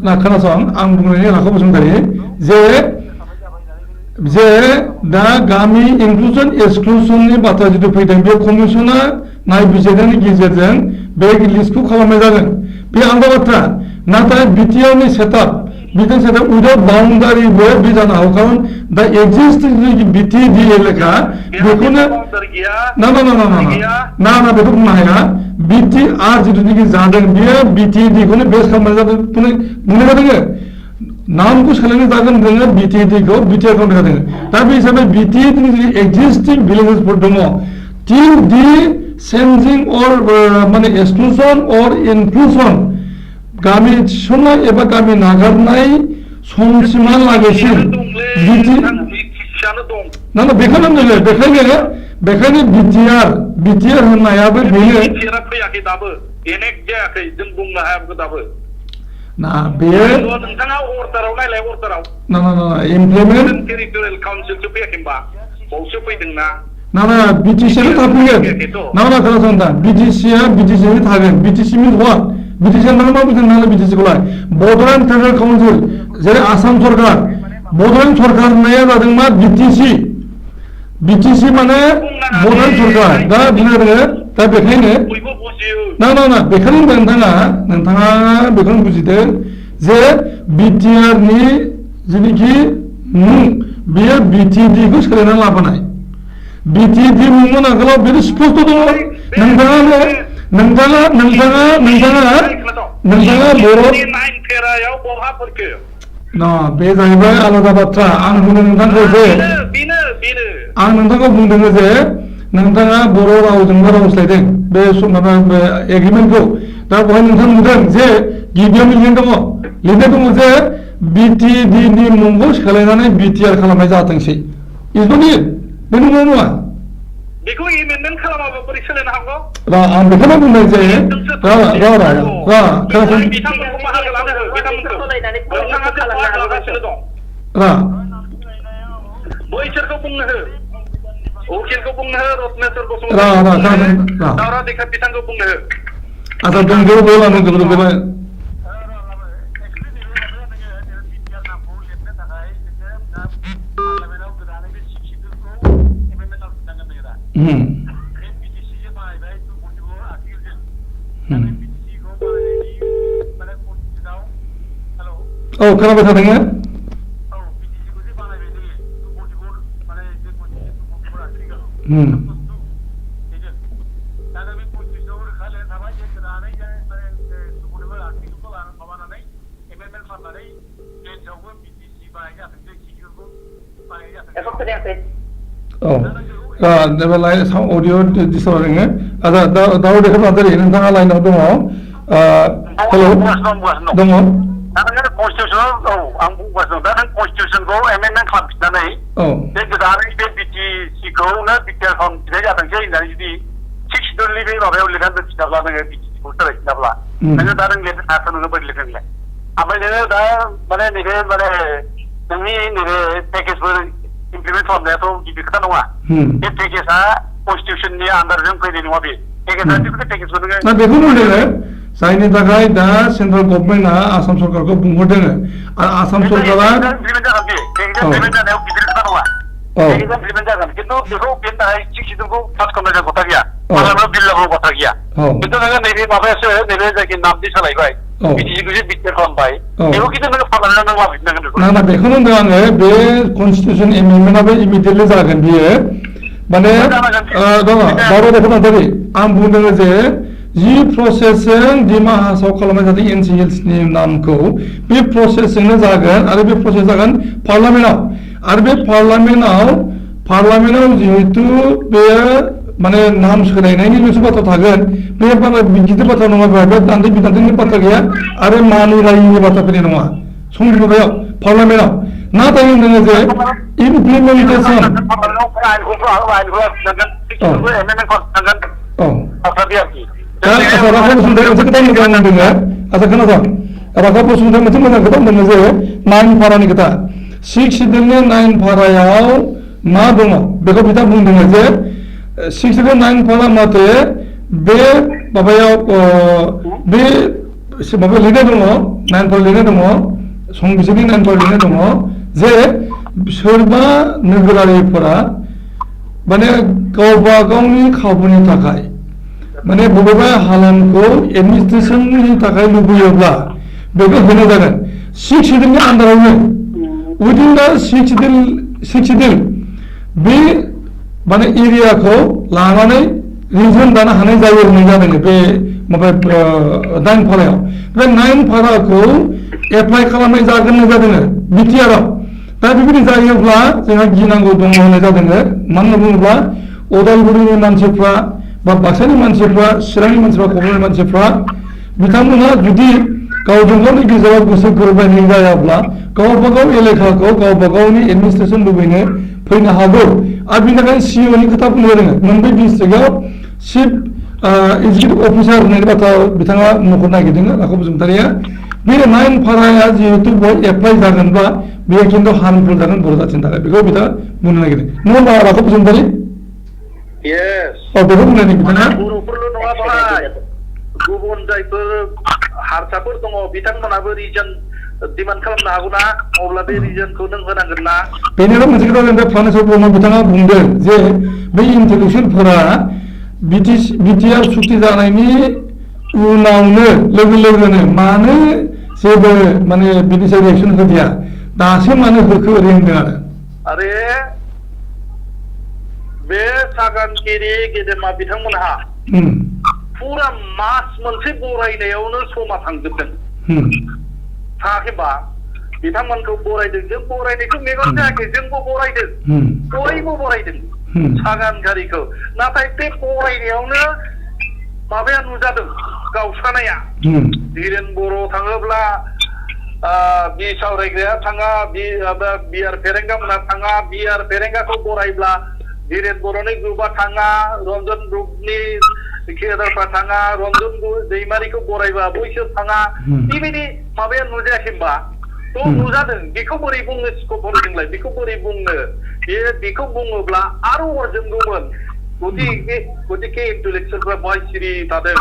ना खोनासं आं बुंनायनि राखौ बसुमतारी जे दा गामि इनक्लुजन एक्सक्लुजननि बाथ्रा जिथु फैदों बे कमिसना नायबिजिरनायनि गेजेरजों बे लिस्टखौ खालामनाय जागोन बे आलादा बाथ्रा नाथाय बिटिआरनि सेटआप बिदि सेटआप उइदाउट बाउन्डारिबो बे जानो हागौ खारन दा एक्जिस्टिं बिटिएडि एलेखा बेखौनो ना बेखौ बुंनो हाया बिटिआर जिथुनाखि जादों बेयो बिटिएडिखौनो बेस खालामनाय जादों बुंनाय जादों नामखौ सोलायनाय जागोन जोङो बिटिएडिखौ बिटिआर खालामनाय जादों दा बे हिसाबै बिटिएडिनि जि एक्जिस्टिं भिलेजेसफोर दङ टिल दि चेन्जिं अर माने एक्सक्लुजन अर इनक्लुजन गामि थिसननाय एबा गामि नागारनाय समसिमहालागैसिम बेखायनो बिटिआर होननायाबो बेनो फैयाखै दाबो एनेक्ट जायाखै जों बुंनो हायाखै दाबो ना बेयो नोंथाङा अर्डाराव नायलाय अर्डाराव इमप्लिमेन्ट टेरिटरियेल काउन्सिलसो फैयाखै होनबा बावसो फैदोंना बिटिसिआनो थाफैगोन खोनासं दा बिटिसिआ थागोन बिटिसि मिन्स व्हाट बिटिसि मा बुंदों नालाय बिटिसिखौलाय बड'लेण्ड टेरिटरियेल काउन्सिल जेरै आसाम सरकार बड'लेण्ड सरकार होननाया जादों मा बिटिसि माने बड'लेण्ड सरकार दा बुंनो दा बेखायनो बेखायनो नोंथाङा बेखौनो बुजिदों जे बिटिआरनि जिनिखि मुं बेयो बिटिएडिखौ सोलायनानै लाबोनाय बिटिएडि मुंमोन आगोलाव बेनो स्पष्ट दङ नोंथाङा बर' 9 फेरायाव बहा फैखो ना बे जाहैबाय आलादा बाथ्रा आं बुंदों नोंथांखौ जे बेनो आं नोंथांखौ बुंदों जे नोंथाङा बर' रावजोंबो रावस्लायदों बे माबा एग्रिमेन्टखौ दा बेवहाय नोंथां नुदों जे गिबियावनो लिरनाय दङ जे बिटिडिनि मुंखौ सोलायनानै बिटिआर खालामनाय जाथोंसै इजनि बे नङा बेखौ एमेन्डमेन्ट खालामाबा बोरै सोलायनो हागौ रा आं बेखौनो बुंदों जे बिथांमोनखौ बाहागो लानो हो बिथांमोनखौ नोंथाङा जे वार्ड लागासिनो दं बैसोरखौ बुंनो हो उकिलखौ बुंनो हो रत्नेश्वर बसुमतारी दावरा दैखाट बिथांखौ बुंनो हो आচ্ছা दोनगौ बोलानो गोब्राब औ खोनाबाय थादों देबालाय साउन्ड अडिअ डिस्टार्ब रोङो आदा दाउ देखो नार्जारि नोंथाङा लाइनाव दङ हेलौ दङ कन्स्टिटिउसनाव आं बुंगासिनो दा नों कन्स्टिटिउसनखौ एमेन्डमेन्ट खालामफिननानै बे गोदानै बे बिटिसिखौनो बिटिआर खालामफिननाय जाथोंसै होननानै जुदि 6 सिडुलनि बे माबायाव लिरनानै दोनफिनाब्ला नोङो बिटिसिखौ सोलायफिनाब्ला नोङो दा नों लिरनो हायाथ' नोङो बोरै लिरगोनलाय ओमफ्राय नोङो दा माने नैबे नोंनि नैबे पेकेजफोर इमप्लिमेन्ट खालामनायाथ' गिबि खोथा नङा बे पेकेजआ कन्स्टिटिउसननि आन्दारजों फैनाय नङा बे पेकेजआ जिखुनु पेकेजखौ नोङो बेखौ बुंदों जायनि थाखाय दा सेन्ट्रेल गभर्नमेन्टआ आसाम सरकारखौ बुंहरदों आरो आसाम सरकारा इमप्लिमेन्ट जागोन बे पेकेजआ इमप्लिमेन्ट जानायाव गिदिर खोथा नङा पेकेजआ इमप्लिमेन्ट जागोन खिन्थु बेखौ बेनि थाखाय 6 सिडुलखौ पास खालामनाय खोथा गैया पार्लामेन्टआव बिल लाबो खोथा गैया खिन्थु नोङो नैबे माबायासो नैबे जायखि नामनि सोलायबाय बिटिसिखौ जे बिटिआर खालामबाय बेखौ खिन्थु नोङो पार्लामेन्टआव नों लाबोफिननांगोन बेखौ ना बेखौनो होनदों आङो बे कन्स्टिटिउसन एमेन्डमेन्टआबो इमिडियेटलि जागोन बियो माने दङ दावरा देखो नार्जारि आं बुंदों जे जि प्रसेसजों डिमा हासाव खालामनाय जादों एनसिएलसिनि नामखौ बे प्रसेसजोंनो जागोन आरो बे प्रसेस जागोन पार्लामेन्टआव आरो बे पार्लामेन्टआव जिहेतु बे माने नाम सोलायनायनि मोनसे बाथ्रा थागोन बे बारा गिदिर बाथ्रा नङा बे दान्थे बिदान्थेनि बाथ्रा गैया आरो मानिलायिनि बाथ्रा फैनाय नङा संबिजिराव पार्लामेन्टआव नाथाय होनदों जे इमप्लिमेन्टेसन राखा बसुमतारी मोनसे खोथा मोजां बुंदों आচ্ছা खोनासं राखा बसुमतारी मोनसे मोजां खोथा बुंदों जे 9 फारानि खोथा 6 सिडुलनि 9 फारायाव मा दङ बेखौ बिथाङा बुंदों जे 6 सिडुल 9 फारा मथे बे माबायाव बे माबा लिरनाय दङ 9 फारा लिरनाय दङ संबिजिरनि 9 फारा लिरनाय दङ जे सोरबा नोगोरारिफोरा माने गावबा गावनि खाबुनि थाखाय माने बबेबा हालामखौ एडमिनिस्ट्रेसननि थाखाय लुबैयोब्ला बेखौ होनाय जागोन 6 सिडुलनि आन्दारावनो उइदिन दा 6 सिडुल बे माने एरियाखौ लानानै रिजन दानो हानाय जायो होननाय जादों बे माबा 9 फारायाव बे 9 फाराखौ एप्लाइ खालामनाय जागोन होननाय जादों बिटिआरआव दा बेबायदि जायोब्ला जोंहा गिनांगौ दङ होननाय जादों मानो होनना बुङोब्ला उदालगुरिनि मानसिफ्रा बा बाक्सानि मानसिफ्रा चिरांनि मानसिफ्रा क'क्राझारनि मानसिफ्रा बिथांमोनहा जुदि गावजों गावनि गेजेराव गोसो गोरोबलायनाय जायाब्ला गावबा गाव एलेखाखौ गावबा गावनि एडमिनिस्ट्रेसन लुबैनो फैनो हागौ आरो बिनि थाखाय सिइअनि खोथा बुंनो रोङो मोनब्रै डिस्ट्रिक्टआव चिफ एक्जिकिउटिभ अफिसार होननायनि बाथ्रा बिथाङा मख'नो नागिरदों राखा बसुमतारिया बे 9 फाराया जिहेतु बेवहाय एप्लाइ जागोनब्ला बेयो खिन्थु हार्मफुल जागोन बर' जाथिनि थाखाय बेखौ बिथाङा बुंनो नागिरदों नङा होमबा राखा बसुमतारि बेखौ बुंनाय बिथाङा बर'फोरल' नङा बाहाय गुबुन जायफोर हारसाफोर दङ बिथांमोनाबो रिजन डिमान्ड खालामनो हागौ ना अब्ला बे रिजनखौ नों होनांगोन ना बेनिफ्राय मोनसे खोथा जों फानेश्वर ब्रह्म बिथाङा बुंदों जे बै इन्स्टिटिउसनफोरा बिटिआर सुक्ति जानायनि उनावनो लोगोनो मानो जेबो माने बिनि सायाव रिएक्सन होदिया दासो मानो होखो ओरै होनदों आरो बे सागानगिरि गेदेमा बिथांमोनहा फुरा मास मोनसे बरायनायावनो समा थांजोबदों थाङाखैबा बिथांमोनखौ बरायदों जों बरायनायखौ मेगन जायाखै जोंबो बरायदों बयबो बरायदों सागानगारिखौ नाथाय बे बरायनायावनो माबाया नुजादों गावस्रानाया धीरेन बर' थाङोब्ला बि सावरायग्राया थाङा बिआर फेरेंगा मोना थाङा बिआर फेरेंगाखौ बरायब्ला धीरेन बर'नि ग्रुपआ थाङा रन्जन ग्रुपनि केदारफ्रा थाङा रन्जन दैमारिखौ बरायबा बैसोर थाङा बेबायदि माबाया नुजायाखै होनबा थ' नुजादों बेखौ बोरै बुंनो स्कप होदोंलाय बेखौ बोरै बुंनो बेखौ बुङोब्ला आरो अरजोंगौमोन गतिके इन्टेलेक्सुवेलफ्रा बहाय सिरि थादों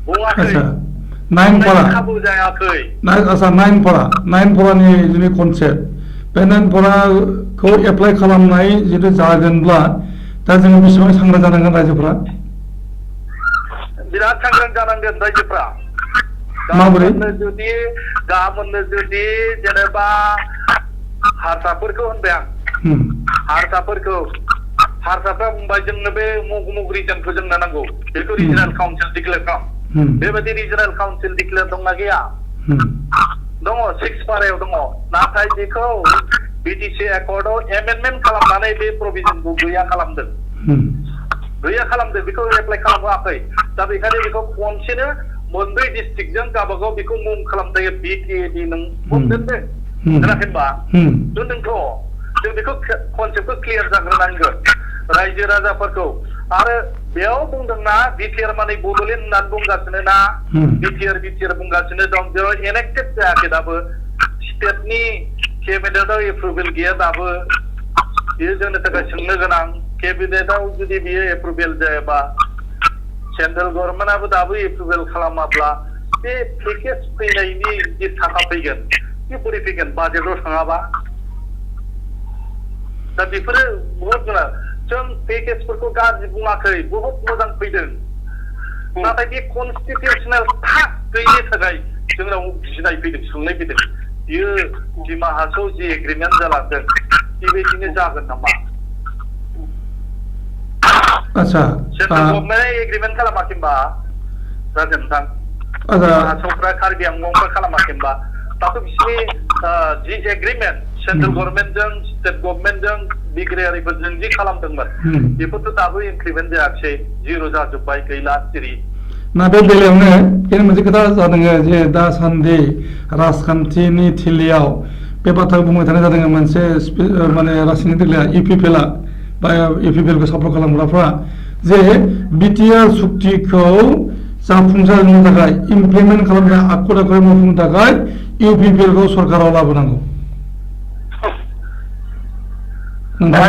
बुङाखै खाबु जायाखै आसा नाइनफोरानि जिनि कनसेप्ट बे नाइनफोराखौ एप्लाइ खालामनाय जितु जागोनब्ला दा जोङो बेसेबां सांग्रां जानांगोन रायजोफ्रा बिराद सांग्रां जानांगोन रायजोफ्रा माबोरै गाबोननो जुदि जेनेबा हारसाफोरखौ होनबाय आं हारसाफ्रा बुंबाय जोंनो बे उमुक रिजनखौ जोंनो नांगौ बेखौ रिजनेल काउन्सिल डिक्लेयार खालाम बेबायदि रिजनेल काउन्सिल डिक्लेयार दंना गैया दङ 6 पारायाव दङ नाथाय बेखौ बिटिसि एकर्डआव एमेन्डमेन्ट खालामनानै बे प्रभिजनखौ गैया खालामदों बेखौ एप्लाइ खालामहोआखै दा बेखायनो बेखौ खनसेनो मोनब्रै डिस्ट्रिक्टजों गावबागाव बेखौ मुं खालामजायो बिटिएडि नों दोनदों खोनाखै होनबा दोनदोंथ' जों बेखौ कनसेप्टखौ क्लियार जाग्रोनांगोन रायजो राजाफोरखौ आरो बेयाव बुंदोंना बिटिआर माने बड'लेण्ड होननानै बुंगासिनो ना बिटिआर बुंगासिनो दं बेयाव एनेक्टेड जायाखै दाबो स्टेटनि केबिनेटआव एप्रुभेल गैया दाबो बेयो जोंनि थाखाय सोंनो गोनां केबिनेटआव जुदि बियो एप्रुभेल जायाबा सेन्ट्रेल गभर्नमेन्टआबो दाबो एप्रुभेल खालामाब्ला बे पेकेज फैनायनि जि थाखा फैगोन बे बोरै फैगोन बाजेटआव थाङाबा दा बेफोरो बहुत गोनां जों पेकेजफोरखौ गाज्रि बुङाखै बहुत मोजां फैदों नाथाय बे कनस्टिटिउसनेल थाख गैयिनि थाखाय जोंनाव गिनाय फैदों सोंनाय फैदों बियो डिमा हासाव जि एग्रिमेन्ट जालांदों बेबायदिनो जागोन नामा आच्छा सेन्ट्रेल गभर्नमेन्टआ एग्रिमेन्ट खालामाखै होनबा जागोन नोंथां हासावफ्रा कार्बि आंलंफ्रा खालामाखै होनबा दाथ' बिसिनि जि एग्रिमेन्ट सेन्ट्रेल गभर्नमेन्टजों स्टेट गभर्नमेन्टजों बिग्रायारिफोरजों जि खालामदोंमोन बेफोरथ' दाबो इमप्लिमेन्ट जायाखै जिर' जाजोब्बाय गैला सिरि ना बे बेलायावनो बेनो मोनसे खोथा जादों जे दासान्दि राजखान्थिनि थिलियाव बे बाथ्राखौ बुंबाय थानाय जादों मोनसे माने राजखान्थि थिलिया इउपिपिएलआ बा इउपिपिएलखौ सापर्ट खालामग्राफ्रा जे बिटिआर सुक्तिखौ जाफुंसार होनो थाखाय इमप्लिमेन्ट खालामनो आखुर आखुरै मावफुंनो थाखाय इउपिपिएलखौ सरकाराव लाबोनांगौ नोंथाङा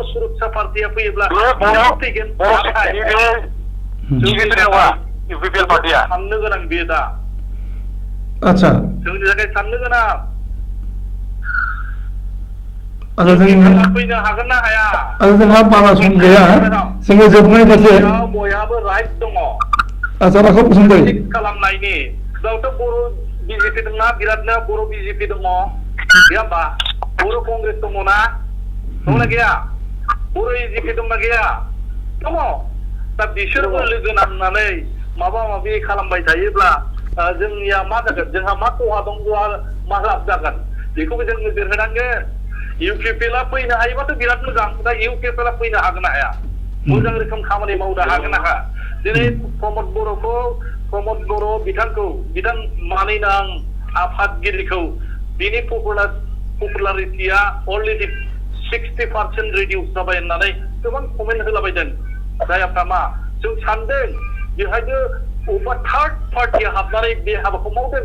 सुरक्षा पार्टिया फैयोब्ला साननो गोनां बेयो दा आच्छा जोंनि थाखाय साननो गोनां फैनो हागोन ना हाया जोंहा बारा सम गैया जोङो जोबनाय फारसे बयहाबो राइट दङ आच्छा राखौ बसुमतारी खालामनायनि बेयावथ' बर' बिजेपि दंना बिरादनो बर' बिजेपि दङ गैया होमबा बर' कंग्रेस दङना दंना गैया बर' इजिपि दंना गैया दङ दा बिसोरबो लोगो नांनानै माबा माबि खालामबाय थायोब्ला जोंनिया मा जागोन जोंहा मा खहा दं मा लाब जागोन बेखौबो जों नोजोर होनांगोन इउपिपिएलआ फैनो हायोबाथ' बिराद मोजां दा इउपिपिएलआ फैनो हागोन ना हाया मोजां रोखोम खामानि मावनो हागोन ना हाया दिनै प्रमद बर' बिथां मानिनो आं आफादगिरिखौ बिनि पपुलारिटिया अलरेडि 60% रिडिउस जाबाय होननानै गोबां कमेन्ट होलाबायदों जायाफ्रा मा जों सानदों बेहायनो अबेबा थार्ड पार्टिया हाबनानै बे हाबाखौ मावदों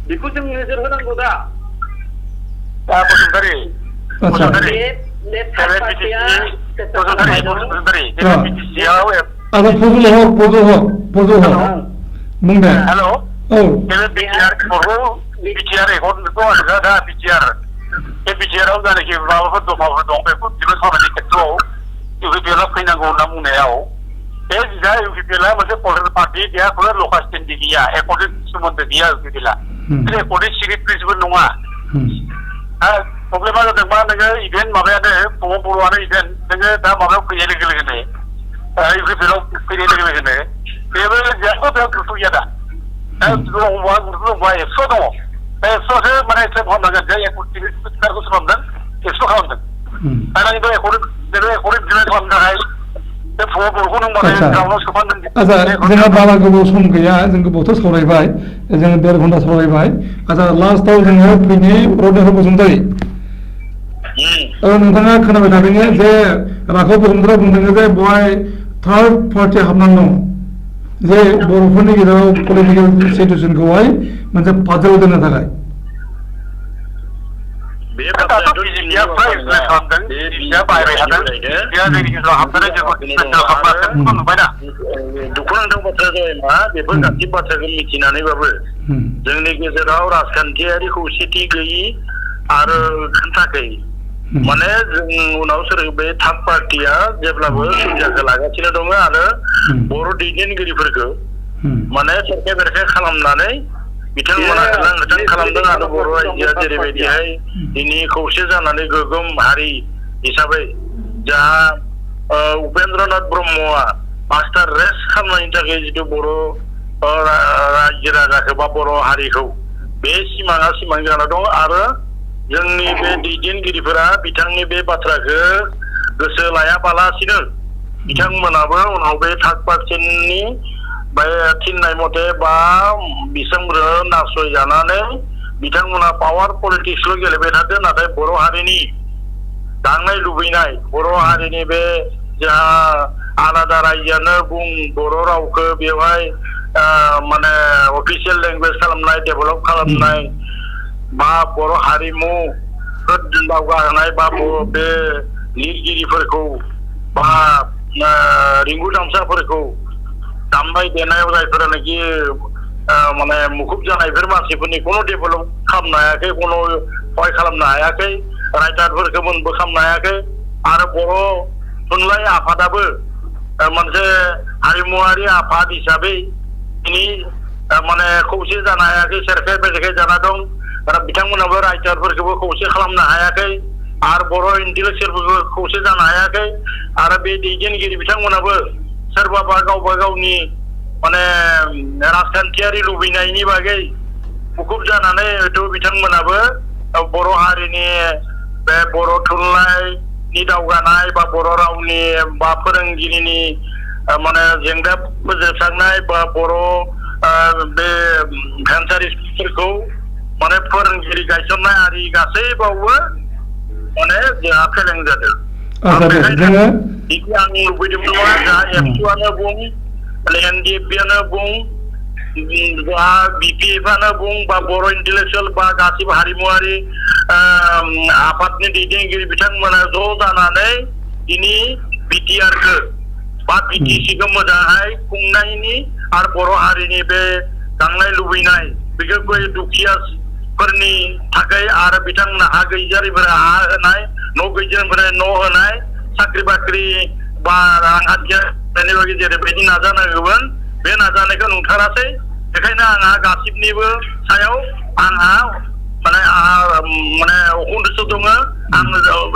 बेखौ जों नोजोर होनांगौ दा बसुमतारी बुंदे हेलो औ बिटिआरआव जानाखि माबाफोर दफाफोर दं बेखौ दिबेट खालामनायनि खेथ्रआव इउपिपिएलआ फैनांगौ होनना बुंनायाव बे जा इउपिपिएलआ मोनसे पलिटिकेल पार्टि बेहा खुनु लकाल स्टेन्डिं गैया एकर्डिं सोमोन्दो गैया इउपिपिएलआ रेकर्डिं सिग्नेटारिसबो नङा प्रब्लेमा जादों मा नोङो इभेन्ट माबायानो फुङाव बर'आनो इभेन्ट नोङो दा माबायाव फैनाय लोगो लोगोनो इउपिपिएलाव फैनाय लोगो लोगोनो बेबो जेबो बेयाव गुरुथ' गैया दा दङबा गुरुथ' दंबा 100 दङ बे 100सो माने एक्सेप्ट खालामनांगोन जे एक्टिभिटिखौ खालामदों एक्सेप्ट खालामदों आरो आंबो रेकर्डिं डिलेट खालामनो थाखाय बे फुङाव बर'खौ नों माने गावनाव सोफानदों आच्छा जोंहा बारा गोबाव सम गैया जों गोबावथ' सावरायबाय जोङो 1.5 घन्टा सावरायबाय आच्छा लास्टआव जोङो फैनि रदेहो बसुमतारी नोंथाङा खोनाबाय थादों जे राघव बसुमतारी बुंदों जे बेवहाय थार्ड पार्टि हाबनानै दं जे बर'फोरनि गेजेराव पलिटिकेल सिटुएसनखौहाय मोनसे पाजल दोननो थाखाय बे बाथ्रायाथ' बिजेपिआ फ्राय एक्सप्लेन खालामदों बिजेपिआ बाहायबाय थादों बिजेपिआ जोंनि गेजेराव हाबनानै जोंखौ एक्सप्लेन खालामगासिनो नुबायना दुखुनांथाव बाथ्रा जाबाय मा बेफोर गासै बाथ्राखौ मिथिनानैबाबो जोंनि गेजेराव राजखान्थियारि खौसेथि गैयि आरो खोन्थाखै माने जों उनाव सोर बे थार्ड पार्टिया जेब्लाबो सुबिदाखौ लागासिनो दङ आरो बर' दैदेनगिरिफोरखौ माने सेरखे बेरखे खालामनानै बिथांमोना गोथां खालामदों आरो बर' रायजोआ जेरैबायदिहाय दिनै खौसे जानानै गोगोम हारि हिसाबै जाहा उपेन्द्रनाथ ब्रह्मआ मास्टार रेस्ट खालामनायनि थाखाय जिथु बर' रायजो राजाखौ बा बर' हारिखौ बे सिमाङा सिमां जाना दं आरो जोंनि बे दैदेनगिरिफोरा बिथांनि बे बाथ्राखौ गोसो लायाबालासिनो बिथांमोनाबो उनाव बे थार्ड पार्सननि बे थिननाय मथे बा बिसोरो नासयजानानै बिथांमोना पावार पलिटिक्सल' गेलेबाय थादों नाथाय बर' हारिनि गांनाय लुबैनाय बर' हारिनि बे जोंहा आलादा रायजोआनो बुं बर' रावखौ बेवहाय माने अफिसियेल लेंगुवेज खालामनाय डेभेलप खालामनाय बा बर' हारिमुखौ दावगाहोनाय बा बे लिरगिरिफोरखौ बा रिंगु दामसाफोरखौ दामनाय देनायाव जायफोरानोखि माने मुखुब जानायफोर मानसिफोरनि कोनो डेभेलप खालामनो हायाखै कोनो सहाय खालामनो हायाखै राइटारफोरखौ मोनबो खालामनो हायाखै आरो बर' थुनलाइ आफादाबो मोनसे हारिमुवारि आफाद हिसाबै दिनै माने खौसे जानो हायाखै सेरखे बेरखे जाना दं आरो बिथांमोनाबो राइटारफोरखौबो खौसे खालामनो हायाखै आरो बर' इन्टेलेक्सुयेलफोरखौ खौसे जानो हायाखै आरो बे दैदेनगिरि बिथांमोनाबो सोरबाबा गावबा गावनि माने राजखान्थियारि लुबैनायनि बागै मुखुब जानानै हयथ' बिथांमोनाबो बर' हारिनि बे बर' थुनलाइनि दावगानाय बा बर' रावनि बा फोरोंगिरिनि माने जेंना फोजोबस्रांनाय बा बर' बे भेन्सारिफोरखौ माने फोरोंगिरि गायसननाय आरि गासैबावबो माने जोंहा फेलें जादों आं लुबैदोंमोन मा जोंहा एबसुआनो बुं एनडिएफबिआनो बुं जोंहा बिपिएफआनो बुं बा बर' इन्टेलेक्सुयेल बा गासिबो हारिमुवारि आफादनि दैदेनगिरि बिथांमोना ज' जानानै दिनै बिटिआरखौ बा बिटिसिखौ मोजाङै खुंनायनि आरो बर' हारिनि बे गांनाय लुबैनाय बेखौ दुखियाफोरनि थाखाय आरो बिथांमोना हा गैजारिफोरा हा होनाय न' गैजारिफोरा न' होनाय साख्रि बाख्रि बा रांखान्थियारि बागै जेरैबायदि नाजानांगौमोन बे नाजानायखौ नुथारासै बेखायनो आंहा गासिबनिबो सायाव आंहा माने असन्थुष्ट दङ आं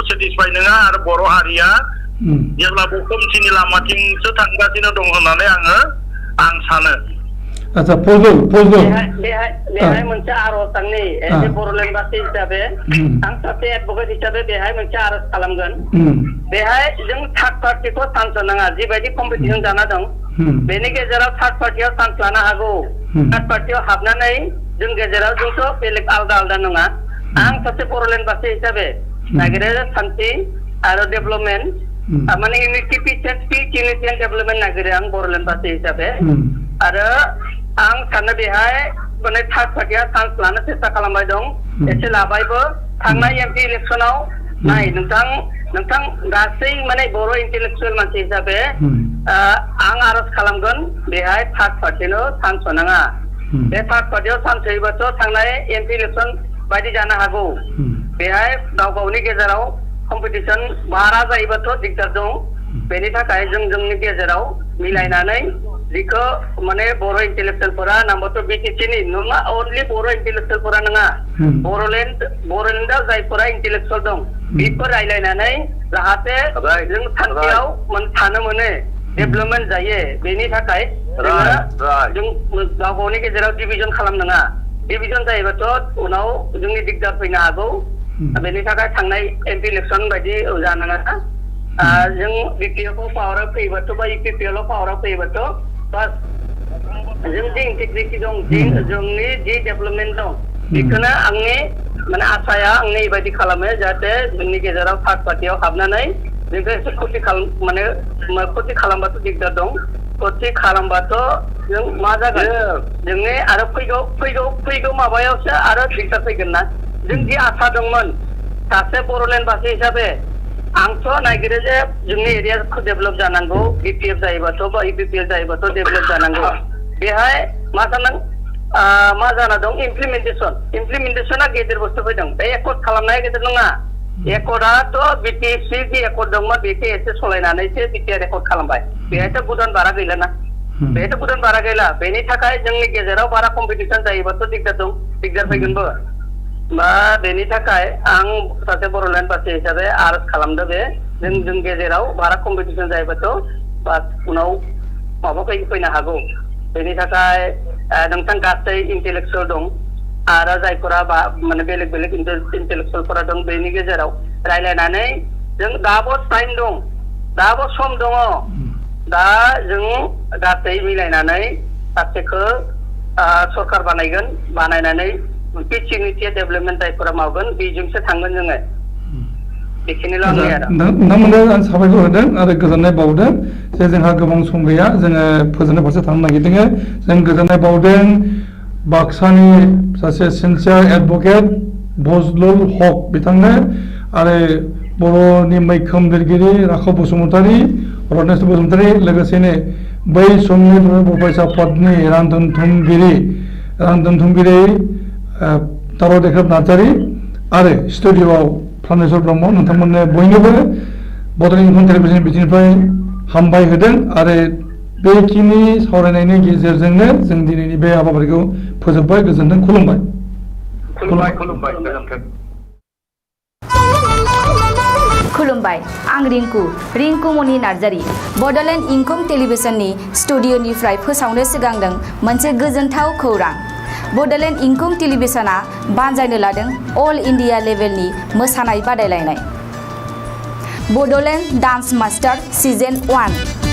सेटिसफाइ नङा आरो बर' हारिया जेब्लाबो खोमसिनि लामाथिंसो थांगासिनो दं होननानै आं सानो आच्छा फजल बेहाय मोनसे आर'ज आंनि एसे बर'लेण्ड बासि हिसाबै आं सासे एडभकेट हिसाबै बेहाय मोनसे आर'ज खालामगोन बेहाय जों थार्ड पार्टिखौ चान्स होनाङा जिबायदि कम्पिटिसन जाना दं बेनि गेजेराव थार्ड पार्टियाव चान्स लानो हागौ थार्ड पार्टियाव हाबनानै जों गेजेराव जोंथ' बेलेग आलदा आलदा नङा आं सासे बर'लेण्ड बासि हिसाबै नागिरो शान्ति आरो डेभेलपमेन्ट माने इउनिटि पिस एन्ड डेभेलपमेन्ट नागिरो आं बर'लेण्ड बासि हिसाबै आरो आं सानो बेहाय माने थार्ड पार्टिया चान्स लानो सेस्था खालामबाय दं एसे लाबायबो थांनाय एमपि इलेक्सनाव नाय नोंथां गासै माने बर' इन्टेलेक्सुयेल मानसि हिसाबै आं आर'ज खालामगोन बेहाय थार्ड पार्टिनो चान्स होनाङा बे थार्ड पार्टियाव चान्स होयोबाथ' थांनाय एमपि इलेक्सन बायदि जानो हागौ बेहाय गाव गावनि गेजेराव कम्पिटिसन बारा जायोबाथ' दिगदार दं बेनि थाखाय जों जोंनि गेजेराव मिलायनानै जिखौ माने बर' इन्टेलेक्सुयेलफोरा नाम्बार बिटिसिनि नङा अनलि बर' इन्टेलेक्सुयेलफोरा नङा बर'लेण्डआव जायफोरा इन्टेलेक्सुयेल दं बेफोर रायलायनानै जाहाथे जों सान्थियाव थानो मोनो डेभेलपमेन्ट जायो बेनि थाखाय जों गाव गावनि गेजेराव डिभिजन खालामनाङा डिभिजन जायोबाथ' उनाव जोंनि दिगदार फैनो हागौ बेनि थाखाय थांनाय एमपि इलेक्सन बायदि जानाङा जों बिपिएल खौ पावाराव फैयोबाथ' बा इपिपिएल आव पावाराव फैयोबाथ' बास जों जि इन्टिग्रिटि दं जोंनि जि डेभेलपमेन्ट दं बेखौनो आंनि माने आसाया आंनि बेबायदि खालामो जाहाथे जोंनि गेजेराव थार्ड पार्टियाव हाबनानै जोंखौ एसे खथि खालामबाथ' दिगदार दं खथि खालामबाथ' जों मा जागोन जोंनि आरो फैगौ माबायावसो आरो दिगदार फैगोन ना जों जि आसा दंमोन सासे बर'लेण्डबासि हिसाबै आंथ' नागिरो जे जोंनि एरियाखौ डेभेलप जानांगौ बिपिएफ जायोबाथ' बा इपिपिएल जायोबाथ' डेभेलप जानांगौ बेहाय मा जाना दं इमप्लिमेन्टेसना गेदेर बुस्थु फैदों बे एकर्ड खालामनाया गेदेर नङा एकर्डआथ' बिटिसि जि एकर्ड दंमोन बेखौ एसे सलायनानैसो बिटिआर एकर्ड खालामबाय बेहायथ' गोदान बारा गैलाना बेहायथ' गोदान बारा गैला बेनि थाखाय जोंनि गेजेराव बारा कम्पिटिसन जायोबाथ' दिगदार फैगोनबो बा बेनि थाखाय आं सासे बर'लेण्डबासि हिसाबै आरज खालामदों बे जों गेजेराव बारा कम्पिटिसन जायोबाथ' बा उनाव माबा फैनो हागौ बेनि थाखाय नोंथां गासै इन्टेलेक्सुयेल दं आरो जायफोरा माने बेलेग इन्टेलेक्सुयेलफोरा दं बेनि गेजेराव रायलायनानै जों दाबो टाइम दं दाबो सम दङ दा जों गासै मिलायनानै सासेखौ सरकार बानायनानै पिचिनिटिया डेभेलपमेन्ट जायफोरा मावगोन बेजोंसो थांगोन जोङो बेखिनिल' आंनि आरो नोंथांमोननो आं साबायखर होदों आरो गोजोननाय बावदों जे जोंहा गोबां सम गैया जोङो फोजोबनाय फारसे थांनो नागिरदों जों गोजोननाय बावदों बाक्सानि सासे सिनसियार एडभकेट बजलुल हक बिथांनो आरो बर'नि मैखोम लिरगिरि राखाव बसुमतारी रत्नेस्वर बसुमतारी लोगोसेनो बै समनि प्रफेसार पदनि रांदोनथुमगिरि तारदेखाब नार्जारी आरो स्टुडिय'आव प्रानेश्वर ब्रह्म नोंथांमोननो बयनोबो बड'लेण्ड इंखं टेलिभिजन बिथिंनिफ्राय हामबाय होदों आरो बेखिनि सावरायनायनि गेजेरजोंनो जों दिनैनि बे हाबाफारिखौ फोजोबबाय गोजोनथों खुलुमबाय खुलुमबाय आं रिंकु मनि नार्जारी बड'लेण्ड इंखं टेलिभिजननि स्टुडिय'निफ्राय फोसावनो सिगांदों मोनसे गोजोनथाव खौरां बड'लेण्ड इंखं टेलिभिजना बानजायनो लादों अल इन्डिया लेभेलनि मोसानाय बादायलायनाय बड'लेण्ड डान्स मास्टार सिजन 1